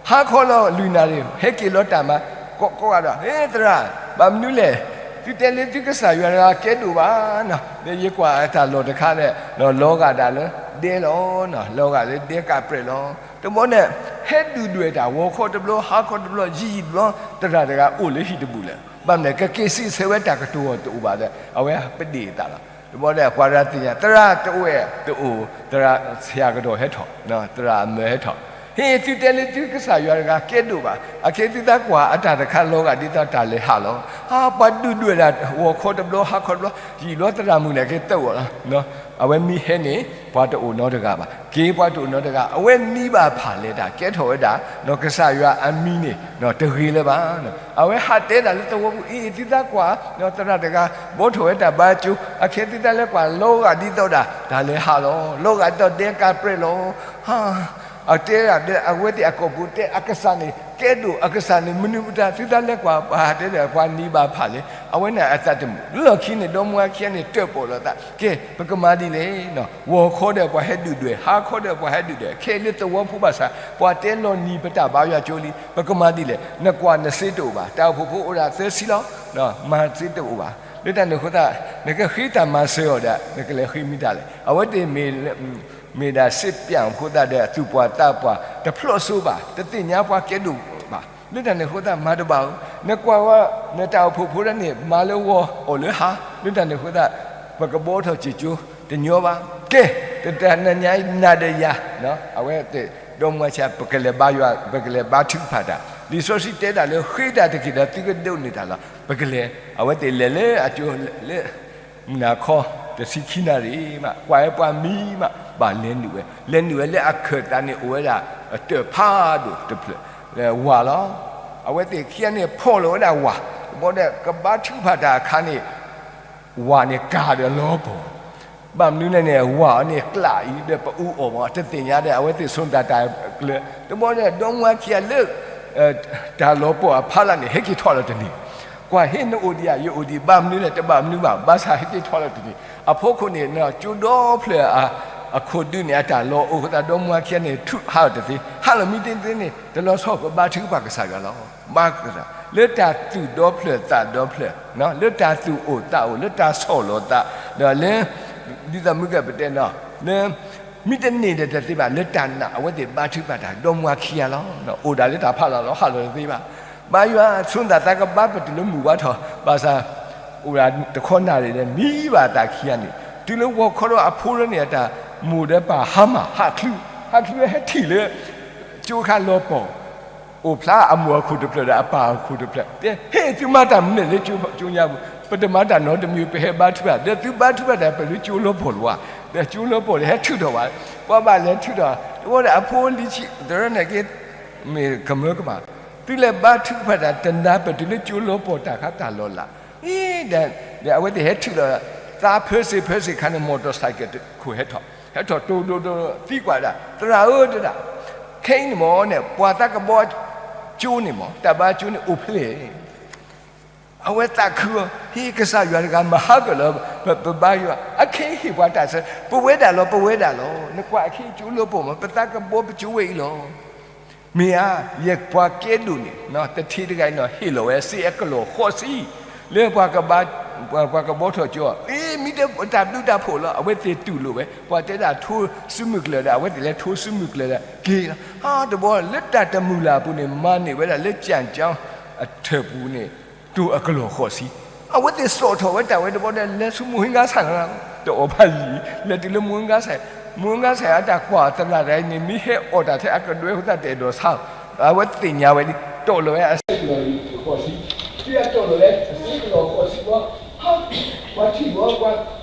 ဟါခီလီၤလွံၢ်နၣ်ရံၣ် ဟဲက့ၤလီၤတၢ်မၤ ကိးကိးဂၤဒီး ဟ့သရၣ်, ဘၣ်မနုၤလဲၣ်, သုတဲလၢသုကစၢ်ယွၤတဂၤကဲဒိၣ်ဘၣ်, ဒီးယကွၢ်အတၢ်လီၢ်တခါဒီး လီၤဂာ်ဒၣ်လၢဒဲလီၤ, လီၤဂာ်လၢဒဲကးပြဲးလီၤ. တဘျီန့ၣ် ဟဲဒုၣ်ဒွဲၣ်တၢ် ဂီၤခီတဘျီ ဟါခီတဘျီ ယံာ်ယံာ်တဘျီ သရၣ်တဂၤအိၣ်လၢဟံၣ်တဘူးလၢၤ, ဘၣ်မနုၤလဲၣ် ကက့ၤစံးဆၢဝဲတၢ်ကတိၤအီၤတအိၣ်ဘၣ်ဒီး အဝဲပဒ့ၣ်အသးလီၤ. တဘျီဒီးပှၤတဂၤသ့ၣ်ညါ သရၣ်တအိၣ်ဝဲတအိၣ်, သရၣ်ဆရာကတော်ဟဲထီၣ်, သရၣ်အမၢဟဲထီၣ်, ဟ့ သုတဲလၢသုကစၢ်ယွၤတဂၤကဲဒိၣ်ဘၣ်, အခဲသုသးကွၢ်အတၢ်တခါလီၤဂာ်ဒ်သိးတၢ်လဲၤဟးလီၤ. ဟါ ပှၤဒုၣ်ဒွဲၣ်ဒၣ် ဂီၤခီတဘျီ ဟါခီတဘျီ ယံာ်ဘျီသရၣ်မုၣ်န့ၣ်က့ၤတၢၢ်အီၤလီၤ. အဝဲမ့ၢ်ဟဲန့ၣ် ပှၤတအိၣ်နီတဂၤဘၣ်, က့ၤပှၤတအိၣ်နီတဂၤ, အဝဲနံၤဘၣ်ဖးလဲၤတၢ်ကဲထီၣ်ဝဲဒၣ် ကစၢ်ယွၤအမံၤန့ၣ် တဂ့ၤလၢၤဘၣ်. အဝဲဟးတဲဒၣ်လၢသဝီပူၤ အ့ သုသးကွၢ် သရၣ်တဂၤ ဘှီထီၣ်ဝဲတၢ်ဘါကၠိ အခဲသုသးလဲၤကွၢ် လီၤဂာ်ဒ်သိးဒၣ် တၢ်လဲၤဟးလီၤ, လီၤဂာ်ဒ်သိးဒဲကးပြဲးလီၤ. ဟါ အတဲဒၣ်ဒီး အဝဲသ့ၣ်အကိာ်ပူၤတဲ အကစၢ်န့ၣ် ကဲဒိၣ် အကစၢ်န့ၣ် မနုၤမတၤ သုသးလဲၤကွၢ် ပှၤတဲဒီးပှၤနံၤဘၣ်ဖးလဲၤ အဝဲန့ၣ်အသးတမုာ် လၢခံန့ၣ် ဒီမါဝၤခံဂၤန့ၣ် တၢၣ်ပီၣ်လိာ်သး ကဲ ပကမၤဒ်လဲၣ်, ဂီၤခီဒီးပှၤဟဲဒုၣ်ဒွဲၣ် ဟါခီဒီးပှၤဟဲဒုၣ်ဒွဲၣ် ခဲလၢသဝီဖိဘၣ်ဆၣ် ပှၤတဲလီၤနံၤပတၢ်ဘါယွၤကၠိလံ ပကမၤဒ်လဲၣ်, နကွၢ်နစ့တအိၣ်ဘၣ်, တၢ်အိၣ်ဖှိၣ်ဖိအိၣ်ဒၣ်သၢဆံလီၤ, မၤစ့တအိၣ်ဘၣ်, လၢတၢ်န့ၣ်အဃိသတး နကဃ့တၢ်မၤစၢၤအီၤဒီး နကလဲၤဃ့မ့ၢ်တၢ်လဲၣ်, အဝဲသ့ၣ်မ့ၢ် မ့ၢ်ဒၣ်စ့ပၠၣ်အဃိသတးဒီး သူၣ်ပှၢ်သးပှၢ် တဖျိးစိဘၣ်, တသ့ၣ်ညါပှၤကဲဒိၣ်ဘၣ်, လၢတၢ်န့ၣ်အဃိသတး မၤတဘၣ်ဧိၤ, နကွၢ်ဝဲ နတၢ်အိၣ်ဖှိၣ်ဖိတၢ်န့ၣ် မၤလၢဂီၤအီၣ်လၢဟါ, လၢတၢ်န့ၣ်အဃိသတး ပကဘှီထီၣ်စ့ၢ်ကီးတညီဘၣ်, ကဲ တတၢ်နညါအံၤ နၤဒီးယၤ အဝဲသ့ၣ် ဒီမါဝၤခံဂၤ ပကလဲၤဘါယွၤ ပကလဲၤဘါထုကဖၣ်တၢ်, လံာ်စီဆှံတဲဒၣ်လၢ ဃ့တၢ်တက့ၢ်ဒီးသုကဒိးန့ၢ်တၢ်လီၤ, ပကလဲၤ, အဝဲသ့ၣ်လဲၤလၢအကၠိလၢ မုၢ်နၤခီ တဆံခံနၣ်ရံၣ်မး ကွၢ်ဝဲပှၤမံမး ဘၣ်လဲၤနုာ်ဝဲ, လဲၤနုာ်ဝဲလၢအခၢၣ်သးန့ၣ် အိၣ်ဝဲဒၣ် တၢၣ်ဖးဒိၣ်တဖျၢၣ် ဝၤလီၤ. အဝဲသ့ၣ်ခံဂၤန့ၣ် ဖီၣ်လီၤဝဲဒၣ်ဝၤ, ဘၣ်ဒီးကဘါထုကဖၣ်တၢ်အခါန့ၣ် ဝၤန့ၣ်ကၤဒီးလီၤပှီၢ်, ဘၣ်မနုၤလဲၣ်န့ၣ် ဝၤအီၤန့ၣ်ကျးအံၤဒီးပအူအီၣ်မး တသ့ၣ်ညါဒီး အဝဲသ့ၣ်ဆိတၢ်တၢ်ကျၢၤ, တဘျီဒီး ဒီမါဝၤခံဂၤလၢ တၢ်လီၤပှီၢ်အဖီလာ်န့ၣ် ဟဲက့ၤထီၣ်လီၤတနံၤ, ကွၢ်ဟ့ၣ်နအိၣ်ဒံးဧါ ယအိၣ်ဒံး ဘၣ်မနုၤလဲၣ် တဘၣ်မနုၤဘၣ် ဘၣ်ဆၣ်ဟဲက့ၤထီၣ်လီၤတနံၤ, အဖီခိၣ်န့ၣ် ကၠိဒီဖျၢၣ်အခိၣ်ဒုန့ၣ် အတၢ်လီၤအိၣ်အဃိသတး ဒီမါဝၤခံဂၤန့ၣ် ထုးဟးလီၤတသ့, ဟးလီၤမံသ့သ့န့ၣ် တလီၤဆီ ပဘါထုကဖၣ်ကစၢ်ယွၤလီၤ. ဘါကစၢ် လၢတၢ်သူၣ်ဒီဖျၢၣ်သးဒီဖျၢၣ်, လၢတၢ်သူၣ်အိၣ်သးအိၣ် လၢတၢ်ဆီၣ်လီၤသး, ဒီးလၢ ဒ်သိးမုၢ်ကပတဲနီၤ လၢ မ့ၢ်တန့ၢ်ဒီးတသ့ဘၣ် လၢတၢ်နာ် အဝဲသ့ၣ်ဘါထုကဖၣ်တၢ် ဒီမါဝၤခံဂၤလီၤ. အိၣ်ဒၣ်လၢတၢ်ဖးလီၤလီၤ ဟးလီၤတသ့ဘၣ်. ဘါယွၤဆိသးသးကဘါပတုာ်လၢမုၢ်ဝါထီၣ် ဘၣ်ဆၣ် အိၣ်ဒၣ်တခီနၣ်ရံၣ်ဒီး မံဘၣ်အသးခံဂၤန့ၣ် တုၤလၢဂီၤခီဒီးအဖိလၢန့ၣ် အတၢ်မိၢ်ဒီးပၢ်ဟါမၢ် ဟးချုး, ဟးချုးဝဲဟဲထံၣ်လၢ ကၠိခါလီၤပှီၢ် အိၣ်ဖျါအမိၢ်အခိၣ်တဖျၢၣ်ဒီးအပၢ်အခိၣ်တဖျၢၣ် တဲ ဟ့ၣ်သုမၤတၢ်မနုၤလဲၣ်လၢကၠိညါပူၤ, ပတမၤတၢ်နီတမံၤ ပဟဲဘါထုကဖၣ် ဒီးသုဘါထုကဖၣ်တၢ်ပတုာ်လၢကၠိလီၤပှီၢ်လီၤဧါ, ဒီးကၠိလီၤပှီၢ်ဒီးဟဲထုးထီၣ်ဘၣ်, ပှၤဘၣ်လဲၤထုးထီၣ် တဝီဒီးအဖိလံၤဆံး တရၢန့ၣ်က့ မ့ၢ်ကမၢကမၣ်, သုလဲၤဘါထုကဖၣ်တၢ်တနၤပတုာ်လၢကၠိလီၤပှီၢ်တၢ်ခါတၢ်လီၤလး, ဒီးအဝဲသ့ၣ်ဟဲထုးဒီး သးဖၢစ့ၢ်ဖၢစ့ၢ်ခါန့ၣ် မီၢ်တီၢ်စဲးကဲးတခိၣ်ဟဲထီၣ်, ဟဲထီၣ်တိၤဒိဒီးသံကွၢ်ဒၣ် သရၣ်ဧၢတဒၣ် ခဲအံၤန့ၣ်မ့ၢ်န့ၣ် ပှၤသးကဘီကၠိန့ၣ်မ့ၢ် တၢ်ဘါကၠိန့ၣ်အိၣ်ဖဲလဲၣ်. အဝဲသးခုအီၤ ဟ့ ကစၢ်ယွၤတဂၤမၤဟးဂီၤလၢ ပဘါယွၤ အခဲအံၤဟ့ၣ်ပှၤတၢ်ဆၢ ပဝဲဒၣ်လီၤ ပဝဲဒၣ်လီၤ နကွၢ်အခဲအံၤကၠိလၢပအိၣ်မး ပသးကဘီပကၠိဝဲအံၤလီၤ. မ့ၢ်ဧါ, ယပှၤကဲဒိၣ်န့ၣ် တထံတဂၤအံၤန့ၣ် ဟ့ၣ်လီၤဝဲစ့အကလီၢ်ဃိးဆံ လၢပှၤကဘါ ပှၤကဘီထီၣ်ကၠိအီၤ အ့ မ့ၢ်တၢ်ဘျုးတၢ်ဖှိၣ်လီၤ အဝဲသ့ၣ်တူၢ်လိာ်ဝဲ ပှၤတဲဒၣ်ထိဆူမုၢ်ကျၢၤဒီး အဝဲသ့ၣ်လဲၤထိဆူမုၢ်ကျၢၤဒီးက့ၤလီၤ. ဟါတဘီ လၢတၢ်တမုာ်လၢ်အပူၤန့ၣ် မၤန့ၢ်ဝဲဒၣ်လၢကၠၣ်ကၠီအထၢၣ်ပူၤန့ၣ် တိၢ်အကလီၢ်ဃိးဆံ အဝဲသ့ၣ်စိာ်ထီၣ်ဝဲတၢ်ဝဲတဘီဒီး လဲၤဆူမိၢ်ဟ့ဂါဆၣ် တအီၣ်ဘၣ်ယံၤ လဲၤတုၤလၢမိၢ်ဟ့ဂါဆၣ် မိၢ်ဟ့ဂါဆၣ်အတၢ်ကွၢ်သရၣ်တဂၤအံၤန့ၣ် မ့ၢ်ဟဲအီၣ်တၢ်ထဲအကဒွဲအဃိသတးတအဲၣ်ဒိးဆါ အဝဲသ့ၣ်ညါဝဲလံ တိၢ်လီၤဝဲအစ့ကလီၢ်ဃိးဆံ တုၤအတိၢ်လီၤဝဲအစ့ကလီၢ်ဃိးဆံဘီ ပှၤထံၣ်ဘီ ပှၤက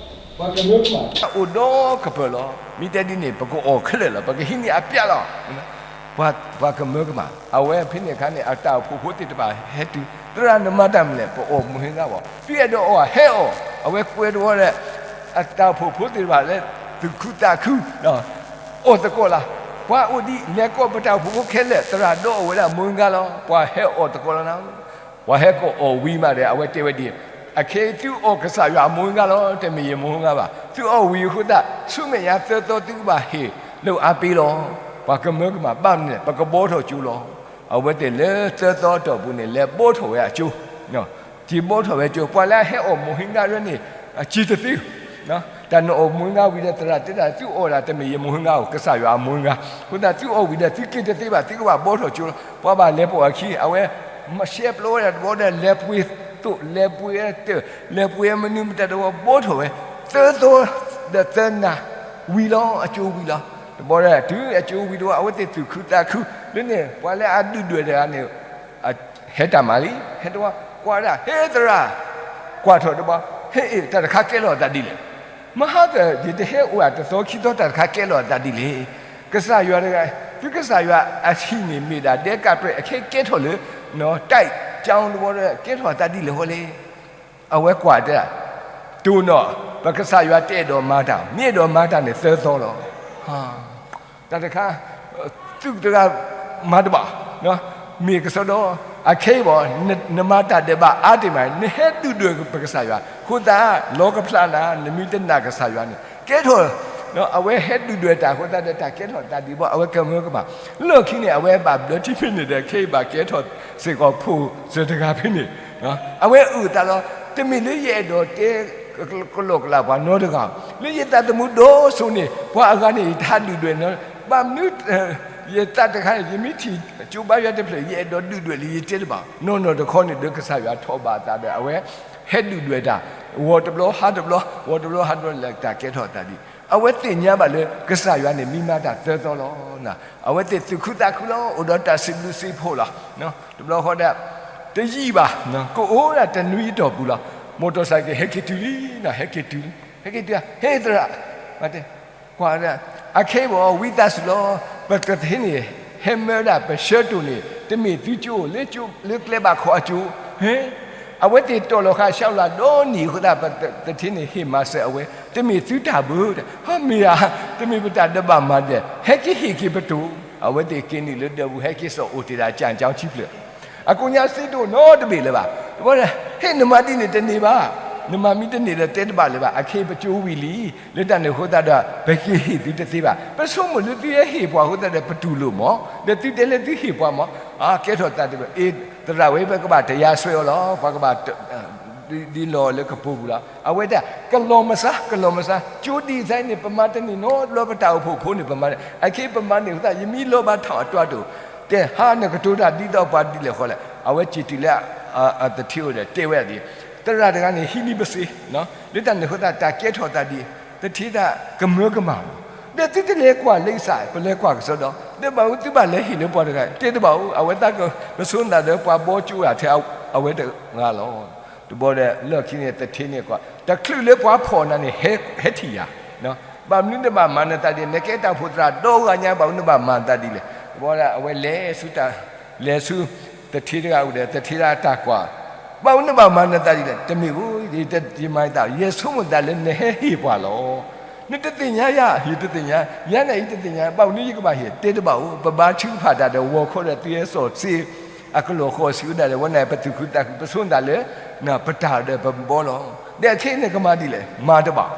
မၢကမၣ် အိၣ်ဒီးကပၢၤလီၤ. မ့ၢ်တဲဒ်န့ၣ် ပကအီၣ်ခဲလၢာ်လီၤ ပကဟံးန့ၢ်အပျးလီၤ. ပှၤကမၢကမၣ် အဝဲဖဲန့ၣ်အခါန့ၣ် အတၢ်အိၣ်ဖှိၣ်ဖိသ့ၣ်တဖၣ်ဟဲတုၤ သရၣ်နမၤတၢ်မနုၤလဲၣ် ပအီၣ်မိၢ်ဟ့ဂါဘီ သုအဲၣ်ဒိးအီၣ်ဧါ ဟဲအီၣ် အဝဲကွဲတဝီဒီး အတၢ်အိၣ်ဖှိၣ်ဖိသ့ၣ်တဖၣ်လၢ သူၣ်ခုသးခု အီၣ်သကိးလီၤ. ပှၤအိၣ်ဒံး လဲၤကိးပတၢ်အိၣ်ဖှိၣ်ဖိခဲလၢာ် သရၣ်ဒီးအီၣ်ဝဲဒၣ်မိၢ်ဟ့ဂါလီၤ ပှၤဟဲအီၣ်သကိးလီၤနၤ ပှၤဟဲကအီၣ်ဝံၤမးဒီး အဝဲတဲဝဲဒ်အံၤ, အခဲအံၤသုအီၣ်ကစၢ်ယွၤအမိၢ်ဟ့ဂါလီၤ တမ့ၢ်ယမိၢ်ဟ့ဂါဘၣ်. သုအီၣ်ဝံၤအဃိသတး ဆူမဲာ်ညါသၢသီသုကဘၣ်ဟ့ၣ်လၢအါပ့ၤလီၤ. ပှၤကမၢကမၣ်ဘၣ်မနုၤလဲၣ် ပကဘီထီၣ်ကၠိလီၤ. အဝဲသ့ၣ်လၢသၢသီအတီၢ်ပူၤန့ၣ် လဲၤဘီထီၣ်ဝဲအကၠိ က့ၤဘီထီၣ်ဝဲကၠိ ပှၤလၢအဟဲအီၣ်မိၢ်ဟ့ဂါရဲန့ၣ် အစ့တသ့ တၢ်နအီၣ်မိၢ်ဟ့ဂါဝံၤဒီး သရၣ်တဲဒၣ် သုအီၣ်ဒၣ်တမ့ၢ်ယမိၢ်ဟ့ဂါဧိၤ ကစၢ်ယွၤအမိၢ်ဟ့ဂါ, အဃိသတးသုအီၣ်ဝံၤဒီး သုက့ၤတသ့ဘၣ် သုကဘၣ်ဘီထီၣ်ကၠိလီၤ. ပှၤဘၣ်လဲၤပိာ်အခံ အဝဲ ရှဲပျီဝဲဒၣ်တဘီဒီး လဲၤပှ့ၤသိး လဲၤပှ့ၤသိး လဲၤပှ့ၤမနုၤမတၤတဝီ ဘီထီၣ်ဝဲ သၢသီဒီးသၢနၤ ဝံၤလီၤ အကၠိဝံၤလီၤ. တဘီဒီး တုၤအကၠိဝံၤတဝီ အဝဲသ့ၣ်သူၣ်ခုသးခု လၢန့ၣ် ပှၤလၢအဒုၣ်ဒွဲၣ်တဂၤန့ၣ် ဟဲတၢ်မၤလံ ဟဲတဝီ ကွၢ်ဒၣ် ဟ့သရၣ် ကွၢ်ထီၣ်တဘီ ဟ့ တၢ်တခါကဲထီၣ်အသးဒ်လဲၣ်. မဟါက ယတဟဲအိၣ်ဧါ တသီခံသီ တၢ်တခါကဲထီၣ်အသးဒ်လဲၣ်. ကစၢ်ယွၤတဂၤ သုကစၢ်ယွၤအဟံၣ်န့ၣ်မ့ၢ်ဒၣ်ဒဲကးပြဲး အခဲကဲထီၣ်လၢ တၢ်ကၠီတဘီဒီး ကဲထီၣ်အသးဒ်လဲၣ်ဃီလဲၣ်. အဝဲကွၢ်တဲဒၣ် တိၢ်နီၣ် ပကစၢ်ယွၤတအဲၣ်ဒိးမၤတၢ် မ့ၢ်အဲၣ်ဒိးမၤတၢ်န့ၣ်သၢသီလီၤ. တၢ်တခါ သုးတဂၤမၤတဘၣ် မ့ၢ်ကစီဒီ အခဲအံၤဘၣ် နမၤတၢ်ဒဲးဘးအါတ့ၢ်မး နဟဲဒုၣ်ဒွဲၣ်ပကစၢ်ယွၤ အဃိသတး လီၤကဖျါနၤ နမ့ၢ်တနာ်ကစၢ်ယွၤန့ၣ် ကဲထီၣ် အဝဲဟဲဒုၣ်ဒွဲၣ်တၢ်အဃိသတးဒီး တၢ်ကဲထီၣ်သးဒ်ဘီ အဝဲကမၢကမၣ် လီၢ်ခံန့ၣ် အဝဲဘၣ်ဘျၢထံဖဲန့ၣ်ဒီး ခဲအံၤဘၣ်ကဲထီၣ်စ့ၢ်ကီး ဖိစၢၤတဂၤဖဲန့ၣ် အဝဲအုၣ်အသးလီၤ. တမ့ၢ်လၢယအဲၣ်ဒိးတဲ ကလီကလီပှၤနီတဂၤ, လၢယသးသမူဒိၣ်စိန့ၣ် ပှၤအဂၤန့ၣ် ယတဟးဒုၣ်ဒွဲၣ်နီ, ဘၣ်မနုၤ ယသးတခါန့ၣ် ယမ့ၢ်ထံၣ်ကၠိဘါယွၤတဖျၢၣ် ယအဲၣ်ဒိးဒုၣ်ဒွဲၣ်လံ ယတဲတဘၣ်, နီၢ်နီၢ်တခီန့ၣ်ဒီး ကစၢ်ယွၤထိးဘၣ်အသးဒီး အဝဲဟဲဒုၣ်ဒွဲၣ်တၢ်, ဂီၤတဘျီဟါတဘျီ, ဂီၤတဘျီဟါတဘျီ လၢတၢ်ကဲထီၣ်သးဒ်, အဝဲသ့ၣ်ညါဘၣ်လၢ ကစၢ်ယွၤန့ၣ် မ့ၢ်မၤတၢ်သၢသီလီၤ. အဝဲသ့ၣ်သူၣ်ခုသးခုလီၤ, အိၣ်ဒီးတၢ်စံးဘျုးစံးဖှိၣ်လီၤ. တဘျီဃီဒီး တယံာ်ဘၣ်, ကအိၣ်ဒၣ်တနွံအတီၢ်ပူၤလီၤ. မိၢ်တီၢ်စၢ်က့ၤ ဟဲက့ၤတုၤလံ, ဟဲက့ၤတုၤလံ, ဟဲက့ၤတုၤ, ဟ့သရၣ်, ကွၢ်, အခဲအံၤဘၣ် ဝံသးစူၤလီၤ, ပသထ့န့ၣ် ဟဲမၢဒၣ်ပဆၢတိၢ်န့ၣ် တမ့ၢ်သုကၠိဧိၤ, လၢကျဲဘၣ်ခိးအကၠိ, ဟ့, အဝဲသ့ၣ်တီၢ်လီၤဃာ်ဆှးလၢ်ဒီနံၤအဃိသတး ပသထ့န့ၣ် ဟ့ၣ်မၤစၢၤအဝဲ, တမ့ၢ်သုတၢ်ဘၣ်, ဟါမ့ၢ်ဧါ, တမ့ၢ်ပတၢ်ဒဲးဘးမၤဒဲး, ဟဲက့ၤဟ့ၣ်က့ၤပတိၢ်, အဝဲသ့ၣ်က့ၤနုာ်လၢဒၢးပူၤ ဟဲက့ၤစိာ်အိၣ်တ့ၢ်ဒၣ်ကၠၣ်ကၠီခံဖျၢၣ် အကိးညါစ့တအိၣ်နီတဘ့ၣ်လၢၤဘၣ်. တဘျီဒီး ဟ့ၣ်နမၤဒ်န့ၣ်တန့ၢ်ဘၣ်, နမၤမ့ၢ်တန့ၢ်ဒီးတဲတဘၣ်လၢၤဘၣ်, အခဲအံၤပကၠိဝံၤလံ, လၢတၢ်န့ၣ်အဃိသတးဒီး ပက့ၤဟ့ၣ်သုတသ့ဘၣ်. ပဆိကမိၣ်လၢသုဟဲဟ့ၣ်ပှၤအဃိသတးဒီး ပတူၢ်လိာ်မး, ဒီးသုတဲလၢသုဟ့ၣ်ပှၤမး, အကဲထီၣ်သးတဘၣ်, အ့ သရၣ်ဝဲ ပကဘၣ်တယါဆွဲအီၤလီၤ, ပှၤကဘၣ် ဒ်လီၤလၢကပိာ်ပူၤလီၤ. အဝဲဒၣ် ကလီၤမဆါ, ကလီၤမဆါ, ကၠိဒ်အံၤန့ၣ် ပမၤတန့ၢ်နီတဘျီ ပတၢ်အိၣ်ဖှိၣ်ဖိန့ၣ် ပမၤ, အခဲအံၤပမၤန့ၢ်အဃိသတး ယမ့ၢ်လီၤဘၣ်ထီၣ်အတၢ်တိာ်, တဲဟါနကတိၤတၢ်ဒ်သိးပှၤဒ်လဲၣ်ဃီလဲၣ်, အဝဲစံးတုၤလၢ အသထ့အိၣ်ဒီးတဲဝဲဒၣ်ဒ်အံၤ, သရၣ်တဂၤန့ၣ် ဟံးန့ၢ်ပစ့, လၢတၢ်န့ၣ်အဃိသတး တၢ်ကဲထီၣ်သးဒ်အံၤ, သထ့တၢ်ကမၢကမၣ်လီၤ. ဒီးသုတလဲၤကွၢ်လၢကစၢ် ပလဲၤကွၢ်ကစီဒီ, ဒီးဘၣ်အူ သုဘၣ်လဲၤဟ့ၣ်လၢပှၤတဂၤ, တဲတဘၣ်အူ, အဝဲသးက ကဆိနသးဒီးပှၤဘီကၠိဂၤထဲအဝဲတဂၤလီၤ. တဘျီဒီး လၢခံန့ၣ် သထ့န့ၣ်ကွၢ် တချုးလၢပှၤဖီၣ်နၤန့ၣ် ဟဲထံၣ်ယၤ, ဘၣ်မနုၤနဘၣ်မၤနသးဒ်လဲၣ်, နကဲတၢ်အိၣ်ဖှိၣ်သရၣ်ဒီဂၤညါ ဘၣ်မနုၤနဘၣ်မၤနသးဒ်လဲၣ်. တဘျီဒီး အဝဲလဲၤဆူတၢ်, လဲၤဆူ သထ့တဂၤအအိၣ်ဒီး သထ့တၢ်ကွၢ်, ဘၣ်မနုၤနဘၣ်မၤနသးဒ်လဲၣ်. တမ့ၢ်ဘၣ်, ယမၤနသး ယဆိကမိၣ်သးလၢနဟဲဟ့ၣ်ပှၤလီၤ. နတသ့ၣ်ညါယၤ, ယတသ့ၣ်ညါ, ယၤန့ၣ်ယတသ့ၣ်ညါ, ဘၣ်မနုၤယကဘၣ်ဟ့ၣ်, တဲတဘၣ်အိၣ်, ပဘါထုကဖၣ်တၢ်ဒီး ဂီၤခီဒီး သုဟဲစီၣ်စ့ အကလီၢ်ဃိးဆံဝဲဒၣ်ဒီး ဝဲန့ၣ်ပသူၣ်ခုသးခု ပဆိသးလၢ ပတၢ်ဒီးပဘီလီၤ. ဒီးခဲအံၤန့ၣ်ကမၤဒ်လဲၣ်, မၤတဘၣ်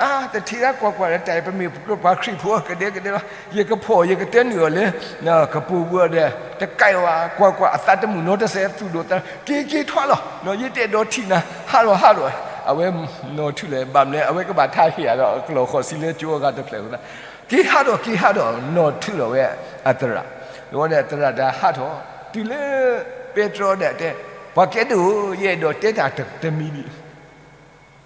အါ, တထံၣ်ဒၣ်ကွၢ်ကွၢ်ဒီး တၢ်အံၤပမ့ၢ်ပှၤခရံာ်ဖိကဒဲကဒဲလီၤ, ယကဖီၣ် ယကတဲနုာ်အီၤလၢ ကပိာ်ပူၤအီၤဒီး တကဲဝဲ ကွၢ်ကွၢ် အသးတမုာ်နီတစဲး သူၣ်ဒိၣ်သး က့ၤက့ၤထွါလီၤ, ယတအဲၣ်ဒိးထံၣ်နၤ ဟးလီၤဟးလီၤ, အဝဲနီၢ်ထူၣ်လဲၣ် ဘၣ်မနုၤလဲၣ် အဝဲကဘၣ်ထါဟ့ၣ်အဒီး ကလီၢ်ဃိးဆံလၢကၠိအဂၤတဖျၢၣ်အဃိသတး, က့ၤဟးထီၣ် က့ၤဟးထီၣ် နီၢ်ထူၣ်လီၤဝဲအသရၣ်, ဒီးဝဲဒီးသရၣ်တၢ်ဟးထီၣ် တုၤလၢ ပဲတြီဒီးတဲ, ပှၤကဲဒိၣ်ဧၢ, ယအဲၣ်ဒိးတဲတၢ်တမံၤဒံး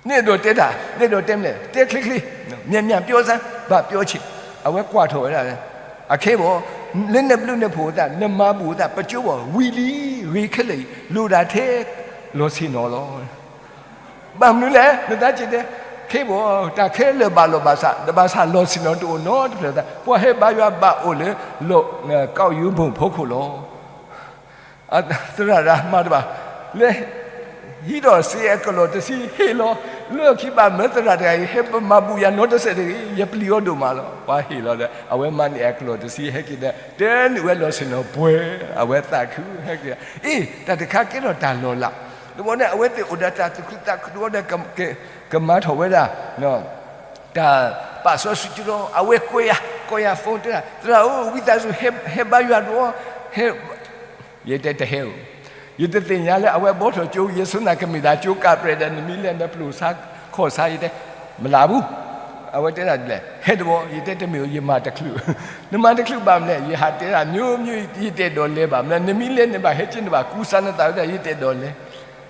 နအဲၣ်ဒိးတဲတၢ်, နအဲၣ်ဒိးတဲမနုၤလဲၣ်, တဲချ့ချ့, မၠးမၠးပၠီစၢ်, ဘၣ်ပၠီဆံး, အဝဲကွၢ်ထီၣ်ဝဲဒၣ်, အခဲအံၤဘၣ်, လၢနဘျုးနဖှိၣ်အသး နမၤဘူၣ်အသး ပကၠိဘၣ် ဝံၤလံ, ဂ့ၤခဲလၢာ်အံၤ လိၣ်ဒၣ်ထဲ လီၤဆ့ၣ်နီၤလီၤ. ဘၣ်မနုၤလဲၣ် နသးက့တဲ, ခဲအံၤဘၣ်, တၢ်ခဲလၢာ်ဘၣ်လီၤဘၣ်စး, ဒီးဘၣ်ဆၣ်လီၤဆ့ၣ်နီၤတအိၣ်နီတဖျၢၣ်သး, ပှၤဟဲဘါယွၤဘၣ်အိၣ်လၢ လီၢ် ကောက်ရိုးပုံ ဖီခိၣ်လီၤ. သရၣ်တၢ်မၤတဘၣ်, လၢ ဟံးထီၣ်စ့အကလီၢ်တဆံဟ့ၣ်လီၤ, လၢခံဘၣ်မၢသရၣ်တဂၤအံၤ ဟဲပမၤဘူၣ်ယၤနီတစဲးတဂ့ၤ, ယပျံၤအီၤဒိၣ်မးလီၤ. ပှၤဟ့ၣ်လီၤဒီး အဝဲမၤန့ၢ်အကလီၢ်တဆံဟဲက့ၤဒီး တနုာ်ဝဲလီၤဆ့ၣ်နီၤပှဲၤ, အဝဲသးခုဟဲက့ၤ, အ့ တၢ်တခါကဲထီၣ်တၢ်လီၤလး, ဒီးန့ၣ် အဝဲသ့ၣ်အိၣ်ဒီးတၢ်သူၣ်ခုသးခုဒီး ကမၤထီၣ်ဝဲဒၣ် တၢ်ပာ်စီဆှံကၠိလီၤ, အဝဲကွဲယၤ, ကိးယၤ phone တဲဒၣ်, သရၣ်ဧၢ, ဝံသးစူၤ ဟဲဘါယွၤတအိၣ်, ဟဲ, ယတဲတဟဲဧိၤ, ယတသ့ၣ်ညါလၢအဝဲဘီထီၣ်ကၠိ, ယဆိနၤကမ့ၢ်ဒၣ်ကၠိကးပြဲးဒီး နမ့ၢ်လဲၤနပျိာ်ဆါခီၣ်ဆါ, ယတဲ, မလးဘူး, အဝဲတဲဒၣ်ဒ်လဲၣ်, ဟဲတဘီ, ယတဲတမ့ၢ်ဧိၤ, ယမၤတချုး, နမၤတချုးဘၣ်မနုၤလဲၣ်, ယဟးတဲဒၣ် မျိုးမျိုး, ယတအဲၣ်ဒိးလဲၤဘၣ်မနုၤလဲၣ်, နမ့ၢ်လဲၤန့ၣ်ဘၣ်ဟဲက့ၤ နဘၣ်ကူစါနသးဝဲဒၣ် ယတအဲၣ်ဒိးလဲၤ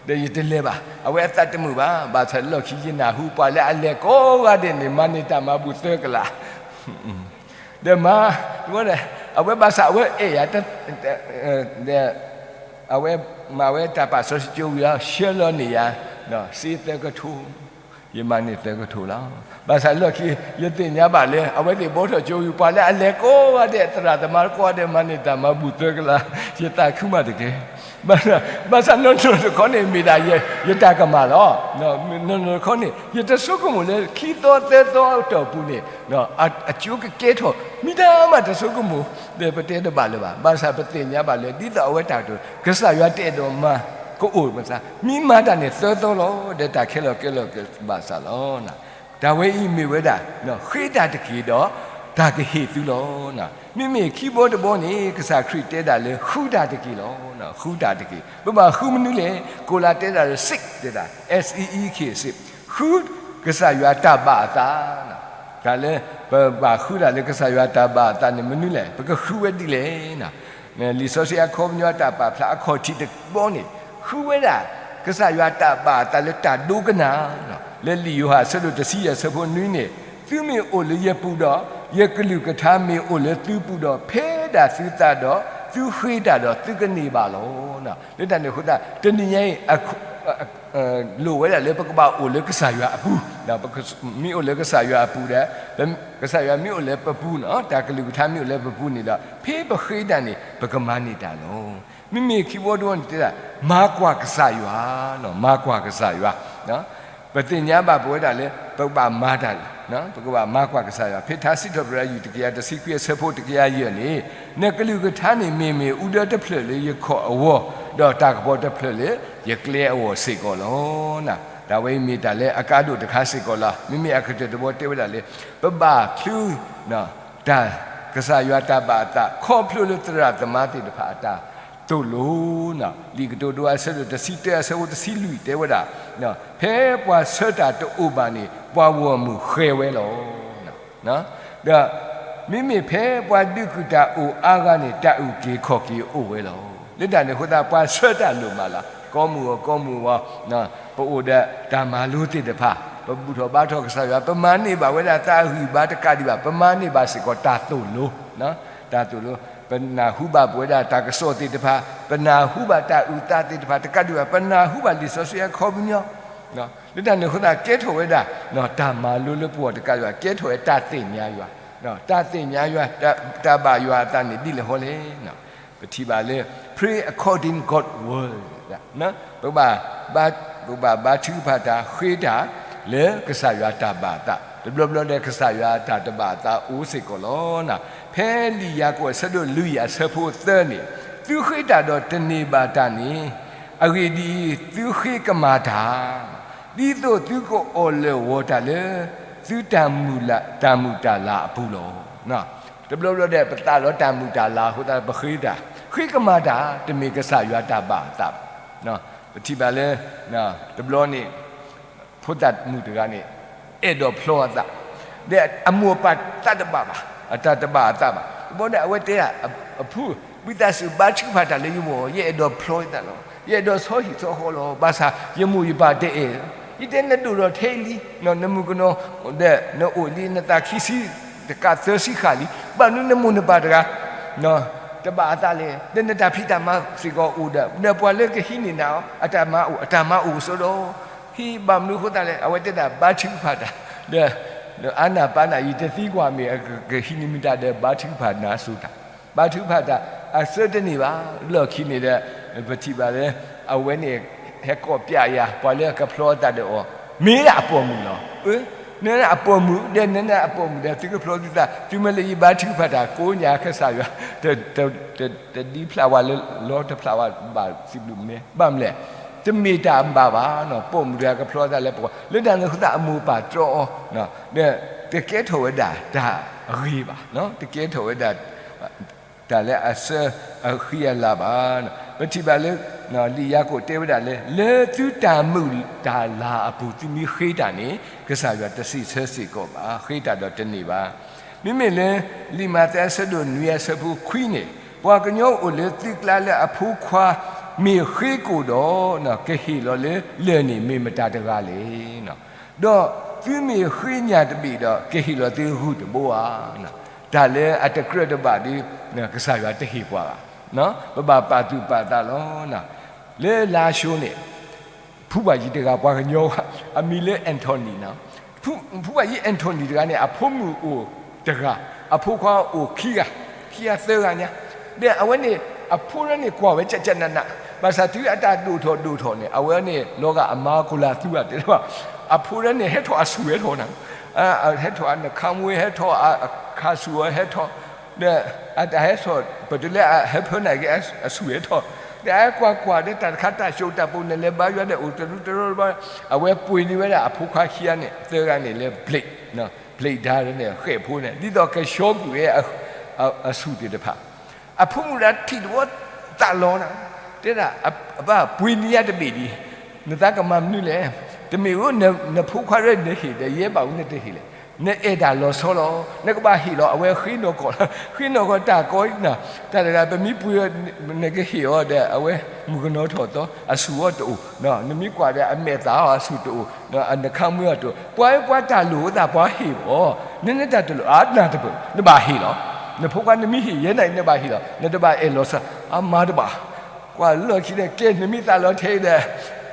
ဒီးယတလဲၤဘၣ်, အဝဲအသးတမုာ်ဘၣ်, ဘၣ်ဆၣ်လီၢ်ခံယနၢ်ဟူ ပှၤလၢအလဲၤကိးဂၤဒဲးန့ၣ် မၤန့ၢ်တၢ်မၤဘူၣ်သၢကလး, ဒီးမၤ, အဝဲဘၣ်ဆၣ်အဝဲအဲၣ်ယၤ, ဒီး အဝဲမၤဝဲတၢ်ပာ်စီဆှံကၠိဝံၤလီၤ ဆှၢလီၤန့ၢ်ယၤ စ့သၢကထိ, ယမၤန့ၢ်သၢကထိလီၤ. ဘၣ်ဆၣ်လီၢ်ခံ ယသ့ၣ်ညါဘၣ်လၢ အဝဲသ့ၣ်ဘီထီၣ်ကၠိဝံၤ ပှၤလၢအလဲၤကိးဂၤဒဲး သရၣ်သမါကိးဂၤဒဲး မၤန့ၢ်တၢ်မၤဘူၣ်သၢကလး, ယသးခုမးတက့ၢ်. ဘၣ်ဆၣ်နီၢ်နီၢ်တခီန့ၣ် မ့ၢ်ဒၣ်ယတၢ်ကမၣ်လီၤ. နီၢ်နီၢ်တခီန့ၣ် ယတဆိကမိၣ်လၢ ခံသီသၢသီအတီၢ်ပူၤန့ၣ် အကၠိကကဲထီၣ် မ့ၢ်တၢ်မၤတဆိကမိၣ်, ဒီးပတဲတဘၣ်လၢၤဘၣ်. ဘၣ်ဆၣ်ပသ့ၣ်ညါဘၣ်လၢ ဒ်သိးအဝဲတၢ်ကတိၤ ကစၢ်ယွၤတအဲၣ်ဒိးမၤ ကအိၣ်မးစၢ်, မ့ၢ်မၤတၢ်န့ၣ်သၢသီလီၤ, ဒီးတၢ်ခဲလၢာ်ကဲလီၤကဘၣ်စၢ်လီၤ. တၢ်ဝဲအံၤမ့ၢ်ဝဲဒၣ် ဃ့တၢ်တက့ၢ်ဒီး တၢ်ကဟ့ၣ်သုလီၤ. မ့မ့ၢ်ခံဘီတဘီန့ၣ် ကစၢ်ခရံာ်တဲဒၣ်လၢ ဃုတၢ်တက့ၢ်လီၤ. ဃုတၢ်တက့ၢ်. ပဘၣ်ဃုမနုၤလဲၣ်, ကိၤလၤတဲဒၣ်လၢ seek တဲဒၣ်, S E E K, seek, ဃုကစၢ်ယွၤတၢ်ဘၣ်အသး တၢ်လၢ ပဘၣ်ဃုတၢ်လၢကစၢ်ယွၤတၢ်ဘၣ်အသးန့ၣ် မနုၤလဲၣ်, ပကဃုဝဲဒ်လဲၣ်. လံာ်စီဆှံအခီပညီတၢ်ပာ်ဖျါအခီၣ်ထံးတဘီန့ၣ် ဃုဝဲဒၣ် ကစၢ်ယွၤတၢ်ဘၣ်အသးလၢတၢ်ဒိကနၣ်, လၢလံာ်ယိၤဟၣ်အဆၢဒိၣ်တဆံယဲၢ်အဆၢဖိနွံန့ၣ်, သုမ့ၢ်အိၣ်လၢယပူၤဒီး ယကလုၢ်ကထါမ့ၢ်အိၣ်လၢသုပူၤဒီး ဖဲဒၣ်သုသးဒီး သုဃ့တၢ်ဒီးသုကန့ၢ်ဘၣ်လီၤ. လၢတၢ်န့ၣ်အဃိသတး တနံၤညါအံၤ လိၣ်ဝဲဒၣ်လၢပကဘၣ်အိၣ်လၢကစၢ်ယွၤအပူၤ, မ့ၢ်အိၣ်လၢကစၢ်ယွၤအပူၤဒီး ကစၢ်ယွၤမ့ၢ်အိၣ်လၢပပူၤန့ၣ်, တၢ်ကလုၢ်ကထါမ့ၢ်အိၣ်လၢပပူၤန့ၣ်ဒီး ဖဲပဃ့တၢ်န့ၣ် ပကမၤန့ၢ်တၢ်လီၤ. မ့မ့ၢ်ခံဘီတဘီန့ၣ်တဲဒၣ် မၤကွၢ်ကစၢ်ယွၤ, မၤကွၢ်ကစၢ်ယွၤ ပသ့ၣ်ညါဘၣ်ပဝဲဒၣ်လၢ ပကဘၣ်မၤတၢ်, ပကဘၣ်မၤကွၢ်ကစၢ်ယွၤ, ဖဲထါစံးထီၣ်ပတြၢၤယုၢ်တကယၤတဆံခွံအဆၢဖိတကယၤယဲၢ်န့ၣ်, နကလုၢ်ကထါန့ၣ်မ့ၢ်မ့ၣ်အူဒၢတဖျၢၣ်လၢယခီၣ်အဂီၢ်, ဒီးတၢ်ကပီၤတဖျၢၣ်လၢယကျဲအဂီၢ်စ့ၢ်ကီးလီၤ. တၢ်ဝဲအံၤမ့ၢ်တၢ်လၢအကါဒိၣ်တခါစ့ၢ်ကီးလီၤ. မ့မ့ၢ်အကတၢၢ်တဘီတဲဝဲဒၣ်လၢ ပဘၣ်ချုး တၢ် ကစၢ်ယွၤတၢ်ဘၣ်အသး ခီဖျိလၢသရၣ်သမါသ့ၣ်တဖၣ်အတၢ်သိၣ်လိ, လံာ်ကတိၤဒိအဆၢဒိၣ်တဆံတၢအဆၢဖိတဆံလွံၢ်တဲဝဲဒၣ်, ဖဲပှၤဆၢတၢ်တအိၣ်ဘၣ်န့ၣ် ပှၤဂီၢ်မုၢ်ဃဲၤဝဲလီၤ. ဒီး မ့မ့ၢ်ဖဲပှၤဒုးကုၢ်တၢ်အိၣ်အါဂၤန့ၣ် တၢ်အုၣ်က့ၤခီၣ်က့ၤအိၣ်ဝဲလီၤ. လၢတၢ်န့ၣ်အဃိသတး ပှၤဆၢတၢ်လိၣ်မးလီၤ. ကိးမုၢ်အီၤကိးမုၢ်အီၤ ပအိၣ်ဒီးတၢ်မၤလိသ့ၣ်တဖၣ်, ပဘူၣ်ထီၣ်ဘါထီၣ်ကစၢ်ယွၤ, ပမၤန့ၢ်ဘၣ်ဝဲဒၣ်တၢ်ဂံၢ်ဘါတကးဒံးဘၣ်, ပမၤန့ၢ်ဘၣ်စ့ၢ်ကီးတၢ်သိၣ်လိ, တၢ်သိၣ်လိ, ပနၢ်ဟူဘၣ်ပဝဲဒၣ်တၢ်ကစီၣ်သ့ၣ်တဖၣ်, ပနၢ်ဟူဘၣ်တၢ်အုၣ်သးသ့ၣ်တဖၣ်တကးဒံးဘၣ်, ပနၢ်ဟူဘၣ်လံာ်စီဆှံအခီပညီ, လၢတၢ်န့ၣ်အဃိသတး ကဲထီၣ်ဝဲဒၣ် တၢ်မၤလိလၢပဂီၢ်တကးဒံးဘၣ်, ကဲထီၣ်ဝဲတၢ်သ့ၣ်ညါယွၤ, တၢ်သ့ၣ်ညါယွၤ, တၢ်ဘၣ်ယွၤအသးန့ၣ်ဒ်လဲၣ်ဃီလဲၣ်. ပထံၣ်ဘၣ်လၢ pray according God word, ပကဘၣ်, ပကဘၣ်ဘါထုကဖၣ်တၢ်, ဃ့တၢ်, လၢကစၢ်ယွၤတၢ်ဘၣ်အသး, တဘျီဘျီဒီးကစၢ်ယွၤတၢ်တဘၣ်အသးအိၣ်စ့ၢ်ကီးလီၤ. ဖဲလံာ်ယၤကိာ်အဆၢဒိၣ်လွံၢ်အဆၢဖိသၢန့ၣ်, သုဃ့တၢ်ဒီးတန့ၢ်ဘၣ်တၢ်န့ၣ်, အဂ့ၢ်ဒ်အံၤ, သုဃ့ကမၤတၢ်, ဒ်သိးသုကအီၣ်လၢာ်ဝီၤတၢ်လၢ သုတၢ်မုာ်လၢ်, တၢ်မုာ်တၢ်လၤအပူၤလီၤ. တဘျီဘျီဒီး ပသးလီတၢ်မုာ်တၢ်လၤအဃိသတး ပဃ့တၢ်, ဃ့ကမၤတၢ်, တမ့ၢ်ကစၢ်ယွၤတၢ်ဘၣ်အသးဘၣ်. ပထံၣ်ဘၣ်လၢ တဘျီန့ၣ် ဖိသၣ်မုၣ်တဂၤန့ၣ် အဲၣ်ဒိးဖျီအသး, ဒီးအမိၢ်အပၢ်သးတဘၣ်ဘၣ်, အတၢ်တဘၣ်အသးဘၣ်. တဘျီန့ၣ် အဝဲတဲဒၣ်အဖိ, ဝံသးစူၤဘါထုကဖၣ်တၢ်လၢယဂီၢ်, ယအဲၣ်ဒိးဖျီယသးလီၤ, ယအဲၣ်ဒိးဆီဟံၣ်ဆီဃီလီၤ, ဘၣ်ဆၣ်ယမိၢ်ယပၢ်တအဲၣ်. ယတဲနဒိၣ်ထီၣ်ထဲအံၤလံ, နမုၣ်ကနီၤဒီးနအိၣ်လံ နသးခံဆံတကးသၢဆံဃၣ်လံ, ဘၣ်မနုၤနမိၢ်နပၢ်တဂၤ တဘၣ်အသးလဲၣ်. ဒီးနတၢ်ဖံးတၢ်မၤစ့ၢ်ကီးအိၣ်ဒီး ဒီးပှၤလၢကဟံးန့ၢ်နၤအီၤ အတၢ်မၤအိၣ်, အတၢ်မၤအိၣ်ကစီဒီး ဟံးဘၣ်မနုၤအဃိသတးလဲၣ်, အဝဲတဲဒၣ်ဘါထုကဖၣ်တၢ်, ဒီး အါနၢ်ပၢ်နၢ် ယတသံကွၢ်မ့ၢ် ကဟံးန့ၢ်မ့ၢ်တၢ်ဒီးဘါထုကဖၣ်နၤစိၤတၢ်, ဘါထုကဖၣ်တၢ်အစၢတန့ၢ်ဘၣ်. လီၢ်ခံန့ၣ်ဒီး ပထံၣ်ဘၣ်လၢ အဝဲန့ၣ် ဟဲကိးပျးယၤ ပှၤလၢအကဖျီအသးဒီးအီၤ, မ့ၢ်ဒၣ်အပိာ်မုၣ်လီၤ. နအပိာ်မုၣ်ဒီး နအပိာ်မုၣ်ဒီး သုကဖျီသုသး, သုမ့ၢ်လၢယဘါထုကဖၣ်တၢ်ကိးညါ ကစၢ်ယွၤ တဒ်ဖျးဝဲလၢလီၤ တဖျးဝဲဘၣ်စံးဘျုးမ့ၢ် ဘၣ်မနုၤလဲၣ်, တမ့ၢ်တၢ်ဘၣ်ဘၣ်, ပိာ်မုၣ်တဂၤကဖျီသးလၢပှၤ လၢတၢ်န့ၣ်အဃိသတးအမိၢ်ပၢ်တြီအီၤ, ဒီးတကဲထီၣ်ဝဲဒၣ်တၢ်အဂ့ၤဘၣ်, တကဲထီၣ်ဝဲဒၣ် တၢ်လၢအစၢအဃံအလၤဘၣ်. ပထံၣ်ဘၣ်လၢ လံာ်ယၤကိာ်တဲဝဲဒၣ်လၢ လၢသုတၢ်မုာ်တၢ်လၤအပူၤ သုမ့ၢ်ဃ့တၢ်န့ၣ် ကစၢ်ယွၤတစံးဆၢစ့ၢ်ကီးဘၣ်, ဃ့တၢ်ဒီးတန့ၢ်ဘၣ်. မ့မ့ၢ်လၢ လံာ်မးသဲအဆၢဒိၣ်နွံအဆၢဖိခွံန့ၣ်, ပှၤကညီအိၣ်လၢသုကျါလၢအဖိခွါမ့ၢ်ဃ့ကိာ်ဒီး ကဟ့ၣ်လီၤလၢလၢၢ်န့ၣ် မ့ၢ်မတၤတဂၤလဲၣ်. ဒီးသုမ့ၢ်ဃ့ညၣ်တဘ့ၣ်ဒီး ကဟ့ၣ်လီၤသုဂုၢ်တဘိဧါ. တၢ်လၢအတကြၢးတဘၣ်ဒီး ကစၢ်ယွၤတဟ့ၣ်ပှၤဘၣ်. ပဘၣ်ပာ်သူၣ်ပာ်သးလီၤ. လၢလါၡိန့ၣ် ဖုဘၣ်ယံၤတဂၤပှၤကညီ, အမံၤလၢ Anthony နီၤ. ဖုဘၣ်ယံၤ Anthony တဂၤန့ၣ် အဖိမုၣ်အိၣ်တဂၤ, အဖိခွါအိၣ်ခံဂၤ, ခံဂၤသၢဂၤညါ, ဒီးအဝဲန့ၣ် အဖိလၢန့ၣ်ကွၢ်ဝဲကၠးကၠးနးနး, ဘၣ်ဆၣ်တုၤအတၢ်ဒိၣ်ထီၣ်ဒိၣ်ထီၣ်န့ၣ် အဝဲန့ၣ် လီၤဂာ်အမါကီၤလၤသူဂၤတဲဘၣ်, အဖိလၢန့ၣ် ဟဲထီၣ်အဆူၣ်ဟဲထီၣ်နၤ, ဟဲထီၣ်အနခါမွ့ဟဲထီၣ်အခါဆူၣ်အီၤဟဲထီၣ်, ဒီးအတၢ်ဟဲထီၣ် ပတုၤလၢအဟဲဖၢနၤက့ၤအဆူၣ်ဟဲထီၣ်, ဒီးအကွၢ်ကွၢ်ဒီးတၢ်တခါတၢ်စိၣ်တၢ်ပိၤန့ၣ် လဲၤဘါယွၤဒီးအိၣ်တရူးတရီတဘျီ, အဝဲပှ့ၤန့ၢ်ဝဲဒၣ်အဖိခွါခံဂၤန့ၣ် သၢဂၤန့ၣ်လၢ plate, plate ဒါန့ၣ် ဃဲၣ်ဖိန့ၣ် ဒ်သိးကဆှီကွံာ်ဝဲအဆူၣ်သ့ၣ်တဖၣ်, အဖိမုၣ်ဒၣ်ထံၣ်တဘျီသးလီၤနၤ, တဲဒၣ် အဘၣ်ပှ့ၤန့ၢ်ယၤတဘ့ၣ်ဒံး, နသးကမၤမနုၤလဲၣ်, တမ့ၢ်ဧိၤ နဖိခွါရဲၣ်နဟ့ၣ်ဒီး ယဲဘၣ်အူနတဟ့ၣ်လဲၣ်, နအဲၣ်တၢ်လီၤဆီလီၤ, နကဘၣ်ဟ့ၣ်လီၤ အဝဲဃ့နီၢ်ကီၢ်, ဃ့နီၢ်ကီၢ်တၢ်ကီနၤ, တၢ်တဂၤပမ့ၢ်ပှ့ၤ နကဟ့ၣ်အီၤဒီး အဝဲမုၣ်ကနီၤထီၣ်သီ အဆူၣ်အီၤတအိၣ်, နမ့ၢ်ကွၢ်ဒီးအမဲာ်သၣ်အီၤအဆူၣ်တအိၣ်, နခါမွ့အီၤတအိၣ်, ပှၤပှၤတၢ်လိၣ်အသးပှၤဟ့ၣ်အီၤ, နနတၢ်တလိၣ်အါနၢ်တပၢၢ် နဘၣ်ဟ့ၣ်လီၤ, နဖိခွါနမ့ၢ်ဟ့ၣ်ယဲနၤ နဘၣ်ဟ့ၣ်လီၤ, နတဘၣ်အဲၣ်လီၤဆီ, အမၤတဘၣ် ကွၢ်လီၢ်ခံန့ၣ် ကဲနမ့ၢ်သးလီၤထဲအံၤ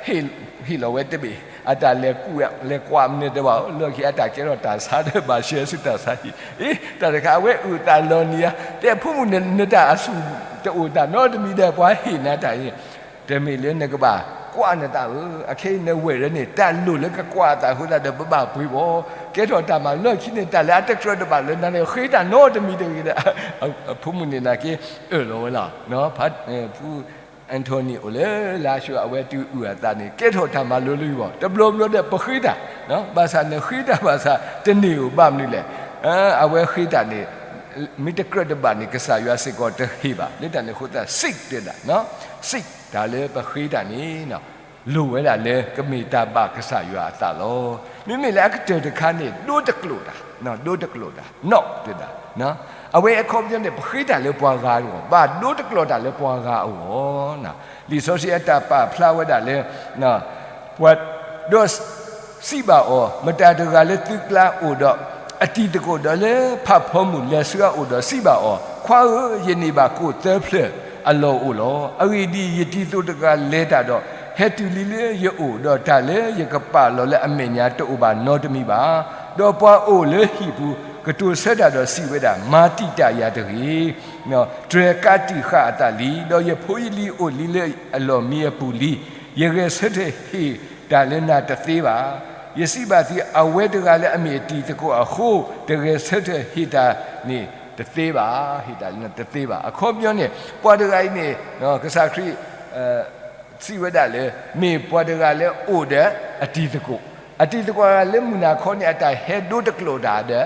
ဒီး ဟ့ၣ်လီၤဝဲတဘ့ၣ်, အတၢ်လဲၤကူၣ် လဲၤကွၢ်မနုၤတဘၣ်, လီၢ်ခံအတၢ်ကဲထီၣ်တၢ်ဆါဒီးဘၣ်ရှဲဆူတၢ်ဆါဟံၣ်, အ့ တၢ်တခါအဝဲအုၣ်သးလီၤနံၤဧါ, တဲဖိမုၣ်န့ၣ် နတၢ်အဆူၣ်တအိၣ်တၢ်နီတမံၤဒီး ပှၤဟ့ၣ်နၤတၢ်အံၤ, တမ့ၢ်လၢနကဘၣ်ကွၢ်နသးဧၢ, အခဲအံၤနဝဲၢ်လၢန့ၣ် တၢ်လိၣ်လၢကကွၢ်အသးအဃိသတးဒီး ပဘၣ်ပှ့ၤဘၣ်, ကဲထီၣ်တၢ်မၤလီၢ်ခံန့ၣ် တၢ်လၢအတကြၢးတဘၣ်လၢနၤန့ၣ် ဃ့တၢ်နီတမံၤတဂ့ၤဒီး အဖိမုၣ်န့ၣ်နာ်က့ အၢၣ်လီၤဝဲလီၤ, ဖု Anthony အိၣ်လၢလါၡိ အဝဲတုၤအုၣ်အသးန့ၣ် ကဲထီၣ်တၢ်မၤလိလၢယဂီၢ် တဘျီဘျီဒီးပဃ့တၢ်, ဘၣ်ဆၣ်နဃ့တၢ်ဘၣ်ဆၣ်တန့ၢ်ဧိၤဘၣ်မနုၤလဲၣ်, အဝဲဃ့တၢ်န့ၣ် မ့ၢ်တကြၢးတဘၣ်န့ၣ် ကစၢ်ယွၤစ့ၢ်ကီးတဟ့ၣ်ဘၣ်, လၢတၢ်န့ၣ်အဃိသတး seek တဲဒၣ်, seek တၢ်လၢပဃ့တၢ်န့ၣ် လိၣ်ဝဲဒၣ်လၢကမ့ၢ်တၢ်ဘၣ်ကစၢ်ယွၤအသးလီၤ. မ့မ့ၢ်လၢအကတၢၢ်တခါန့ၣ် ဒိတကျိာ်တၢ်, ဒိတကျိာ်တၢ်, knock တဲဒၣ်, အဝဲအခီပညီန့ၣ် ပဃ့တၢ်လၢပှၤဂၤအဂီၢ်, ဘၣ်ဒိတကျိာ်တၢ်လၢပှၤဂၤအဂီၢ်, လံာ်စီဆှံအတၢ်ပာ်ဖျါဝဲဒၣ်လၢ ပှၤ ဒီးစံးဘၣ်အီၤ, မတၤတဂၤလၢသုကျါအိၣ်ဒီး အတံၤသကိးဒီးလၢဖးဖီမုၢ်လဲၤဆူအအိၣ်ဒီးစံးဘၣ်အီၤ, ခွါဧၢ, ယန့ၢ်ဘၣ်ကိၣ်သၢဖျၢၣ်အလီၢ်အိၣ်လီၤ. အဂ့ၢ်ဒ်အံၤ, ယတံၤသကိးတဂၤလဲၤတၢ်ဒီး ဟဲတုၤလံလၢယအိၣ်, ဒီးတၢ်လၢယကပာ်လီၤလၢအမဲာ်ညါတအိၣ်ဘၣ်နီတမံၤဘၣ်. ဒီးပှၤအိၣ်လၢဟံၣ်ပူၤ ကတိၤဆၢတၢ်ဒီးစံးဝဲဒၣ်, မၤတံာ်တာ်ယၤတဂ့ၤ. တြဲၤကးတံာ်ဃာ်အသးလံ, ဒီးယဖိယလံၤအိၣ်လံလၢအလီၢ်မံအပူၤလံ. ယဂဲၤဆၢထၢၣ်ဟ့ၣ်တၢ်လၢနၤတသ့ဘၣ်. ယစံးဘၣ်သု, အဝဲတဂၤလၢအမ့ၢ်အတံၤသကိးအဃိ, တဂဲၤဆၢထၢၣ်ဟ့ၣ်တၢ်န့ၣ်တသ့ဘၣ်, ဟ့ၣ်တၢ်န့ၣ်တသ့ဘၣ်. အခီပညီန့ၣ် ပှၤတဂၤအံၤန့ၣ် ကစၢ်ခရံာ် စံးဝဲဒၣ်လၢ မ့ၢ်ပှၤတဂၤလၢအိၣ်ဒီးအတံၤသကိး, အတံၤသကိးလၢမုၢ်နၤခီန့ၣ် အတၢ်ဟဲဒိတကျိာ်တၢ်ဒီး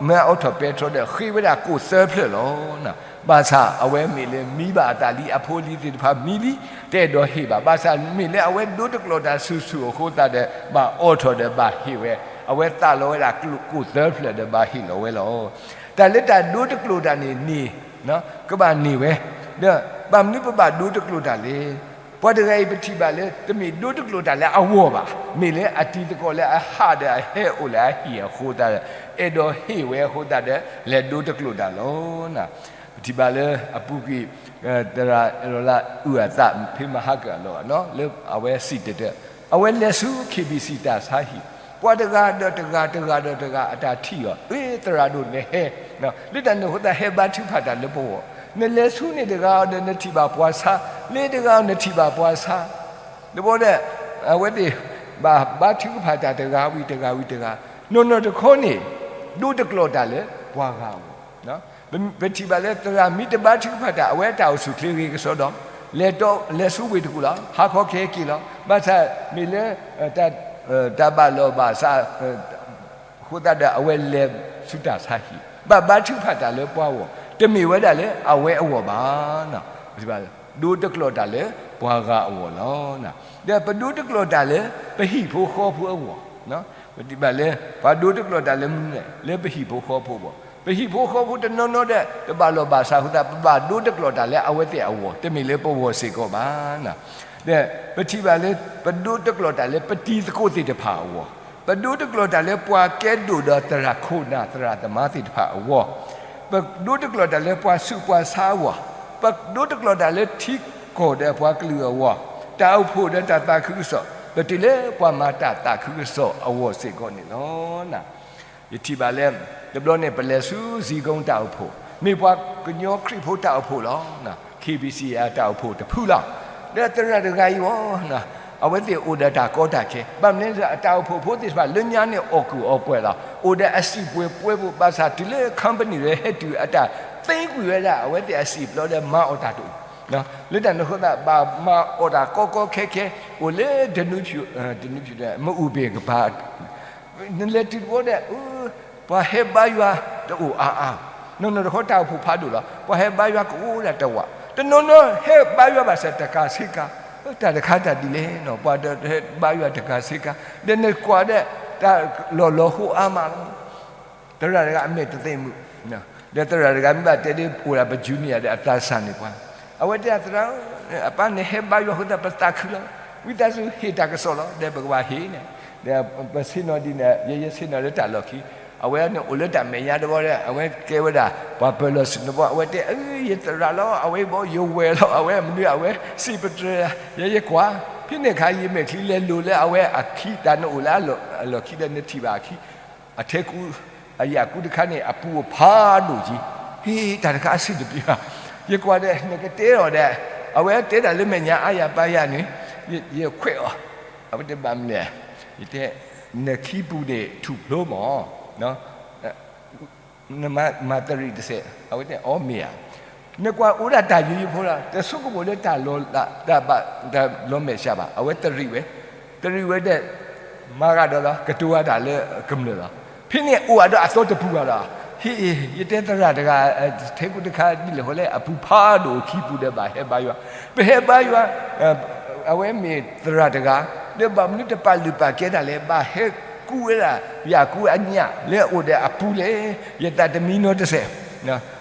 မ့ၢ်အအိးထီၣ်ပဲတြီဒီး ဃ့ဝဲဒၣ်ကိၣ်သၢဖျၢၣ်လီၤ. ဘၣ်ဆၣ်အဝဲမ့ၢ်လၢမံဘၣ်အသးလံ, အဖိအလံၤသ့ၣ်တဖၣ်မံလံ, တအဲၣ်ဒိးဟ့ၣ်ဘၣ်. ဘၣ်ဆၣ်မ့ၢ်လၢအဝဲဒိတကျိာ်တၢ်ဆူၣ်ဆူၣ်အဃိသတးဒီး ဘၣ်အိးထီၣ်ဒီးဘၣ်ဟ့ၣ်ဝဲ, အဝဲသးလီဝဲဒၣ်ကိၣ်သၢဖျၢၣ်ဒီးဘၣ်ဟ့ၣ်လီၤဝဲလီၤ. တၢ်လၢတၢ်ဒိတကျိာ်တၢ်န့ၣ်န့ၣ် ကဘၣ်န့ၢ်ဝဲ, ဒီးဘၣ်မနုၤပဘၣ်ဒိတကျိာ်တၢ်လဲၣ်. ပှၤတဂၤအံၤပထံၣ်ဘၣ်လၢ တမ့ၢ်ဒိတကျိာ်တၢ်လၢအဂီၢ်ဘၣ်, မ့ၢ်လၢအတံၤသကိးလၢအဟးဒီးအဟဲအိၣ်လၢအဟံၣ်အဃိသတးဒီး အဲၣ်ဒိးဟ့ၣ်ဝဲအဃိသတးဒီး လဲၤဒိတကျိာ်တၢ်လီၤ. ပထံၣ်ဘၣ်လၢအပူၤကွံာ် သရၣ်အဲၣ်ဒိးလၢအုၣ်အသးဖဲမဟါကအလီၢ် လၢအဝဲစံၣ်တဲၤတဲၤ အဝဲလဲၤဆူ KBC တၢ်ဆါဟံၣ်, ပှၤတဂၤဒီးတဂၤ တဂၤဒီးတဂၤ အတၢ်ထံၣ်အီၤ, အ့ သရၣ်ဒိၣ်နဟဲ, လၢတၢ်န့ၣ်အဃိသတး ဟဲဘါထုကဖၣ်တၢ်လၢပဂီၢ်, နလဲၤဆူန့ၣ်တဂၤဒီးနထံၣ်ဘၣ်ပှၤဆါ, လဲၤတဂၤဒီးနထံၣ်ဘၣ်ပှၤဆါ, တဘျီဒီး အဝဲသ့ၣ်ဘၣ်ဘါထုကဖၣ်တၢ်တဂၤဝံၤတဂၤဝံၤတဂၤ, နီၢ်နီၢ်တခီန့ၣ် ဒိတကျိာ်တၢ်လၢပှၤဂၤအဂီၢ် ပထံၣ်ဘၣ်လၢသရၣ်မ့ၢ်တဘါထုကဖၣ်တၢ် အဝဲတၢ်အိၣ်ဆူၣ်ချ့ဂ့ၤကစီဒီ, လဲၤတီ လဲၤဆူဝ့ၢ်တကူၣ်လီၤ, ဟါခီခဲက့ၤလီၤ. ဘၣ်ဆၣ်မ့ၢ်လၢ တၢ်ဘၣ်လီၢ်ဘၣ်စး အဃိသတးဒီး အဝဲလဲၤဆူတၢ်ဆါဟံၣ်, ဘၣ်ဘါထုကဖၣ်တၢ်လၢပှၤဂီၢ်, တမ့ၢ်ဝဲဒၣ်လၢအဝဲအဂီၢ်ဘၣ်. ဒိတကျိာ်တၢ်လၢပှၤဂၤအဂီၢ်လီၤ. ဒီးပဒိတကျိာ်တၢ်လၢပဟံၣ်ဖိဃီဖိအဂီၢ်, ပထံၣ်ဘၣ်လၢ ပှၤဒိတကျိာ်တၢ်လၢမနုၤလဲၣ်, လၢပဟံၣ်ဖိဃီဖိအဂီၢ်, ပဟံၣ်ဖိဃီဖိတနီၤနီၤဒီး တဘၣ်လီၢ်ဘၣ်စးအဃိသတး ပဘၣ်ဒိတကျိာ်တၢ်လၢအဝဲသ့ၣ်အဂီၢ်, တမ့ၢ်လၢပဂီၢ်စ့ၢ်ကီးဘၣ်. ဒီးပထံၣ်ဘၣ်လၢ ပဒိတကျိာ်တၢ်လၢပတံၤသကိးသ့ၣ်တဖၣ်အဂီၢ်, ပဒိတကျိာ်တၢ်လၢပှၤကဲဒိၣ်ဒီးသရၣ်ခိၣ်နၢ်သရၣ်သမါသ့ၣ်တဖၣ်အဂီၢ်, ပဒိတကျိာ်တၢ်လၢပှၤဆူးပှၤဆါအဂီၢ်, ပဒိတကျိာ်တၢ်လၢထံကီၢ်ဒီးပှၤကလုာ်အဂီၢ်, တၢ်အိၣ်ဖှိၣ်ဒီးတၢ်သးခုကစီၣ်, ပတုၤလၢပှၤမၤတၢ်သးခုကစီၣ်အဂီၢ်စ့ၢ်ကီးန့ၣ်လီၤ. ယထံၣ်ဘၣ်လၢ တဘျီန့ၣ် ပလဲၤဆူစံကိတၢ်အိၣ်ဖှိၣ်, မ့ၢ်ပှၤကညီခရံာ်ဖိတၢ်အိၣ်ဖှိၣ်လီၤ. KBC တၢ်အိၣ်ဖှိၣ်တဖုလီၤ. ဒီးသရၣ်တဂၤအံၤဝဲ, အဝဲသ့ၣ်အိၣ်ဒီးတၢ်ကီတၢ်ခဲ, ဘၣ်မနုၤလဲၣ် အတၢ်အိၣ်ဖှိၣ်ဖိသ့ၣ်တဖၣ်လၢညါန့ၣ် အီၣ်ကူၣ်အီၣ်ပှဲၤလီၤ. အိၣ်ဒီးအစံာ်ပှဲၤပှဲၤဖိ ဘၣ်ဆၣ်တုၤလၢ company ဒီးဟဲတုၤအတၢ်သ့ကွံာ်ဝဲဒၣ် အဝဲသ့ၣ်အစံာ်ပျီဒီးမၤအီၣ်တၢ်တအိၣ် လၢတၢ်န့ၣ်အဃိသတး ဘၣ်မၤအီၣ်တၢ်ကီကီခဲခဲ, အိၣ်လၢဒနူဖၠူၣ်, ဒနူဖၠူၣ်ဒီး မအူၣ်ဘ့ၣ်ကပၤ, နလဲၤတုၤတဘျီဒီး ပှၤဟဲဘါယွၤတအိၣ်အါအါ, နီၢ်နီၢ်တခီတၢ်အိၣ်ဖှိၣ်ဖးဒိၣ်လီၤ. ပှၤဟဲဘါယွၤကအိၣ်ဒၣ်တဝာ်, တနီၤနီၤဟဲဘါယွၤဘၣ်ဆၣ်တကးဆ့ကၤ, တၢ်တခါတၢ်ဒ်လဲၣ်နီၤ ပှၤဒီးဟဲဘါယွၤတကးဆ့ကၤ, ဒီးနကွၢ်ဒီး တၢ်လီၤလီၤဟိအါမးလီၤ. သရၣ်တဂၤအမဲာ်တသ့ၣ်မုာ်, ဒီးသရၣ်တဂၤမ့ၢ်ဘၣ်တဲဒ်အိၣ်ဒၣ်ပ junior ဒီးအသးစၢ်န့ၢ်ပှၤ, အဝဲတဲသရၣ်ဧၢ, အပၢ်န့ၣ်ဟဲဘါယွၤအဃိသတး ပသးခုလီၤ, ဝံသးစူၤဟ့ၣ်တၢ်ကစီၣ်လီၤ, ဒီးပကဘၣ်ဟ့ၣ်န့ၣ်, ဒီးပဆ့ၣ်နီၤဒ်န့ၣ် ယဲယဆ့ၣ်နီၤလၢတၢ်လီၢ်ခံ, အဝဲန့ၣ်အိၣ်လၢတၢ်မဲာ်ညါတဘျီဒီး အဝဲကဲဝဲဒၣ် ပှၤပၢၤလီၢ်ဆူၣ်န့ၣ်ဘီ အဝဲတဲ အၢ ယသရၣ်လီၤ, အဝဲဘီ ယဝဲၢ်လီၤ, အဝဲမနုၤအဝဲစံးပတြၢၤ, ယဲယကွၢ်, ဖဲန့ၣ်အခါ ယမဲာ်ချံလဲၤလိၤလၢအဝဲအခံ တၢ်နအိၣ်လၢအလီၢ်ခံဒီးနထံၣ်ဘၣ်အခံ အထဲကူ အယာ်ကူတခါန့ၣ် အပူၤအိၣ်ဖးဒိၣ်က့ၤ, ဟ့ၣ် တၢ်တခါအဆ့ၣ်တပျံၤဘၣ်, ယကွၢ်ဒီး နကတဲအီၤဒီး အဝဲတဲတၢ်လၢမဲာ်ညါအါယၤပါယၤန့ၣ် ယခွဲးအီၤ, အဝဲတဲဘၣ်မနုၤလဲၣ်, ယတဲ နခံပူၤန့ၣ်ထူၣ်ဖျိမး နမၤတရံးတစဲး, အဝဲတဲအီၤမ့ၢ်ဧါ, နကွၢ်အိၣ်ဒၣ်တၢ်ယိယိဖိလီၤ, တဆိကမိၣ်လၢတၢ်လီၤလး တၢ်ဘၣ်တၢ်လီၤမဲာ်ဆှးဘၣ်, အဝဲတရံးဝဲ, တရံးဝဲဒီး မၤဂၤဒီးလီၤ ကတိၤဂၤတၢ်လၢကမျၢၢ်လီၤ, ဖဲန့ၣ်အိၣ်အဒီးအသီတပူၤဘၣ်လီၤ, ဟ့ၣ် ယတဲသရၣ်တဂၤ ထဲကူတခါဒ်လဲၣ်ဃီလဲၣ် အပူၤဖးဒိၣ်ခံပူၤဒီးဘၣ်ဟဲဘါယွၤ, ပဟဲဘါယွၤ အဝဲမ့ၢ်သရၣ်တဂၤ, ဒီးဘၣ်မနုၤတပာ်လုၢ်ပာ်ကဲတၢ်လဲၣ်, ဘၣ်ဟဲကူဝဲဒၣ် ယၣ်ကူအညၣ်လၢအအိၣ်ဒီးအပူၤလဲၣ်, ယသးတမံနီတစဲး,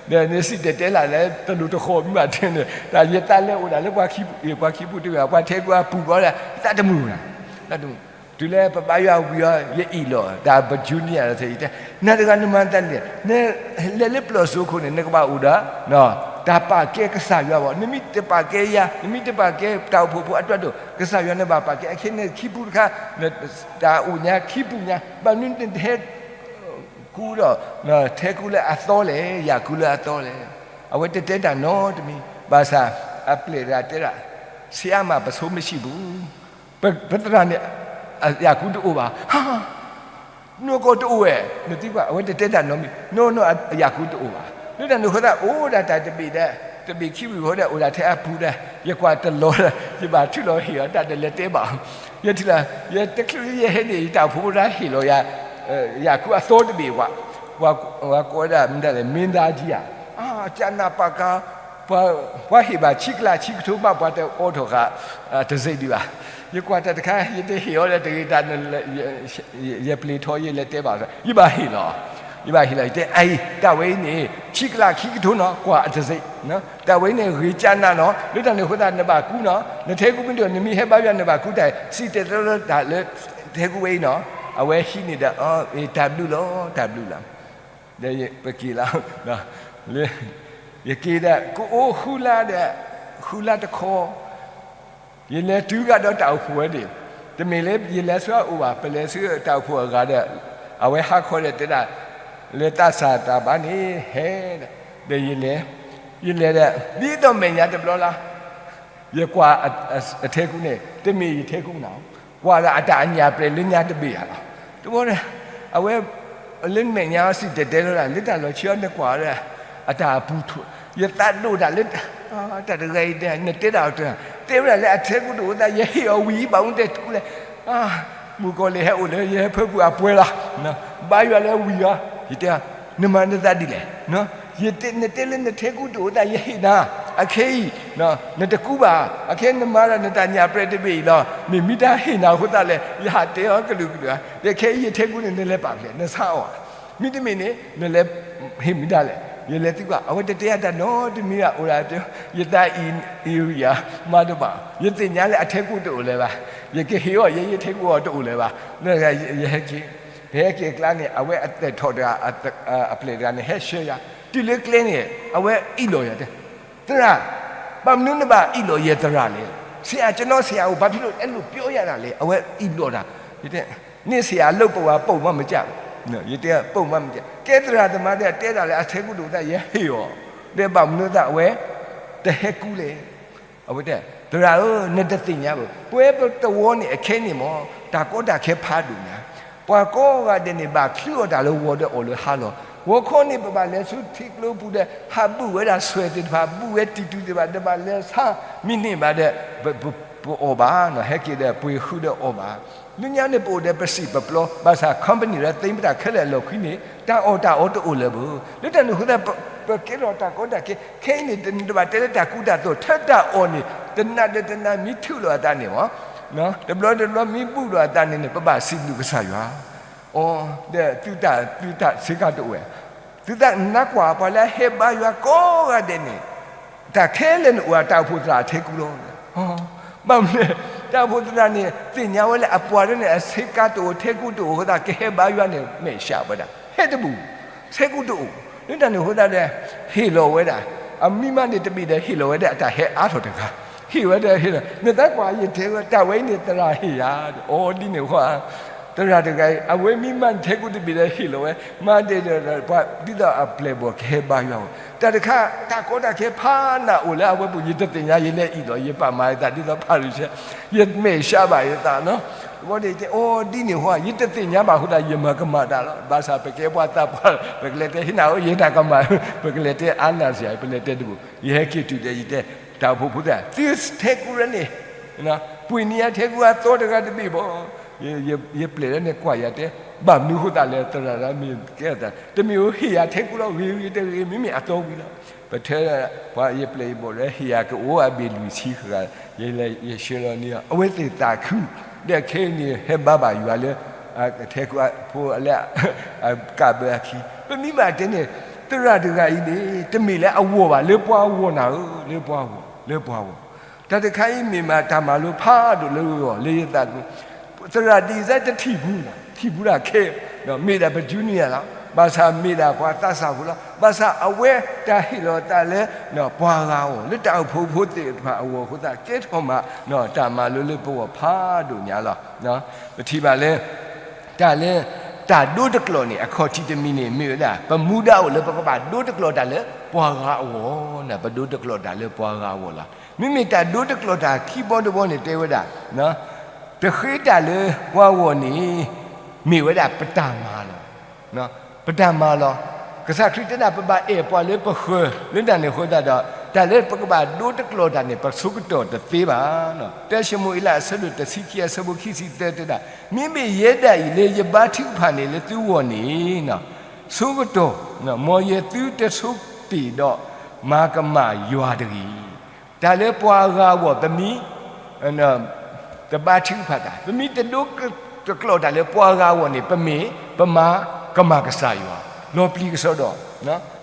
ဒီးနစံၣ်တဲၤတဲလၢ်လၢတလိၣ်တဃီၤမ့ၢ်ဘၣ်တဲန့ၣ် တၢ်ယသးလဲၤအိၣ်ဒၣ်လၢပှၤခံပူၤတဂၤ ပှၤထဲကူအပူၤဘျီဒီး သးတမုာ်ဘၣ်, သးတမုာ်, တုၤလၢပဘါယွၤဝံၤအီၤ ယအ့ၣ်လိာ် တၢ်ပ junior ဒီးယတဲ နၤတဂၤနမၤတၢ်န့ၣ် နလဲၤလၢပျီၢ်စိခိၣ်န့ၣ် နကဘၣ်အိၣ်ဒီး တၢ်ပာ်ကဲကစၢ်ယွၤဘၣ်, နမ့ၢ်တပာ်ကဲယၤ နမ့ၢ်တပာ်ကဲတၢ်အိၣ်ဖှိၣ်ဖိအတၢ်ဒိၣ် ကစၢ်ယွၤန့ၣ်ဘၣ်ပာ်ကဲ, အခဲန့ၣ်ခံပူၤတခါ တၢ်အိၣ်ညါခံပူၤညါ ဘၣ်မနုၤနတဟဲ ကူဒီး ထဲကူလၢအသီလဲၣ်, ယၣ်ကူလၢအသီလဲၣ်, အဝဲတတဲတၢ်နီတမံၤ, ဘၣ်ဆၣ် အပျဲၢ်တဂၤတဲဒၣ် ဆရာမ ပဆိမရှိဘူး, ပသရၣ်န့ၣ် ယၣ်ကူတအိၣ်ဘၣ်, နီၢ်ကီၢ်တအိၣ်ဝဲ, နသံကွၢ် အဝဲတတဲတၢ်နီတမံၤ, နီၢ်နီၢ်ယၣ်ကူတအိၣ်ဘၣ်. လၢတၢ်န့ၣ်အဃိသတး အိၣ်ဒၣ်တၢ်တဘ့ၣ်ဒီး တဘ့ၣ်ခံဘ့ၣ်ဃီဒီး အိၣ်ဒၣ်ထဲအပူၤဒီး ယကွၢ်တလီၤဒီး ယဘၣ်ထုးလီၤဟ့ၣ်အီၤ တၢ်တလဲၤတဲဘၣ်အီၤ. ယထံၣ်လၢ ယတချုးယဟဲန့ၣ် ယတၢ်အိၣ်ဖှိၣ်ဖိတၢ်ဟ့ၣ်လီၤယၤ ယၣ်ကူအသီတဘ့ၣ်ဝဲ, ပှၤကိးဝဲဒၣ်မနုၤလဲၣ် မင်းသားကြီးဧါ, ကနၣ်ပာ်ကါ, ပှၤဟ့ၣ်ဘၣ်ဆံကလးဆံကထိဘၣ် ပှၤတအိးထီၣ်ဃာ် တံဆိပ်ဒံးဘၣ်. ယကွၢ်တၢ်တခါ ယတဟ့ၣ်အီၤဒီးတဂ့ၤတၢ်, ယပျံၤထီၣ် ယလဲၤတဲဘၣ်အီၤ, ယဘၣ်ဟ့ၣ်လီၤ, ယဘၣ်ဟ့ၣ်လီၤ ယတဲအံၤ တၢ်ဝဲအံၤန့ၣ် ဆံကလးခံကထိနီၤ ကွၢ်အတံဆိပ်, တၢ်ဝဲအံၤန့ၣ် ဂ့ၤကနၣ်နီၤ လၢတၢ်န့ၣ်အဃိသတး နဘၣ်ကူနီၤ နထဲကူမ့ၢ်တအိၣ် နမ့ၢ်ဟဲဘါယွၤ နဘၣ်ကူတၢ် စံၣ်တဲၤတဲလီၤတၢ်လၢ ထဲကူဝဲအံၤနီၤ. အဝဲဟံးန့ၢ်ဒီး တၢ်ဘျုးလီၤ တၢ်ဘျုးလီၤ. ဒီးပက့ၤလီၤ, လၢ ယက့ၤဒီး ကအိၣ်ဃုလါဒီး ဃုလါတခီ ယလဲၤတုၤဂၤဒီးတၢ်အိၣ်ဖှိၣ်ဝဲန့ၣ်, တမ့ၢ်လၢယလဲၤဆူအအိၣ်ဘၣ်, ပလဲၤဆူတၢ်အိၣ်ဖှိၣ်အဂၤဒီး အဝဲဟးခီဒီးတဲဒၣ် လၢသးစၢ်တၢ်ဘါန့ၣ် ဟဲဒီး ဒီးယလဲၤ, ယလဲၤဒီး ဒ်သိးမဲာ်ညါတဘျီလၢ ယကွၢ်အထဲကူန့ၣ် တမ့ၢ်ယထဲကူနၤ, ကွၢ်ဒီးအတၢ်အညၣ်ပျဲၢ်လၢညါတဘ့ၣ်ဧါလီၤ. တဘျီဒီး အဝဲ လၢမဲာ်ညါစံၣ်တဲၤတဲလီၤတၢ် လၢတၢ်လီၤဆံအီၤ နကွၢ်ဒီး အတၢ်အပူၤထူၣ် ယသးဒိၣ်တၢ်လၢ တၢ်တဂၤအံၤ နတဲဒၣ်အီၤတၢ် တဲဝဲဒၣ်လၢအထဲကူတအိၣ်သး ယဟ့ၣ်အီၤဝံၤဘၣ်မူတဲတကူလဲၣ် မုၣ်ကီၤလံၢ်ဟဲအိၣ်လၢယဟဲဖၢပူၤအပှဲၤလီၤ, ဘါယွၤလၢဝံၤအီၤ, ယတဲ, နမၤနသးဒ်လဲၣ်, နတဲလၢနထဲကူတအိၣ်သး ယဟ့ၣ်နၤ, အခဲအံၤ နတကူဘၣ်, အခဲနမၤဒီးနတၢ်ညၣ်ပျဲၢ်တဘ့ၣ်အံၤလီၤ, မ့ၢ်မ့ၢ်တၢ်ဟ့ၣ်နၤအဃိသတးလဲၣ် ယဟးတဲအီၤကလုာ်ကလုာ်ဧါ, ဒီးခဲအံၤယထဲကူန့ၣ် နလဲၤပာ်ဖျဲး နဆါအီၤဧါ, မ့တမ့ၢ်န့ၣ် နလဲၤ ဟ့ၣ်မ့ၢ်ဒၣ်လဲၣ်, ယလဲၤသံကွၢ် အဝဲတတဲအတၢ်နီတမံၤဘၣ် အိၣ်ဒၣ်တဲ ယသးအံၤ area မၤတဘၣ်, ယသ့ၣ်ညါလၢအထဲကူတအိၣ်လၢၤဘၣ်, ယကဟ့ၣ်အီၤ ယဲယထဲကူအီၤတအိၣ်လၢၤဘၣ်, ယဟဲက့ၤ, ပဟဲက့ၤအကျါန့ၣ် အဝဲအသဲးထီၣ်တဂၤ အပျဲၢ်တဂၤန့ၣ် ဟဲဆှၢယၤ, တုၤလၢကျဲန့ၣ် အဝဲအ့ၣ်လိာ်ယၤတဲ, သရၣ်, ဘၣ်မနုၤနဘၣ်အ့ၣ်လိာ်ယဲသရၣ်လဲၣ်, ဆရာ ကျွန်တော်ဆရာကို ဘာဖြစ်လို့အဲလိုပြောရတာလဲ အဝဲအ့ၣ်လိာ်တၢ်, ယတဲ န့ၣ်ဆရာလုပ်ပုံကပုံမှန်မကျဘူး, ယတဲ ပုံမှန်မကျ, ကဲသရၣ်သမါတဲ တဲတၢ်လၢအထဲကူတအိၣ်သး ယဟ့ၣ်အီၤ, ဒီးဘၣ်မနုၤသးအဝဲ တဟဲကူလဲၣ်, အဝဲတဲ သရၣ်ဧၢ နတသ့ၣ်ညါဘၣ်, ပဝဲပတဝီန့ၣ်အခဲန့ၣ်မ့ၢ် တၢ်ကီတၢ်ခဲဖးဒိၣ်ညါ, ပှၤကိးဂၤဒဲးန့ၣ် ဘၣ်ချုးအီၣ်တၢ်လၢဂီၤဒီးအီၣ်လၢဟါလီၤ, ဂီၤခီန့ၣ် ပဘၣ်လဲၤဆူထံကျိပူၤဒီး ဟးဘုၣ်ဝဲဒၣ်ဆွဲသ့ၣ်တဖၣ် ဘုၣ်ဝဲတံၢ်တူၢ်သ့ၣ်တဖၣ် တဘၣ်လဲၤဆါ မ့ၢ်န့ၢ်ဘၣ်ဒီး ပအီၣ်ဘၣ်, ဟဲက့ၤဒီးပှ့ၤဃုဒီးအီၣ်ဘၣ်, လၢညါန့ၣ် ပအိၣ်ဒီးပစံာ်ပပျီ ဘၣ်ဆၣ် company ဒီး သ့ပတၢ်ခဲလၢာ်အလီၢ်ခံန့ၣ် တၢ်အီၣ်တၢ်အီတအိၣ်လၢၤဘၣ်, လၢတၢ်န့ၣ်အဃိသတး ပကဲထီၣ်တၢ်ကီတၢ်ခဲ ခဲအံၤန့ၣ် နတဘၣ်တဲလၢတၢ်ကူတၢ်သိး ထဲတၢ်အီၣ်န့ၣ် တနၤဒီးတနၤမ့ၢ်ထုးလီၤအသးန့ၣ်မ့ၢ် တဘျီတဘျီမ့ၢ်ဘုၣ်လီၤအသးန့ၣ်န့ၣ် ပဘၣ်စံးဘျုးကစၢ်ယွၤ, အိ ဒီးသုတၢ် သုတၢ်ဆ့ကၤတအိၣ်ဝဲ, သုသးနးကွၢ်ပှၤလၢအဟဲဘါယွၤကိးဂၤဒဲးန့ၣ် တၢ်ခဲလၢာ်န့ၣ်အိၣ်ဝဲတၢ်အိၣ်ဖှိၣ်သရၣ်အထဲကူလီၤ, ဘၣ်မနုၤလဲၣ် တၢ်အိၣ်ဖှိၣ်သရၣ်န့ၣ် သ့ၣ်ညါဝဲလၢအပှၤဒၣ်န့ၣ် အဆ့ကၤတအိၣ်ထဲကူတအိၣ်အဃိသတး ကဟဲဘါယွၤန့ၣ် မဲာ်ဆှးဝဲဒၣ် ဟဲတဘူၣ်, ထဲကူတအိၣ်, လၢတၢ်န့ၣ်အဃိသတးဒီး ဟ့ၣ်လီၤဝဲဒၣ်, အမံမါန့ၣ်တဘ့ၣ်ဒီးဟ့ၣ်လီၤဝဲဒၣ်အတၢ်ဟဲအါထီၣ်တဂၤ, ဟ့ၣ်ဝဲဒၣ်ဟ့ၣ်လီၤ နသးကွၢ်ယတဲဝဲ တၢ်ဝဲအံၤန့ၣ်သရၣ်ဟ့ၣ်ယၤ, အိ ဒ်န့ၣ်ဃီ သရၣ်တဂၤအံၤ အဝဲမံမါန့ၣ်ထဲကူတဘ့ၣ်ဒီးဟ့ၣ်လီၤဝဲ, မၤဒဲးဒီးပှၤဒ်သိးအပျဲၢ်ဘီၣ်ကဟဲဘါယွၤအီၤ, တၢ်တခါ တၢ်ကီတၢ်ခဲဖးနးအိၣ်လၢအဝဲပူၤ ယတသ့ၣ်ညါ ယလဲၤအံၤဒီး ယပာ်မၤယသးဒ်သိးဖၤရံၤၡဲ, ယမဲာ်ဆှးဘၣ်ယသးနီၤ, ဝဲန့ၣ်တဲ အိ ဒ်န့ၣ်ဃီ ယတသ့ၣ်ညါဘၣ်အဃိသတး ယမၤကမၣ်တၢ်လီၤ, ဘၣ်ဆၣ်ပကဲပှၤသးပှၢ် ပကလဲၤတဲ ဟ့ၣ်နၤဧၢ ယတၢ်ကမၣ်, ပကလဲၤတဲအါနၢ်စ့ၢ် ပလဲၤတဲတဘူၣ်, ယဟဲက့ၤတုၤဒီး ယတဲ တၢ်အိၣ်ဖှိၣ်ဖိသၣ် သုထဲကူရၢန့ၣ် ပှ့ၤန့ၢ်ယၤထဲကူအသီတဂၤတဘ့ၣ်ဘၣ်, ယပျဲၢ်လၢန့ၣ်ကွၢ်ယၤတဲ, ဘၣ်မနုၤဃိသတးလဲၣ် သရၣ်ဒၣ်မ့ၢ်ကဲသး တမ့ၢ်ဧိၤ ဟ့ၣ်ယၤထဲကူလီၤ ဂ့ၤဂ့ၤတဂ့ၤ မ့မ့ၢ်အသီဝံၤလီၤ, ပထၢ ပှၤယပျဲၢ်ယဘီၣ်ဒီး ဟ့ၣ်ယၤကအိၣ်အဘ့ၣ်လွံၢ်ဆံဃၣ်, ယဆှၢလီၤန့ၢ်အီၤ အဝဲသ့ၣ်သးခု, ဒီးခဲအံၤန့ၣ် ဟဲဘါဘၣ်ယွၤလၢ ထဲကူဖိလၢ ကးဘၢအခံ, ပမ့ၢ်ဘၣ်တဲန့ၣ် သရၣ်တဂၤအံၤန့ၣ် တမ့ၢ်လၢအဂီၢ်ဘၣ် လၢပှၤဂီၢ်နၤဧၢ, လၢပှၤဂီၢ်, လၢပှၤဂီၢ်, တၢ်တခါအံၤမ့ၢ်မးတၢ်မၤလိဖးဒိၣ်လၢဂီၢ် လၢယသး သရၣ်ဒံစဲတထံၣ်ပူၤ, ထံၣ်ပူၤတၢ်ခဲ, မ့ၢ်ဒၣ်ပ junior လီၤ, ဘၣ်ဆၣ်မ့ၢ်ဒၣ်ပှၤသးစၢ်ဖိလီၤ, ဘၣ်ဆၣ်အဝဲတၢ်ဟ့ၣ်လီၤသးလၢ ပှၤဂၤအဂီၢ် လၢတၢ်အိၣ်ဖှိၣ်ဖိသ့ၣ်တဖၣ်အဂီၢ်အဃိသတး ကဲထီၣ်မး တၢ်မၤလိလၢပဂီၢ်ဖးဒိၣ်ညါလီၤ. ပထံၣ်ဘၣ်လၢ တၢ်လၢ တၢ်ဒိတကျိာ်န့ၣ် အခီၣ်ထံးတမံၤန့ၣ် မ့ၢ်ဝဲဒၣ် ပမူဒါအိၣ်လၢပကဘၣ်ဒိတကျိာ်တၢ်လၢပှၤဂၤအဂီၢ်, ပဒိတကျိာ်တၢ်လၢပှၤဂၤအဂီၢ်လီၤ. မ့မ့ၢ်တၢ်ဒိတကျိာ်တၢ်ခံဘီတဘီန့ၣ် တဲဝဲဒၣ် တဃ့တၢ်လၢပှၤဂီၢ်န့ၣ် မ့ၢ်ဝဲဒၣ်ပတၢ်မၤလီၤ. ပတၢ်မၤလီၤ. ကစၢ်ခရံာ်တဲဒၣ် ပဘၣ်အဲၣ်ပှၤလၢပဃၢၤလၢတၢ်န့ၣ်အဃိသတးဒီး တၢ်လၢပကဘၣ်ဒိတကျိာ်တၢ်န့ၣ် ပဆိကတီၢ်တသ့ဘၣ်. တၢၡမူၤအ့လးအဆၢဒိၣ်တဆံခံအဆၢဖိခံဆံသၢတဲဒၣ်, မ့မ့ၢ်ယဲဒၣ်အံၤ လၢယဘါထုကဖၣ်န့ၣ်လၢသုဂီၢ်န့ၣ် ဆိကတီၢ်, မ်ယသုတဆိတ့ၢ်ဒီးမၤကမၣ်ယွၤတဂ့ၤ. တၢ်လၢပှၤဂၤအဂီၢ် ပမ့ၢ် တဘါထုကဖၣ်တၢ်, ပမ့ၢ်တဒိတကျိာ်တၢ်လၢပှၤဂၤအဂီၢ်န့ၣ် ပမ့ၢ်ပမၤကမၣ်ကစၢ်ယွၤ, လီၤပျံၤကစီဒီ,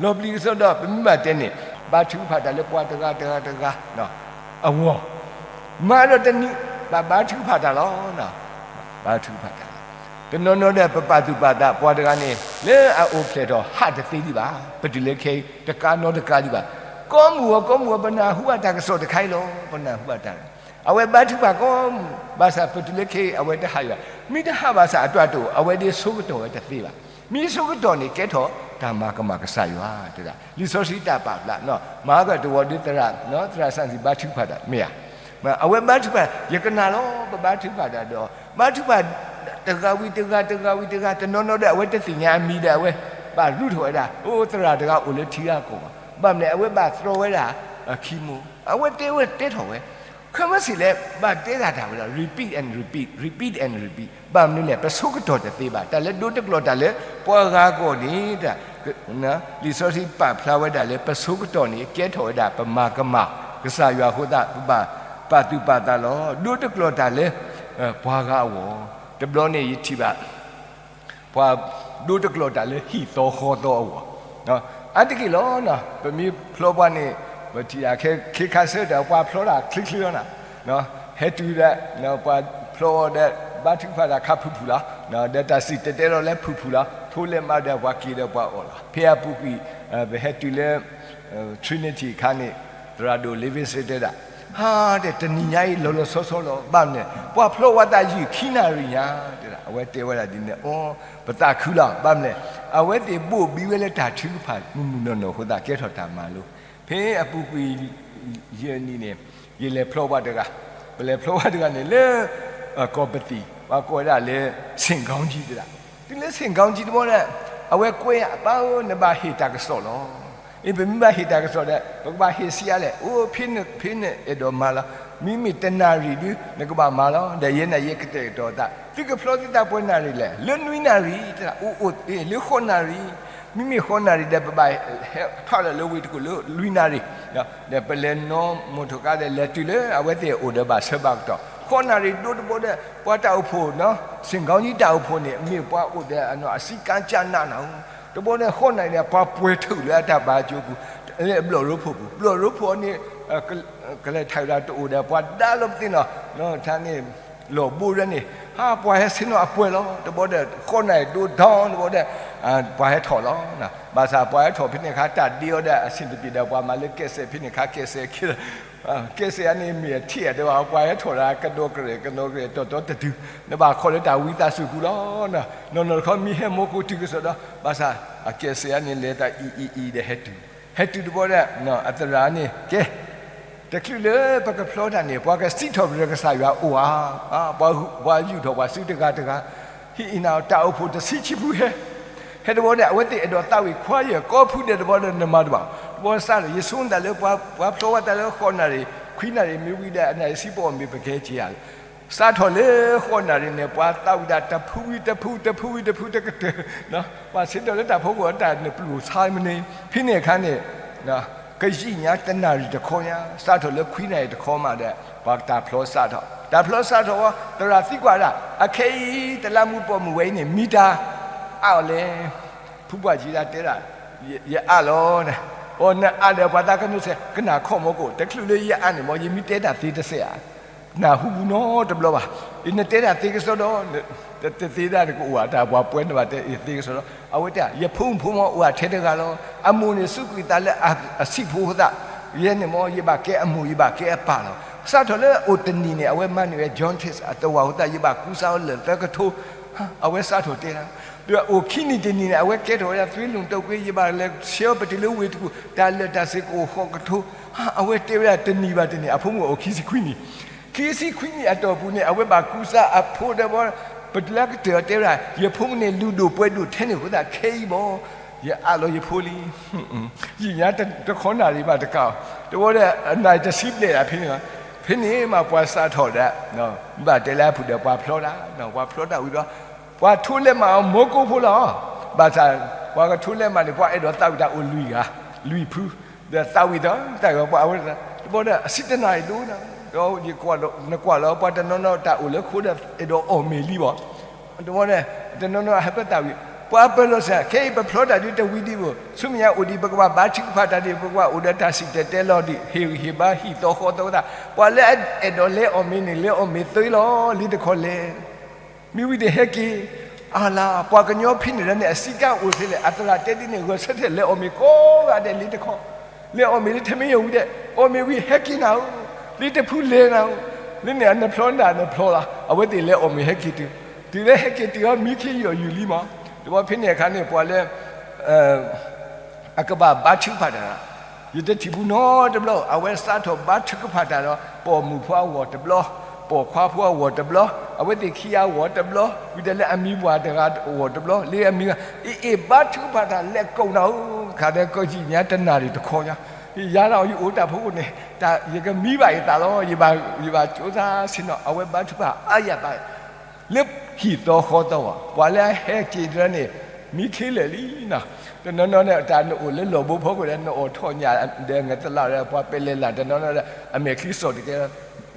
လီၤပျံၤကစီဒီ, ပမ့ၢ်ဘၣ်တဲန့ၣ်ဘါထုကဖၣ်တၢ်လၢပှၤတဂၤတဂၤတဂၤအဂီၢ်, မၤဒီးတနံၤ ဘၣ်ဘါထုကဖၣ်တၢ်လီၤ. ဘါထုကဖၣ်တၢ်လီၤ. တနီၤနီၤဒီး ပပာ်သူၣ်ပာ်သးပှၤတဂၤန့ၣ် လၢအအိၣ်ဖျဲၣ်ထီၣ်ဟးတသ့ဒံးဘၣ်, ပတုၤလၢခဲအံၤ တကးနီတကးဒံးဘၣ်. ကိးမုၢ်ဂီၤကိးမုၢ်ဂီၤ ပနၢ်ဟူဘၣ်တၢ်ကစီၣ်တခါအံၤလီၤ. ပနၢ်ဟူဘၣ်တၢ်, အဝဲဘါထုကဖၣ်ကိးမုၢ်, ဘၣ်ဆၣ်ပတုၤလၢခဲအံၤ အဝဲတဟးယွၤ, မ့ၢ်တဟးဘၣ်ဆၣ်အတၢ်တိာ် အဝဲဒၣ်ဆိကတီၢ်ဝဲတသ့ဘၣ်. မ့ၢ်ဆိကတီၢ်န့ၣ် ကဲထီၣ်တၢ်မၤကမၣ်ကစၢ်ယွၤတဒၣ်. လံာ်စီဆှံတၢ်ပာ်ဖျါ, မၤကတဝီၤဒုးသရၣ်, သရၣ်စၢ်စံးဘါထုကဖၣ်တၢ် မ့ၢ်ဧါ. အဝဲဘါထုကဖၣ်, ယကနၣ်လီၤ ပဘါထုကဖၣ်တၢ်ဒီး ဘါထုကဖၣ်တဂၤဝံၤတဂၤ တဂၤဝံၤတဂၤ, တနီၤနီၤဒီး အဝဲတသ့ၣ်ညါအမံၤဒီး အဝဲဘၣ်ရူးထီၣ်ဝဲဒၣ်, အိၣ်သရၣ်တဂၤအိၣ်လၢထံဂၤကီၢ်ဘၣ်. ဘၣ်မနုၤလဲၣ်, အဝဲဘၣ်သြီဝဲဒၣ်အခံမိၢ်, အဝဲတဲဝဲတဲထီၣ်ဝဲ, ခဲမုၢ်ဆ့ၣ်လဲၣ် ဘၣ်တဲတၢ်တၢ်ဝဲဒီး repeat and repeat, repeat and repeat. ဘၣ်မနုၤလဲၣ်, ပဆိကတီၢ်တသ့ဘၣ်. တၢ်လၢဒိတကျိာ်တၢ်လၢပှၤဂၤအဂီၢ်န့ၣ် လံာ်စီဆှံပာ်ဖျါဝဲဒၣ်လၢ ပဆိကတီၢ်န့ၣ် ကဲထီၣ်ဝဲဒၣ် ပမၤကမၣ်ကစၢ်ယွၤအဃိသတး ပဘၣ်ပာ်သူၣ်ပာ်သးလီၤ. ဒိတကျိာ်တၢ်လၢပှၤဂၤအဂီၢ်, တဘျီန့ၣ်ယထံၣ်ဘၣ် ပှၤဒိတကျိာ်တၢ်လၢဟံၣ်သီဃီသီအဂီၢ်, အါတက့ၢ်လီၤ. ပမ့ၢ်ဖျီပှၤန့ၣ် ပထံၣ်အခ့ခါဆၢတၢ် ပှၤဖျီတၢ်ချ့ချ့လီၤနၤ, ဟဲတုၤဒီး ပှၤဖျီဒီး ဘါထုကဖၣ်တၢ်ခါဖုၣ်ဖုၣ်လီၤ, ဒီးတၢ်စံၣ်တဲၤတဲလီၤလၢဖုၣ်ဖုၣ်လီၤ, ထိလၢမးဒီးပှၤက့ၤဒီးပှၤအီၣ်လီၤ. ဖဲအပူၤကွံာ် ပဟဲတုၤလၢ Trinity အခါန့ၣ် သရၣ်ဒိၣ် Livingstone တဲဒၣ်, ဟါ, တဲ တနံၤညါအံၤလီၤလီၤဆီဆီလီၤ. ဘၣ်မနုၤလဲၣ်, ပှၤဖျီဝဲသးယံာ်ခံနၣ်ရံၣ်ညါ, တဲဒၣ်, အဝဲတဲဝဲဒၣ်ဒ်န့ၣ်, အိ, ပသးခုလီၤ. ဘၣ်မနုၤလဲၣ်, အဝဲသ့ၣ်ဘိၣ်ဘံဝဲလၢတၢ်ထုကဖၣ်မုၢ်မုၢ်နီၢ်နီၢ်အဃိသတး ကဲထီၣ်တၢ်မၤလိ. ဖဲအပူၤကွံာ်ယဲၢ်နံၣ်န့ၣ် ယလဲၤဖျီပှၤတဂၤ, ပလဲၤဖျီပှၤတဂၤန့ၣ်လၢ ကီၢ်ပသံၣ် ပှၤကိးဝဲဒၣ်လၢ ဆင့်ခေါင်းကြီး တဲဒၣ်. တုၤလၢ ဆင့်ခေါင်းကြီး တဘျီဒီး အဝဲကွဲး, အပၢ်ဧၢ, နဘၣ်ဟ့ၣ်တၢ်ကစီၣ်လီၤ. အ့ ပမ့ၢ်ဘၣ်ဟ့ၣ်တၢ်ကစီၣ်ဒီး ပကဘၣ်ဟ့ၣ်ဆံးအါလဲၣ်. အိ ဖဲန, ဖဲနအဲၣ်ဒိးမၤလီၤ. မ့မ့ၢ်တနၣ်ရံၣ်ဒု နကဘၣ်မၤလီၤ. ဒီးယဲန့ၣ်ယကတဲာ်ကတီၤသး, သုကဖျီသုသးပှဲၤနၣ်ရံၣ်လဲၣ်. လၢနွံနၣ်ရံၣ် တဲဒၣ်. အိ အိ အ့ လၢဃိးနၣ်ရံၣ်, မ့မ့ၢ်ဃိးနၣ်ရံၣ်ဒီး ပဘၣ်ဟဲထီၣ်လၢဝ့ၢ်တကူၣ်လၢလွံၢ်နၣ်ရံၣ်, ဒီးပလဲၤနီၣ်မိၢ်ထိၣ်ကါဒီး လဲၤတုၤလၢအဝဲသ့ၣ်အိၣ်ဒီးဘၣ်ဆၢဘၣ်ကတီၢ် ဃိးနၣ်ရံၣ်ဒိတဘျီဒီး ပှၤတၢ်အိၣ်ဖှိၣ် ဆင့်ခေါင်းကြီး တၢ်အိၣ်ဖှိၣ်န့ၣ် မ့ၢ်ပှၤအိၣ်ဒီးအစည်းကမ်း ကနးနးဧိၤ, တဘျီဒီး ဃိးနၣ်ရံၣ်ဒီး ပှၤပှဲၤထုးလၢအတၢ်ဘါကၠိပူၤ, လၢဘျီၣ်ရိဖှိၣ်ပူၤ, ဘျီၣ်ရိဖှိၣ်န့ၣ် ကလဲၤထီၣ်ဝဲဒၣ်တအိၣ်ဒီး ပှၤဒါလီၤပသ့ၣ်နီၣ်, ထါန့ၣ် လီၢ်ဘိရဲန့ၣ်, ဟါ ပှၤဟဲဆ့ၣ်နီၤအပှဲၤလီၤ. တဘျီဒီး ဃိးနၣ်ရံၣ်ဒိဒီတဘျီဒီး ပှၤဟဲထီၣ်လီၤ. ဘၣ်ဆၣ်ပှၤဟဲထီၣ်ဖဲန့ၣ်အခါ တၢ်ဒ့အီၤဒီးအဆင်တပြေဒီး ပှၤမၤလၢကဲးစဲးဖဲန့ၣ်အခါ ကဲးစဲးခံလီၤ. ကဲးစဲးအန့ၣ်မ့ၢ်အထံၣ်အတဲဘၣ် ပှၤဟဲထီၣ်ဒီး ကဒီကရဲၣ် ကဒီကရဲၣ်တီၤတီၤတတုၤ, နဘၣ်ခီလၢတၢ်ဝံသးစူၤပူၤလီၤ. နီၢ်နီၢ်တခီမ့ၢ်ဟဲမိၢ်ကိၢ်တုၤကစီၣ်ဒီး ဘၣ်ဆၣ် အကဲးစဲးအန့ၣ်လဲၤတၢ်အံၤအံၤအံၤဒီးဟဲတုၤ, ဟဲတုၤတဘျီဒီး အသရၣ်န့ၣ် ကဲ တချုးလၢပကဖျီတၢ်န့ၣ် ပှၤကစံးထီၣ်ပတြၢၤကစၢ်ယွၤအိၣ်ဧါ, ပှၤယူာ်ထီၣ်ပှၤစုတဂၤတဂၤ, ဟံၣ်အံၤနၤ တၢ်အိၣ်ဖှိၣ်တဆံခံဖုဟဲ, ဟဲတဘျီဒီး အဝဲသ့ၣ်အဲၣ်ဒိးသးဝံၣ်ခွါယဲၢ် ကိးဖုဒဲးတဘျီဒီး နမၤတဘၣ်, တဘျီစးထီၣ် ယဆိကမိၣ်တၢ်လၢပှၤဖျီဝဲသးလၢဃိးနၣ်ရံၣ် ခွံနၣ်ရံၣ်မ့ၢ်ဝံၤဒီး အနၣ်ရံၣ်ဆံးပအီၣ်မ့ၢ်ပကဲက့ၤဧါ စးထီၣ်လၢဃိးနၣ်ရံၣ်န့ၣ် ပှၤသးဝံၣ်ဒၣ်တဖုဝံၤတဖု တဖုဝံၤတဖု တကတၢၢ်, ပှၤဆ့ၣ်နီၤလၢတၢ်ဖီခိၣ်အတၢ်နပျုၢ်ဆါမ့ၢ်န့ၣ် ဖဲန့ၣ်အခါန့ၣ် ကယံာ်ညါတနၣ်ရံၣ်တခီညါ စးထီၣ်လၢခွံနၣ်ရံၣ်တခီမးဒီး ပှၤတၢ်ဖျီစးထီၣ် တၢ်ဖျီစးထီၣ်ဝဲ သရၣ်သံကွၢ်ဒၣ် အခဲအံၤ တလးမူးပိာ်မုၣ်ဝဲအံၤန့ၣ် မ့ၢ်တၢ်အါအီၤလဲၣ်. ဖုပှၢ်ကံၤဒၣ်တဲဒၣ် ယအါလီၤ. အိ နအါဒီးပှၤသးကနိစဲး ကနၣ်ခီၣ်မီကိၣ် တချုးလၢယအါန့ၣ်မ့ၢ် ယမ့ၢ်တဲတၢ်သ့တစဲးဧါ နၢ်ဟူပူၤနီတဘျီဘၣ်. နတဲတၢ်သ့ကစီဒီ တသ့ဒၣ်နကအိၣ်ဧါ တၢ်ပှၤပှဲၤနဘၣ်တဲသ့ကစီဒီ အဝဲတဲ ယဖိမုၣ်ဖိမါအိၣ်အထဲတဂၤလီၤ. အမိၢ်န့ၣ်စူးကွံာ်သးလၢအဆံးဖိသၣ် ယဲန့ၣ်မ့ၢ် ယဘၣ်ကဲအမိၢ် ယဘၣ်ကဲအပၢ်လီၤ. စးထီၣ်လၢအိၣ်တနံၤန့ၣ် အဝဲမၤန့ၢ်ဝဲ John Test အသဝီဖိသၣ် ယဘၣ်ကူစါအီၤလၢာ်သၢကထိ အဝဲစးထီၣ်တဲဒၣ် ဒီးအိၣ်ခံနံၣ်တနံၤန့ၣ် အဝဲကဲထီၣ်ဝဲဒၣ် သွေးလွန်တုပ်ကွေး ယဘၣ်လဲၤဆှၢအီၤပတုၤလၢဝ့ၢ်တကူၣ် တၢ်လၢာ်တၢ်စ့ၤကအိၣ်ဃိးကထိ အဝဲတဲဝဲဒၣ်တနံၤဘၣ်တနံၤ အဖိမုၣ်အိၣ်ခံဆံခွံနံၣ် ခံဆံခွံနံၣ်အတီၢ်ပူၤန့ၣ် အဝဲဘၣ်ကူစါအဖိဒီး ပတုၤလၢကတၢၢ်အတဲဝဲဒၣ် ယဖိန့ၣ်လုၢ်ဒိၣ်ပှ့ၤဒိၣ်ထဲန့ၣ်အဃိသတးခဲအံၤဘၣ်, ယအးလီၤယဖိလံ. ယံာ်ညါတခီနၣ်ရံၣ်ဘၣ်တကးအီၤ, တဝီဒီးနၣ်ရံၣ်တဆံဘျဲၣ်ဒၣ်ဖဲန့ၣ်လီၤ. ဖဲန့ၣ်မးပှၤစးထီၣ်ဒီး ဘၣ်တဲလၢအဖုၣ်ဒီးပှၤဖျီတၢ်, ပှၤဖျီတၢ်ဝံၤဒီး ပှၤထိလဲးမးအီၤမိၢ်ကိးဖိလီၤ. ဘၣ်ဆၣ် ပှၤကထိလဲးမးန့ၣ် ပှၤအဲၣ်ဒိးသးဝံၣ်တၢ်အိၣ်လွံၢ်ဂၤ, လွံၢ်ဖု, ဒီးသးဝံၣ်ဒီး တၢ်ဂီၤပှၤအဝဲ တဘီဒီးအဆံးတနၣ်ရံၣ်ဒိၣ်နၤ, ဒီးနကွၢ်လီၤပှၤတနီၤနီၤတၢ်အိၣ်လၢခိဒီးအဲၣ်ဒိးအီၣ်မ့ၤလံဘၣ်. တဘီဒီး တနီၤနီၤဟဲပသးဝံၣ်, ပှၤပၢၤလီၢ်စ့ၢ် ခဲအံၤပဖျီတၢ်ဒုးတဝံၤဒံးဘၣ်, ဆူမဲာ်ညါအိၣ်ဒံး ပကဘၣ်ဘါထုကဖၣ်တၢ်ဒံး ပကဘၣ်အိၣ်ဒီးတၢ်စံၣ်တဲၤတဲလီၤဒံး ဟ့ၣ်ဂံၢ်ဟ့ၣ်ဘါဟံၣ်သီဃီသီသး, ပှၤလၢအအဲၣ်ဒိးလဲၤအီၣ်မ့ၤန့ၣ် လဲၤအီၣ်မ့ၤသ့လီၤ လံတခီလဲၣ် မ့ၢ်ဝံၤတဟဲက့ၤ, အလၤ ပှၤကညီဖဲန့ၣ်ဒီးန့ၣ် အစည်းကမ်းအိၣ်သ့လဲၣ်, အသရၣ်တဲဒ်န့ၣ် ဂဲၤဆၢထၢၣ်လဲၤအီၣ်မ့ၤကိးဂၤဒဲးလံတခီ, လဲၤအီၣ်မ့ၤလၢထမ့ၢ်ယိၣ်ဝံၤဒီး အီၣ်မ့ၤဝံၤဟဲက့ၤနၤဧၢ, လံတဖုလဲၤနၤဧၢ, လၢန့ၣ်နဖျီနၤနဖျီလီၤ, အဝဲသ့ၣ်လဲၤအီၣ်မ့ၤဟဲက့ၤတုၤ, တုၤလၢဟဲက့ၤတုၤအီၤ မံခ့ယီၢ်ယုၢ်လံမး, တဘီဖဲန့ၣ်အခါန့ၣ် ပှၤလၢ အကဘၣ်ဘါထုကဖၣ်တၢ်, ယတထံၣ်ဘူးနီတဘျီ, အဝဲစးထီၣ်ဘါထုကဖၣ်တၢ်ဒီး ပိာ်မုၣ်ဖိအဂီၢ်တဘျီ, ပိာ်ခွါဖိအဂီၢ်တဘျီ, အဝဲသ့ၣ်ခံဂၤအဂီၢ်တဘျီ, ဝံၤဒီးလၢအမံၤပှၢ်တဂၤအဂီၢ်တဘျီ, လၢအမံၤဂၤ, အ့ၣ်အ့ၣ် ဘါထုကဖၣ်တၢ်လဲၤကိးနၤဧၢ, ခါဒီးကယံာ်ညါတနၣ်ရံၣ်တခီညါ, ယၤဒီးယအိၣ်တၢ်ဖိန့ၣ်, ယကမံဘၣ်ယသးလီၤ, ယဘၣ်ကၠိသးဆ့ၣ်နီၤ, အဝဲဘါထုကဖၣ်အါယၤပာ် လၢဟံၣ်သီဃီသီဘၣ်, ပှၤလၢအဟဲက့ၤတရၢန့ၣ် မံခ့လၢာ်လံနီၤ, တနီၤနီၤန့ၣ် တၢ်နအိၣ်လၢလီၢ်ဘိဖီခိၣ်ဒီး နအိၣ်ထီၣ်ညၣ်ဒီး နသလၣ်ဒီး ပှၤပဲလဲၤလၢ်တနီၤနီၤဒီး အမဲာ်ချံစီၣ်တကဲ,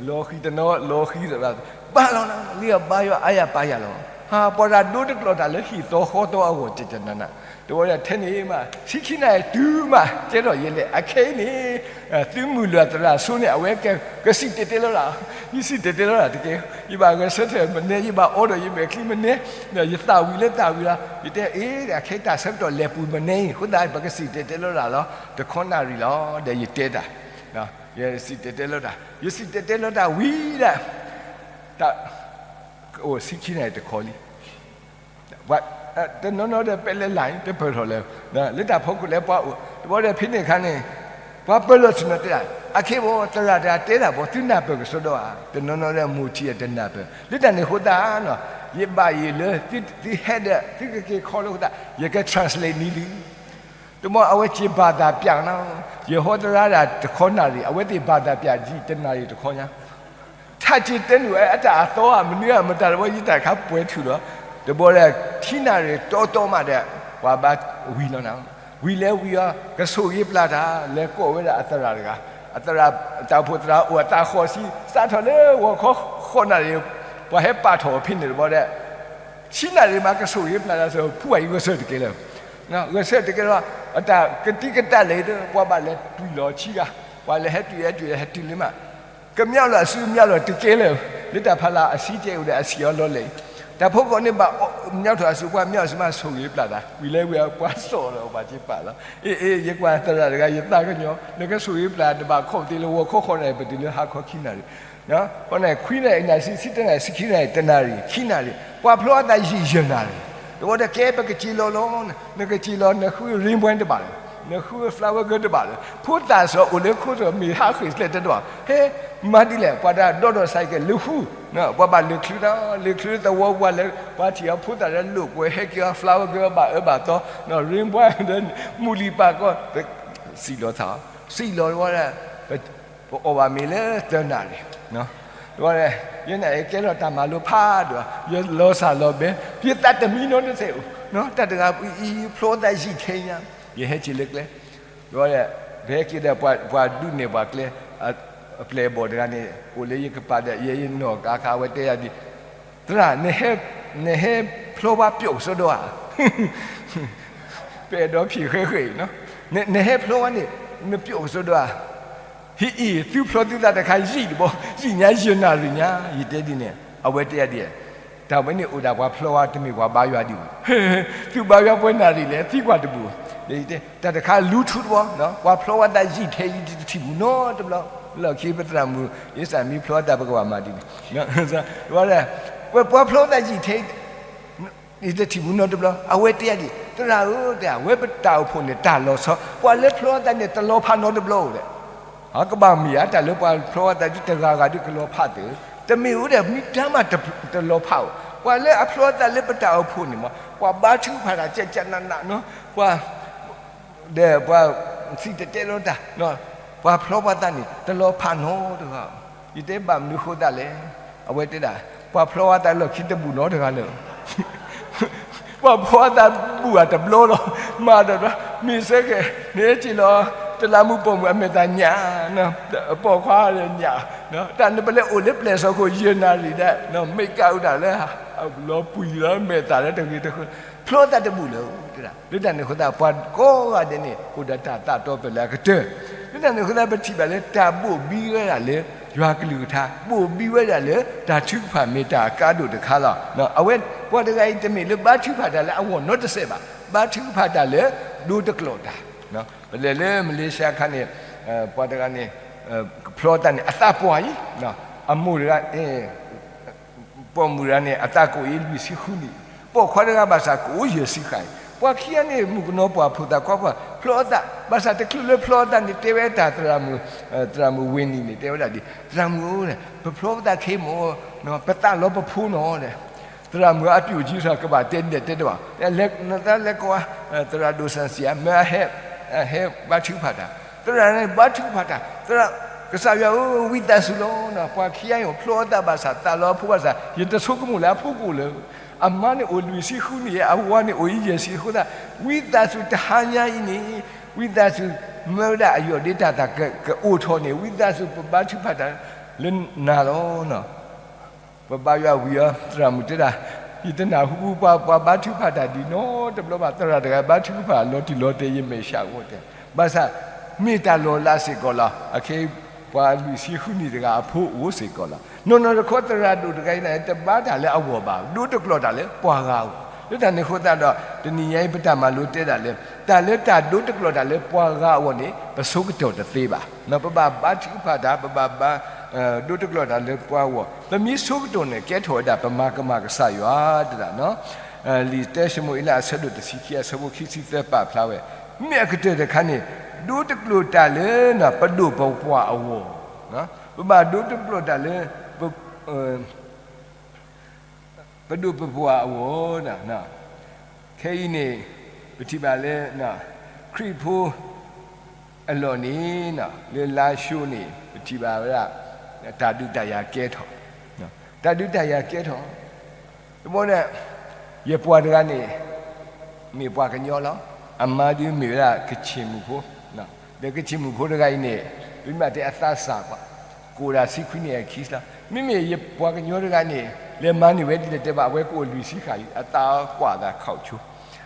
လီၤဃံၤတနီၤ လီၤဃံၤသး, ဘါလီၤနၤ, လံအဘါယွၤအါယၤပာ်ယၤလီၤ, ပှၤတၢ်ဒိတကျိၤတၢ်လၢဟံၣ်သီဃီသီအဂီၢ် တနၤနၤ, တဝီဒီးထဲန့ၣ်မး ဆံခံနၣ်ရံၣ်တုၤမး ကဲထီၣ်ယဲလဲၣ်, အခဲအံၤန့ၣ် သုမုၢ်လၢ်သရၣ်ဆိန့ၣ် အဝဲကစံၣ်တဲၤတဲလီၤတၢ်, ယစံၣ်တဲၤတဲလီၤတၢ်တကဲ, ယဘၣ်ဂဲၤဆၢထၢၣ်မနုၤ, ယဘၣ်အီဒီးယမဲာ်ချံမနုၤ, ယသးဝံၣ်လၢသးဝံၣ်လီၤ, ယတဲအ့ၣ် အခဲအံၤတၢ်ဆၢကတီၢ်လဲၤပူၤမနုၤအံၤ, အဃိသတး ပကစံၣ်တဲၤတဲလီၤတၢ်လီၤ, တခီနၣ်ရံၣ်လီၤ, ဒီးယတဲတၢ်, ယစံၣ်တဲၤတဲလီၤတၢ်, ယစံၣ်တဲၤတဲလီၤတၢ်ဝံၤဒီး တၢ် အိၣ်ဆံခံနၣ်ရံၣ်တခီလံ တနီၤနီၤဒီးပဲလဲၤလၢ် တပၢၢ်ထီၣ်လၢၤ, လၢတၢ်ဖီခိၣ်လၢပှၤအိၣ်, တဘီဒီးဖဲန့ၣ်အခါန့ၣ် ပှၤပၢၤလီၢ်ဆ့ၣ်နီၤတဲဒၣ်, အခဲအံၤ သရၣ်တဂၤတဲဒၣ်ဘၣ် သုနၢ်ပၢၢ်ကစီဒီဧါ, တနီၤနီၤဒီးမိၢ်ထံၣ်အတနၢ်ပၢၢ်, လၢတၢ်န့ၣ်အဃိသတးနီၤ, ယဘၣ်ယိၣ်လၢသုဟဲဒီး သုကက့ၤခီလၢအဃိသတး ယက translate န့ၢ်သု တဘီအဝဲက့ၤ ဘာသာပြန် နီၤ, ယဟီသရၣ်ဒၣ်တခီနၣ်ရံၣ် အဝဲသ့ၣ် ဘာသာပြန် ယံာ်တနၣ်ရံၣ်တခီညါ, ထးက့ၤတဲနုာ်ဝဲအတၢ်အသီဧါ မနုၤဧါမတၤတဘီ ယတၢ်တခါပှဲၤထုးလီၤ, တဘီဒီး ခံနၣ်ရံၣ်တီတီမးဒီး ပှၤဘါဝံၤလီၤနၤ, ဝံၤလဲၤဝံၤအီၤ ကဆိၣ်ဂ့ၤပျၢ်တၢ် လဲၤကိးဝဲဒၣ်အသရၣ်တဂၤ, အသရၣ် တၢ်အိၣ်ဖှိၣ်သရၣ်အိၣ်အသးဃီၤဆံ စးထီၣ်လၢဂီၤခီဃိးနၣ်ရံၣ် ပှၤဟဲပာ်ထီၣ်အီၤဖဲန့ၣ်တဘီဒီး ဆံနၣ်ရံၣ်မး ကဆိၣ်ဂ့ၤပျၢ်တၢ်စ့ၢ် ဖုဘၣ်ယံၤဂဲၤဆၢထၢၣ်တကဲလၢၤ, ဂဲၤဆၢထၢၣ်တကဲလၢၤ, အတၢ်ကတံၢ်ကတၢၢ်လဲၣ် ပှၤဘၣ်လဲၤတွံၢ်လီၤဆံဂၤ, ပှၤလဲၤဟဲတွံၢ်ဟဲတွံၢ်လဲၤဟဲတုၤလံမး, ကမျၢ်လီၤအစုမျၢ်လီၤတကဲလၢၤ, လၢတၢ်ဖးလၢ်အဆံကဲအိၣ်ဒီးအဆံးအီၤလီၤလဲၣ်, တၢ်ဖိကိးန့ၣ်ဘၣ် မျၢ်ထီၣ်အစု ပှၤမျၢ်အစုမးဆိၣ်ဂ့ၤပျၢ်တၢ် ဝံၤလဲၤဝံၤအပှၤစိာ်လီၤပှၤက့ၤပာ်လီၤ, အ့ၣ်အ့ၣ် ယကွၢ်သရၣ်တဂၤ ယသးကညီၤ နကဆိၣ်ဂ့ၤပျၢ်တဘၣ်ခီၣ်သ့လၢဂီၤခီဃိးနၣ်ရံၣ် ပတုၤလၢဟါခီခံနၣ်ရံၣ် ဃိးနၣ်ရံၣ် ခွံနၣ်ရံၣ် နၣ်ရံၣ်ဆံ ဆံတနၣ်ရံၣ် ဆံခံနၣ်ရံၣ် တနၣ်ရံၣ် ခံနၣ်ရံၣ် ပှၤဖျီအသးယံာ်ယဲၢ်နၣ်ရံၣ်, တဝီဒီးကဲပကစ့လီၤလီၤ, နကစ့လီၤ နဃု rain boy တဘၣ်လၢၤ, နဃု flower girl တဘၣ်လၢၤ, ဖိသၣ်စ့ၢ်အိၣ်လၢခိစ့ၢ်မ့ၢ်ဟးဃ့ၢ်ကျဲတဘၣ်, ဟဲ မၤဒ်လဲၣ် ပှၤတၢ်ဒီဒီးစဲးကဲလၢဃု, ပှၤဘၣ်လၢချုတၢ် လၢချုသဝီပှၤလၢ ပှၤထံၣ်အီၤဖိသၣ်လၢလိာ်ကွဲဟဲက့ၤအီၤ flower girl ဘၣ်အၢဘၣ်သီ, rain boy ဒီး မုၢ်လံၢ်ပာ်ကီၢ် စံၣ်လီၤသး, စံၣ်လီၤဝဲဒၣ် ပအီၣ်ဘၣ်မ့ၤလၢသၢနၣ်ရံၣ်, တဝီဒီး ယန့ၣ် ယကဲထီၣ်တၢ်မၤလိဖးဒိၣ်, ယလီၤစၢ်လီၤဘဲ, ယသးတမံနီတစဲးအိၣ်, တၢ်တဂၤအံၤ ဖျီသးယံာ်ထဲညါ, ယဟဲက့ၤလၢကျဲ, တဝီဒီး ပဟဲက့ၤဒီးပှၤဒုးနဲၣ်ပှၤကျဲ, အပျဲၢ်အဘီၣ်တဂၤန့ၣ် အိၣ်လၢယကပၤဒီး ယဲယနီၢ်ကါခါ အဝဲတဲယၤဒ် သရၣ် နဟဲဖျီဝဲပျီၣ်ကစီဒီဧါ, ပအဲၣ်ဒိးဖံးဃဲဃဲအံၤ, နဟဲဖျီဝဲန့ၣ် နပျီၣ်ကစီဒီဧါ, ဟ့ၣ်အံၤ သုဖျီသုသးတခါယံာ်တဘီ, ယံာ်ညါယဲၢ်နၣ်ရံၣ်ညါ, ယတဲဒ်န့ၣ် အဝဲတဲယၤဒ် တၢ်ဝဲန့ၣ်အိၣ်ဒၣ်ပှၤဖျီဝဲတမ့ၢ်ပှၤဘါယွၤဒံးဘၣ်, သုဘါယွၤပှဲၤနၣ်ရံၣ်လဲၣ် သံကွၢ်တဘူၣ်, တၢ်တခါလူၤထူတဘီ, ပှၤဖျီဝဲသးယံာ်ထဲအံၤ တထံၣ်ပူၤနီတဘျီ, လီၢ်ခံပသရၣ်မုၣ် အ့စၢ်မ့ၢ်ဖျီဝဲသး ပကဘၣ်မၤဒ်န့ၣ်, ပှၤဖျီဝဲသးယံာ်ထဲ ယတထံၣ်ပူၤနီတဘျီ, အဝဲတဲယၤဒ် သရၣ်ဧၢ တဲ အဝဲပတၢ်အိၣ်ဖှိၣ်န့ၣ် တၢ်လီၤဆီ, ပှၤလၢဖျီသးန့ၣ် တလီၤဖးနီတဘျီဧိၤလဲၣ်, အကဘၣ်မ့ၢ်ဧါ တၢ်လၢပှၤဖျီအသးဒ်တဂၤဂၤဒ်ကလီၤဖးသ့, တမ့ၢ်အိၣ်ဒီး မ့ၢ်တၢ်မၤတလီၤဖးဧိၤ, ပှၤလၢအဖျီအသးလၢပတၢ်အိၣ်ဖှိၣ်န့ၣ်မ့ၢ် ပှၤဘါထုကဖၣ်တၢ်ကကနးနးနီၤ, ပှၤ ဒီးပှၤစံၣ်တဲၤတဲလီၤတၢ်, ပှၤဖျီပှၤသးန့ၣ် တလီၤဖးနီတဂၤ. ယတဲဘၣ်မနုၤအဃိသတးလဲၣ်, အဝဲတဲဒၣ် ပှၤဖျီအသးလီၢ်ခံတဘူၣ်နီတဂၤလၢာ် ပှၤဖျီအသးဘူၣ်ဧါတဘျီလီၤ, မၤဒီး မ့ၢ်စ့ၢ်ကီး နဟဲက့ၤလီၤ တလးမူးပိာ်မုၣ်အမဲာ်သၣ်ညၣ်, ပိာ်ခွါညၣ်, တၢ်နပလဲၤအိၣ်လၢပျဲၢ်စီခိၣ်ယဲၢ်နၣ်ရံၣ်ဒီး မ့ၢ်ကးအုးတၢ်လၢ လီၤပှံၤလီၤမဲာ်သၣ်လၢတဂ့ၤတဃၢ, ဖျီသးတဘူၣ်လၢာ်, လၢတၢ်န့ၣ်အဃိသတး ပှၤကိးဂၤဒဲးန့ၣ် အိၣ်ဒီးတၢ်သးတီပၢၢ်လၢအကတၢၢ်, လၢတၢ်န့ၣ်အဃိသတး ပထံၣ်ဘၣ်လၢတၢ်ဘိၣ်ဘံဝဲဒၣ်လၢ ယွၤကလုၢ်ကထါ, ဘိၣ်ဘံဝဲဒၣ်လၢတၢ်ထုကဖၣ်မ့ၢ်တၢ်အကါဒိၣ်တခါလီၤ. အဝဲ ပှၤတဂၤအံၤတမ့ၢ်လၢဘါထုကဖၣ်တၢ်လၢအဂီၢ်နီတစဲးဘၣ်, ဘါထုကဖၣ်တၢ်လၢ ဒိတကျိာ်တၢ်, ပလဲၤလၢမလ့ၤၡါအခါန့ၣ် ပှၤတဂၤန့ၣ် ဖျီသးန့ၣ် အသးပှၢ်အံၤ, အမိၢ်တဂၤ ပိာ်မုၣ်တဂၤန့ၣ် အသးကအိၣ်အံၤလွံၢ်ဆံဃုနံၣ်, ပိာ်ခွါတဂၤဘၣ်ဆၣ်ကအိၣ်ယဲၢ်ဆံဃၣ်အံၤ, ပှၤခံဂၤန့ၣ် မုၣ်ကနီၤပှၢ်ဖိသၣ်ခွါပှၢ် ဖျီအသး, ဘၣ်ဆၣ်တချုးလၢဖျီအသးန့ၣ် တဲဝဲတၢ်သရၣ်မုၣ်, သရၣ်မုၣ်ဝ့ၢ်နံၣ်န့ၣ် တဲဝဲဒၣ်ဒ် သရၣ်မုၣ်ဧၢ, ပဖျီပသးခဲအံၤမ့ၢ် ပသးလီၤပဖိနီၤ, သရၣ်မုၣ်အပျိၢ်ကံစ့ၢ်ကီး ကဘၣ်တဲဒဲးတဲဒွး, နသးလဲၤကိး သရၣ်ဒိၣ်စၣ်စံးဧါ, မ့ၢ်အဟဲ အဟဲဘါထုကဖၣ်တၢ်, သရၣ်န့ၣ်ဘါထုကဖၣ်တၢ်, သရၣ် ကစၢ်ယွၤဧၢ ဝံသးစူၤလီၤ, ပှၤခံဂၤအံၤဖျီအသးဘၣ်ဆၣ် သးလီၤအဖိဘၣ်ဆၣ် ယတဆိကမိၣ်လၢအဖိကအိၣ်လၢၤ, အမါန့ၣ်အိၣ်လွံၢ်ဆံဃုနံၣ်, အဝၤန့ၣ်အိၣ်အံၤယဲၢ်ဆံအဃိသတး, ဝံသးစူၤတဟါညါအံၤန့ၣ် ဝံသးစူၤ မၢဝဲဒၣ်အယီၢ်ဒ့တၢ်သၣ်ကအိၣ်ထီၣ်န့ၣ် ဝံသးစူၤပဘါထုကဖၣ်တၢ်လၢနၤလီၤ. ပဘါယွၤဝံၤအီၤ သရၣ်မုၣ်တဲဒၣ်, ယတနၢ်ဟူပှၤ ပှၤဘါထုကဖၣ်တၢ်ဒ်နီတဘျီဘၣ်, သရၣ်တဂၤဘါထုကဖၣ်လီၤတံၢ်လီၤတဲာ် ယမဲာ်ဆှးဂီၤတဲာ်, ဘၣ်ဆၣ် မ့ၢ်တၢ်လီၤလးစ့ၢ်ကီးလီၤ, အခဲ ပှၤလွံၢ်ဆံဃုနံၣ်တဂၤအဖိအိၣ်စ့ၢ်ကီးလီၤ. နီၢ်နီၢ်တခီသရၣ်ဒိၣ်တဂၤအံၤန့ၣ် တဘါတၢ်လၢအဂီၢ်ဘၣ်, ဒိတကျိာ်တၢ်လၢပှၤဂၤအဂီၢ်, လၢတၢ်န့ၣ်အဃိသတးဒီး တနံၤညါအံၤပတၢ်မၤလိတဲဒၣ်လၢ တၢ်လၢတၢ်ဒိတကျိာ်တၢ်လၢပှၤဂၤအဂီၢ်န့ၣ် ပဆိကတီၢ်တသ့ဘၣ်. ပဘၣ်ဘါထုကဖၣ်တၢ်, ပဘၣ်ဘါ ဒိတကျိာ်တၢ်လၢပှၤအဂီၢ်, ပမ့ၢ်ဆိကတီၢ်န့ၣ် ကဲထီၣ်ဝဲဒၣ်ပမၤကမၣ်ကစၢ်ယွၤတဒၣ်နီၤ. လံာ်တၢၡမူၤအ့လးအဆၢဒိၣ်တဆံခံအဆၢဖိခံဆံသၢပာ်ဖျါဝဲ, မ့ၢ်အကတၢၢ်တခါန့ၣ် ဒိတကျိာ်တၢ်လၢ ပဒိၣ်ပပှၢ်အဂီၢ်, ပဘၣ်ဒိတကျိာ်တၢ်လၢ ပဒိၣ်ပပှၢ်အဂီၢ်, ခဲအံၤန့ၣ် ပထံၣ်ဘၣ်လၢ ခရံာ်ဖိအလီၢ်န့ၣ် လၢလါၡိန့ၣ် ပထံၣ်ဘၣ်ဝဲဒၣ် တၢ်ဒုးတၢ်ယၤကဲထီၣ်, တၢ်ဒုးတၢ်ယၤကဲထီၣ်, တဘျီန့ၣ် ယပှၤတဂၤန့ၣ် မ့ၢ်ပှၤကညီလီၤ. အမါဒုးမ့ၢ်ဝဲဒၣ်ကချ့ၣ်မုၣ်ဖိ, ဒီးကချ့ၣ်မုၣ်ဖိတဂၤအံၤန့ၣ် ပမ့ၢ်တဲအသးစၢ်ကွၢ်, ကအိၣ်ဒၣ်ဆံခွံနံၣ်အခံလီၤ. မ့မ့ၢ်ယပှၤကညီတဂၤန့ၣ် လဲၤမၤန့ၢ်ဝဲဒ်လဲၣ်တဲဘၣ် အဝဲကအိၣ်လွံၢ်ဆံဃၣ်လံ, အသးကွၢ်သးခီၣ်ဆိ,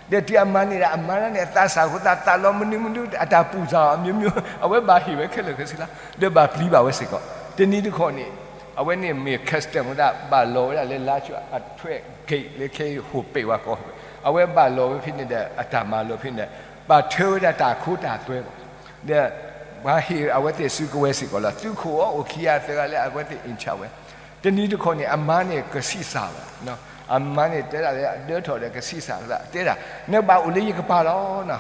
ဒီးတုၤအမၤန့ၢ်ဒၣ် အမါန့ၣ် အသးစၢ်အဃိသတး သးလီၤမနုၤမနုၤ အတၢ်ပူၤစၢ်အီၤ မျိုးမျိုး အဝဲဘၣ်ဟ့ၣ်ဝဲခဲလၢာ်ခဲဆ့လီၤ. ဒီးဘၣ်ပျံၤဘၣ်ဝဲစ့ၢ်ကီး, တနံၤတခီန့ၣ် အဝဲန့ၣ်မ့ၢ် custom ဝဲဒၣ် ဘၣ်လီၤဝဲဒၣ်လၢလါၡိအထွဲ gate လၢခဲအံၤဟိၣ်ပ့းဝဲကိး, အဝဲဘၣ်လီၤဝဲဖဲန့ၣ်ဒီး အတၢ်မၤလီၤဖဲန့ၣ်ဒီး ဘၣ်ထၢဝဲဒၣ်တၢ်ခိတၢ်သွဲဘၣ်, ဒီး ပှၤဟ့ၣ်အဝဲသ့ၣ်စုကဝဲၤစ့ၢ်ကီးလီၤ. သုးခိၣ်အအိၣ်ခံဂၤသၢဂၤလၢအဝဲသ့ၣ် in charge ဝဲ, တနံၤတခီန့ၣ် အမါန့ၣ်ကဆံးစၢ်ဘၣ်, အမါန့ၣ်တဲဒၣ်လၢအဒၢထီၣ်ဒီးကဆံးစၢ်သး တဲဒၣ် နဘၣ်အိၣ်လၢယကပၤလီၤ.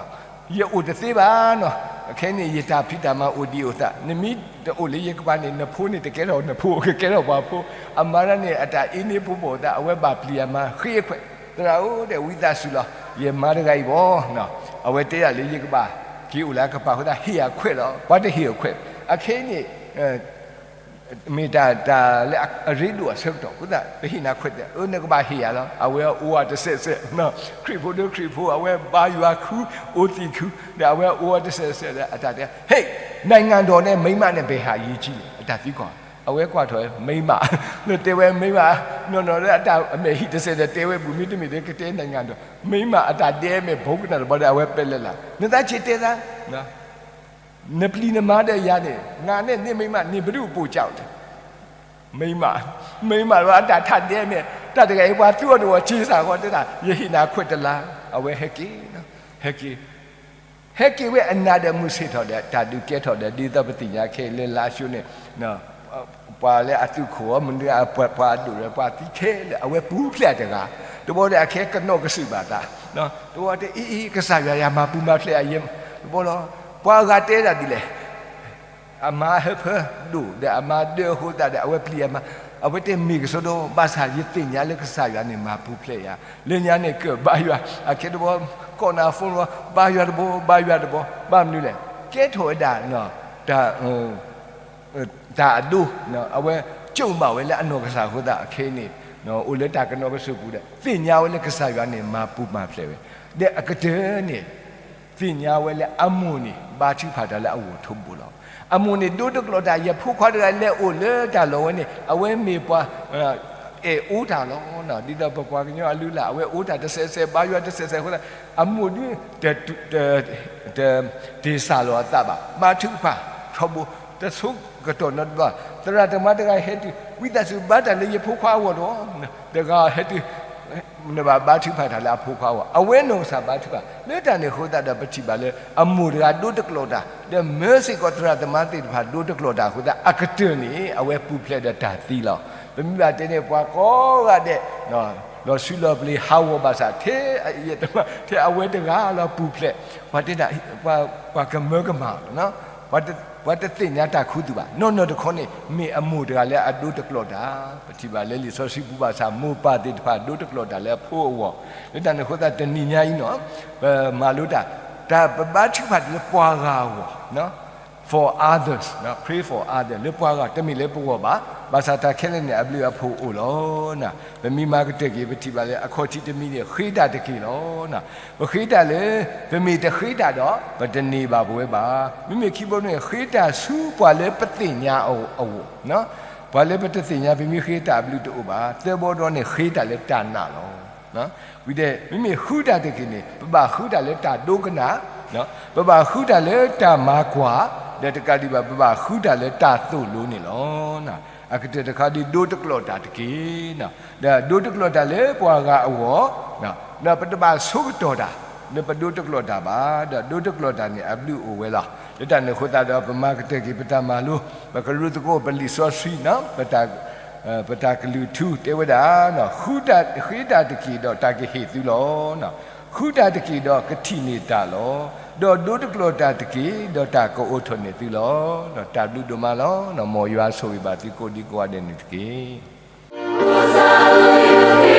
ယအိၣ်တသ့ဘၣ်နီၤ, အခဲအံၤန့ၣ် ယတၢ်ဖံးတၢ်မၤအိၣ်ဒံးအိၣ်သး, နမ့ၢ်တအိၣ်လၢယကပၤန့ၣ် နဖိန့ၣ်တကဲထီၣ်နဖိ ကကဲထီၣ်ပှၤဖိ, အမါဒၣ်န့ၣ် အတၢ်အ့န့ဖိပိာ်သး အဝဲဘၣ်ပျံၤအမါဃ့ခွဲး, သရၣ်ဧၢ တဲဝံသးစူၤလီၤ, ယမါတဂၤအံၤဘၣ်, အဝဲတဲဒၣ်လၢယကဘၣ်က့ၤအိၣ်လၢအကပၤအဃိသတး ဟ့ၣ်အခွဲးလီၤ, ပှၤတဟ့ၣ်အခွဲး, အခဲအံၤန့ၣ် မ့ၢ်တၢ်တၢ်လၢအရ့ဒိၣ်အဆၢကတီၢ်အဃိသတး ပဟ့ၣ်နၤခွဲးတဲ, အၢ နကဘၣ်ဟ့ၣ်ယၤလီၤ, အဝဲအိၣ်ဝဲတစဲးစဲး, ခရံာ်ဖိဒီးခရံာ်ဖိ အဝဲဘါယွၤခု အိၣ်သံခု, ဒီးအဝဲအိၣ်ဝဲတစဲးစဲးဒီး အတၢ်တဲ ဟ့ၣ် နိုင်ငံတော်နဲ့ မိန်းမနဲ့ ဘယ်ဟာအရေးကြီးလဲ အတၢ်သံကွၢ်, အဝဲကွၢ်ထီၣ်ဝဲ မိန်းမ, နတဲဝဲ မိန်းမ, နီၢ်နီၢ်လၢအတၢ်အမဲာ်ဟံၣ်တစဲးဒီး တဲဝဲဘူး မ့တမ့ၢ်ဒီးကတဲ နိုင်ငံတော်, မိန်းမ အတၢ်ဒဲမဲာ်ဘီကနၣ်တဘျီဒီး အဝဲပဲလဲၣ်လၢ်, နသးဆံးတဲသး နပျံၤနမါဒီးယၤန့ၣ် ငါနဲ့နမိန်းမ နေဘယ်သူ့အပိုကျလဲ, မိန်းမ, မိန်းမလီၤ အတၢ်ထါဒဲမဲာ်, တၢ်တဂၤအံၤ ပှၤသူအီၤတဝီၤစ့စ့ၢ်ကီး တဲဒၣ် ယဟ့ၣ်နၤခွဲးတလါ, အဝဲဟဲက့ၤ, ဟဲက့ၤ, ဟဲက့ၤဝဲအနၢ်ဒီးမုၢ်ဆ့ၣ်ထီၣ်ဒီး တၢ်ဒုးကဲထီၣ်ဒီး ဒ်သိးပသ့ၣ်ညါခဲအံၤလၢလါၡိန့ၣ် ပှၤလၢအသုးခိၣ်အီၤ မနုၤအပှၤဒိၣ်ဒီး ပှၤသံခဲလၢာ် အဝဲပူၤဖျဲးတဂၤ, တဘျီဒီးအခဲကနီၣ်ကစၢၢ်ဘၣ်သး, တဘျီတဲအံၤ ကစၢ်ယွၤယၤမၤပူၤမၤဖျဲးအယဲၢ်, တဘျီလီၤ, ပှၤအဂၤတဲဒၣ်ဒ်လဲၣ် အမါဟၢဖၢဒိၣ်ဒီးအမါဒၢအဃိသတးဒီး အဝဲပျံၤအမါ, အဝဲတဲမ့ၢ်ကစီဒီ ဘၣ်ဆၣ်ယသ့ၣ်ညါလၢကစၢ်ယွၤန့ၣ်မၤပူၤဖျဲးယၤ, လၢညါန့ၣ်ကဘါယွၤ, အခဲတဘီ ကိးနၤ phone လီၤ, ဘါယွၤတဘီ ဘါယွၤတဘီ, ဘၣ်မနုၤလဲၣ်, ကဲထီၣ်ဝဲဒၣ် တၢ်အဒိ, အဝဲ ကၠိၣ်ဘၣ်ဝဲလၢအနီၢ်ကစၢ်အဃိသတးအခဲအံၤန့ၣ် အိၣ်လၢတၢ်ကနိးကစၢၢ်ပူၤဒီး သ့ၣ်ညါဝဲလၢကစၢ်ယွၤန့ၣ်မၤပူၤမၤဖျဲးဝဲ, ဒီးအကတၢၢ်န့ၣ် သ့ၣ်ညါဝဲလၢအမိၢ်န့ၣ် ဘါထုကဖၣ်တၢ်လၢအဂီၢ်ထီဘိလီၤ. အမိၢ်န့ၣ်ဒိတကျိာ်တၢ် ယဖိခွါတဂၤလဲၤအိၣ်လၢတၢ်လီၢ်ဝဲန့ၣ် အဝဲမ့ၢ်ပှၤ အဲၣ်အိၣ်တၢ်လီၤ. ဒ်သိးပပှၤကညီအလုၢ်အလၢ် အဝဲအိၣ်တၢ်တစဲးစဲး ဘါယွၤတစဲးစဲးအဃိသတး အမိၢ်ဒု တ တ တ့ၢ်စၢ်လီၤအသးဘၣ်, ဘါထုကဖၣ်ထီဘိ, တဆိကတီၢ်နီတဘျီ, သရၣ်သမါတဂၤဟဲတုၤ ဝံသးစူၤဘါတၢ်လၢယဖိခွါအဂီၢ်တဂီၢ်, တဂၤဟဲတုၤ နဘၣ်ဘါထုကဖၣ်တၢ်လၢအဖိခွါအဂီၢ်, အဝဲနီၢ်ကစၢ်ဘါထုကဖၣ်, လၢတၢ်န့ၣ်အဃိသတးဒီး ပထံၣ်ဘၣ်လၢ အမိၢ်တဂၤဒိတကျိာ်တၢ် ဒီးမၢစ့ၢ်ကီးသရၣ်သမါသ့ၣ်တဖၣ်ဒိတကျိာ်တၢ်အဃိသတး အကတၢၢ်န့ၣ် အဝဲပူၤဖျဲးဒီးတၢ်သံလီၤ. ပမ့ၢ်ဘၣ်တဲန့ၣ် ပှၤကိးဂၤဒဲး လီၤဆူလီၤပျံၤဟးဂီၤဘၣ်ဆၣ် ထဲအယဲၢ်တမါ ထဲအဝဲတဂၤလီၤပူၤဖျဲး, ပှၤတဲဒၣ် ပှၤကမၢကမၣ် ပှၤတသ့ၣ်ညါတၢ်ခူသူၣ်ဘၣ်. နီၢ်နီၢ်တခီန့ၣ် မ့ၢ်အမိၢ်တဂၤလၢအဒိတကျိာ်တၢ်, ပထံၣ်ဘၣ်လၢလံာ်စီဆှံပူၤဘၣ်ဆၣ် မိၢ်ပၢ်သ့ၣ်တဖၣ်ဒိတကျိာ်တၢ်လၢအဖိအဂီၢ်, လၢတၢ်န့ၣ်အဃိသတး တနံၤညါအံၤနီၤ ပမၤလိတၢ်, တၢ်ပဘါထုကဖၣ်လၢပှၤဂၤအဂီၢ် for others, pray for others လၢပှၤဂၤ တမ့ၢ်လၢပဂီၢ်ဘၣ်, ဘၣ်ဆၣ်တၢ်ခဲလၢာ်န့ၣ် အဘျုးအဖှိၣ်အိၣ်လီၤ. ပမ့ၢ်မၤကတၢၢ်က့ၤ ပထံၣ်ဘၣ်လၢ အခီၣ်ထံးတမံၤန့ၣ် ဃ့တၢ်တက့ၢ်လီၤ. ပဃ့တၢ်လၢ ပမ့ၢ်တဃ့တၢ်ဒီး ပတန့ၢ်ဘၣ်ပဝဲဘၣ်. မ့မ့ၢ်ခံဘိန့ၣ် ဃ့တၢ်ဆူပှၤလၢပသ့ၣ်ညါအဂီၢ်, ပှၤလၢပတသ့ၣ်ညါ ပမ့ၢ်ဃ့တၢ်အဘျုးတအိၣ်ဘၣ်. သၢဘီဒီးန့ၣ် ဃ့တၢ်လၢတၢ်နာ်လီၤ. ဝံၤဒီး မ့မ့ၢ်ဃုတၢ်တက့ၢ်န့ၣ် ပဘၣ်ဃုတၢ်လၢတၢ်ဒိကနၣ်, ပဘၣ်ဃုတၢ်လၢတၢ်မၤကွၢ်, ဒီးတကးဒံးဘၣ် ပဘၣ်ဃုတၢ်လၢတၢ်သိၣ်လိန့ၣ်လီၤ. အကတၢၢ်တခါဒီး ဒိတကျိာ်တၢ်တက့ၢ်, ဒီးဒိတကျိာ်တၢ်လၢပှၤဂၤအဂီၢ်, ဒီးပတဘၣ်ဆိကတီၢ်တၢ်, လၢပဒိတကျိာ်တၢ်ဘၣ်, ဒီးဒိတကျိာ်တၢ်န့ၣ် အဘျုးအိၣ်ဝဲလီၤ. လၢတၢ်န့ၣ်အဃိသတးဒီး ပမၤကတၢၢ်က့ၤပတၢ်မၤလိ, ပကရူၢ်သကိးပလံာ်စီဆှံနီၤ ပတၢ်ကလုၢ်ထူတဲဝဲဒၣ်, ဃုတၢ်, ဃ့တၢ်တက့ၢ်ဒီးတၢ်ကဟ့ၣ်သုလီၤ. ဃုတၢ်တက့ၢ်ဒီးကထံၣ်န့ၢ်တၢ်လီၤ. ဒီးဒိတကျိာ်တၢ်တက့ၢ်ဒီးတၢ်ကအိးထီၣ်န့ၢ်သုလီၤ. တၢ်ဘျုးဒိၣ်မးလီၤ. မ်ယွၤဆိၣ်ဂ့ၤဘၣ်သုကိးဒံကိးဂၤဒဲးန့ၣ်တက့ၢ်.